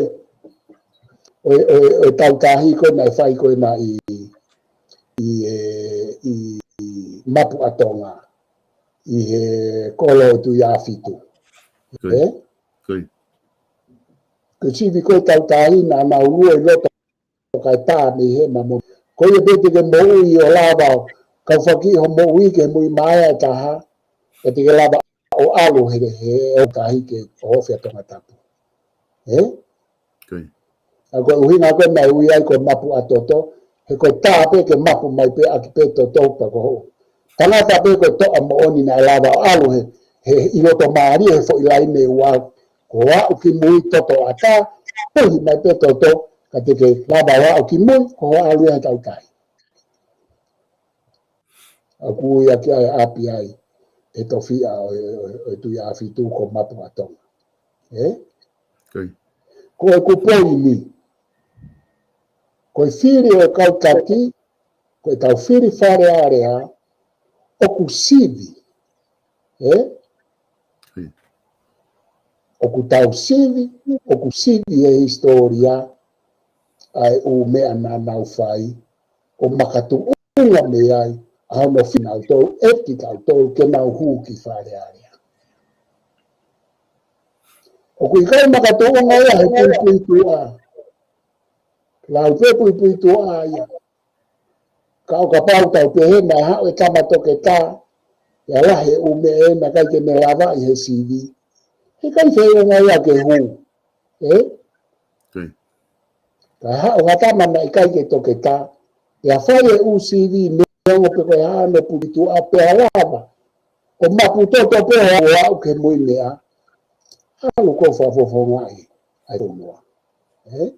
ʻo e, ʻo e, ʻo e Tautahi ko ē naʻe fai ko ē naʻe ʻi, ʻi, ē, ʻi, ʻi Mapuʻatonga, ʻi he kolo ʻo Tuiafitu. Ē? Ko e sivi ko ē Tautahi naʻa nau lue ʻi loto kae tā mei he mamo. Ko ia pē te ke moʻui ʻo lava, ka faki ho moʻui ke mui maea ʻe taha, ʻe te ke lava ʻo ʻalu he, he Tautahi ke ʻohofia Tongatapu. Ē? ʻA ko e ʻuhinga ko ē naʻe ui ai ko e Mapuʻatoto, he ko e tā pē ke mapu mai pē ʻaki pē toto pea ko hoʻo. Tangata pē ko e toʻa moʻoni naʻe lava ʻo ʻalu he, he ʻi loto mālie he foʻi laine ua, ko e aʻu ki mui toto ʻatā, puhi mai pē toto, ka te ke lava ʻo aʻu ki mui, ko hoʻo ʻalu ia he Tautahi. ʻOku ui ʻaki ʻa e ʻapi ai, ʻe tofiʻa ʻo, ʻo, ʻo, ʻo Tuiafitu ko Mapuʻatonga. Ē? Ko e kupoini, ko e fili ʻo e kau taki, ko e tau fili Fale Alea, ʻoku sivi. Ē? ʻOku tau sivi, ʻoku sivi he hisitōlia, ʻa e ʻū meʻa naʻa nau fai, ʻo makatuʻunga mei ai, ʻa hono fili kinautolu, ʻe kitautolu, ke nau hū ki Fale Alea. ʻOku ʻikai makatuʻunga ia he puipuituʻa. Lau pē puipuituʻa ia. Ka ʻo kapau tau pehē naʻe haʻu e tama toketā, ʻe ala he ʻū meʻa ʻe naʻe ʻikai ke ne lava ʻi he sivi. He ʻikai feʻunga ia ke hū. Ē? Ka haʻu ha tama naʻe ʻikai ke toketā, ʻe fai e ʻū sivi neongo pe ko e hā hono puipuituʻa pea lava ʻo mapu toto pē ʻo aʻu ke mui meʻa. ʻAlu ko e fakafofongaʻi ʻa e fonua. Ē?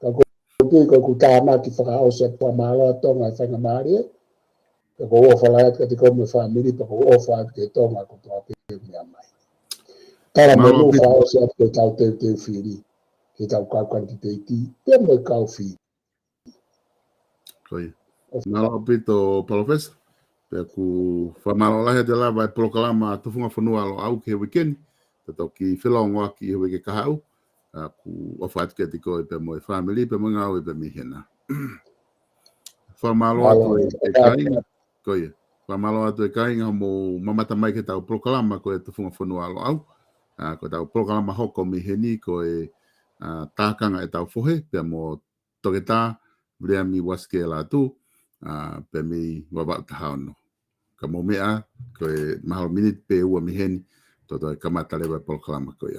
Ka ko e tui ko ʻeku tānaki fakaʻosi ʻa e fakamālō ʻa Tonga ʻi he faingamālie. Ka ʻoku ou ʻofa lahi atu kiate koe mo e fāmili, pea ʻoku ou ʻofa atu ki Tonga kotoa pē meʻa mai. Tala mo e fakaʻosi atu ki he tau teuteu fili, ki he tau kau kanititeiti, pea mo e kau fili. Mālō ʻaupito, Palōfesa. Pea ʻoku fakamālō lahi atu e lava e polokalama Tufunga Fonua ʻa Loʻau ki he uike ni. Te toki felongoaki ʻi he uike kahaʻu. ʻOku ou ʻofa atu kiate koe pea mo e fāmili pea mo e ngāue pea mei hena. Fakamālō atu e kāinga. Ko ia. Fakamālō atu e kāinga hoʻomou mamata mai ki he tau polokalama ko e Tufunga Fonua ʻa Loʻau. Ko e tau polokalama hoko mei heni ko e tākanga e tau fohe pea mo Toketā Viliami Uasikē Lātū, pea mei Vavaʻu taha ono. Ka mou meʻa, ko e mahalo miniti pē ʻe ua mei heni, toʻo e kamata leva e polokalama ko ia.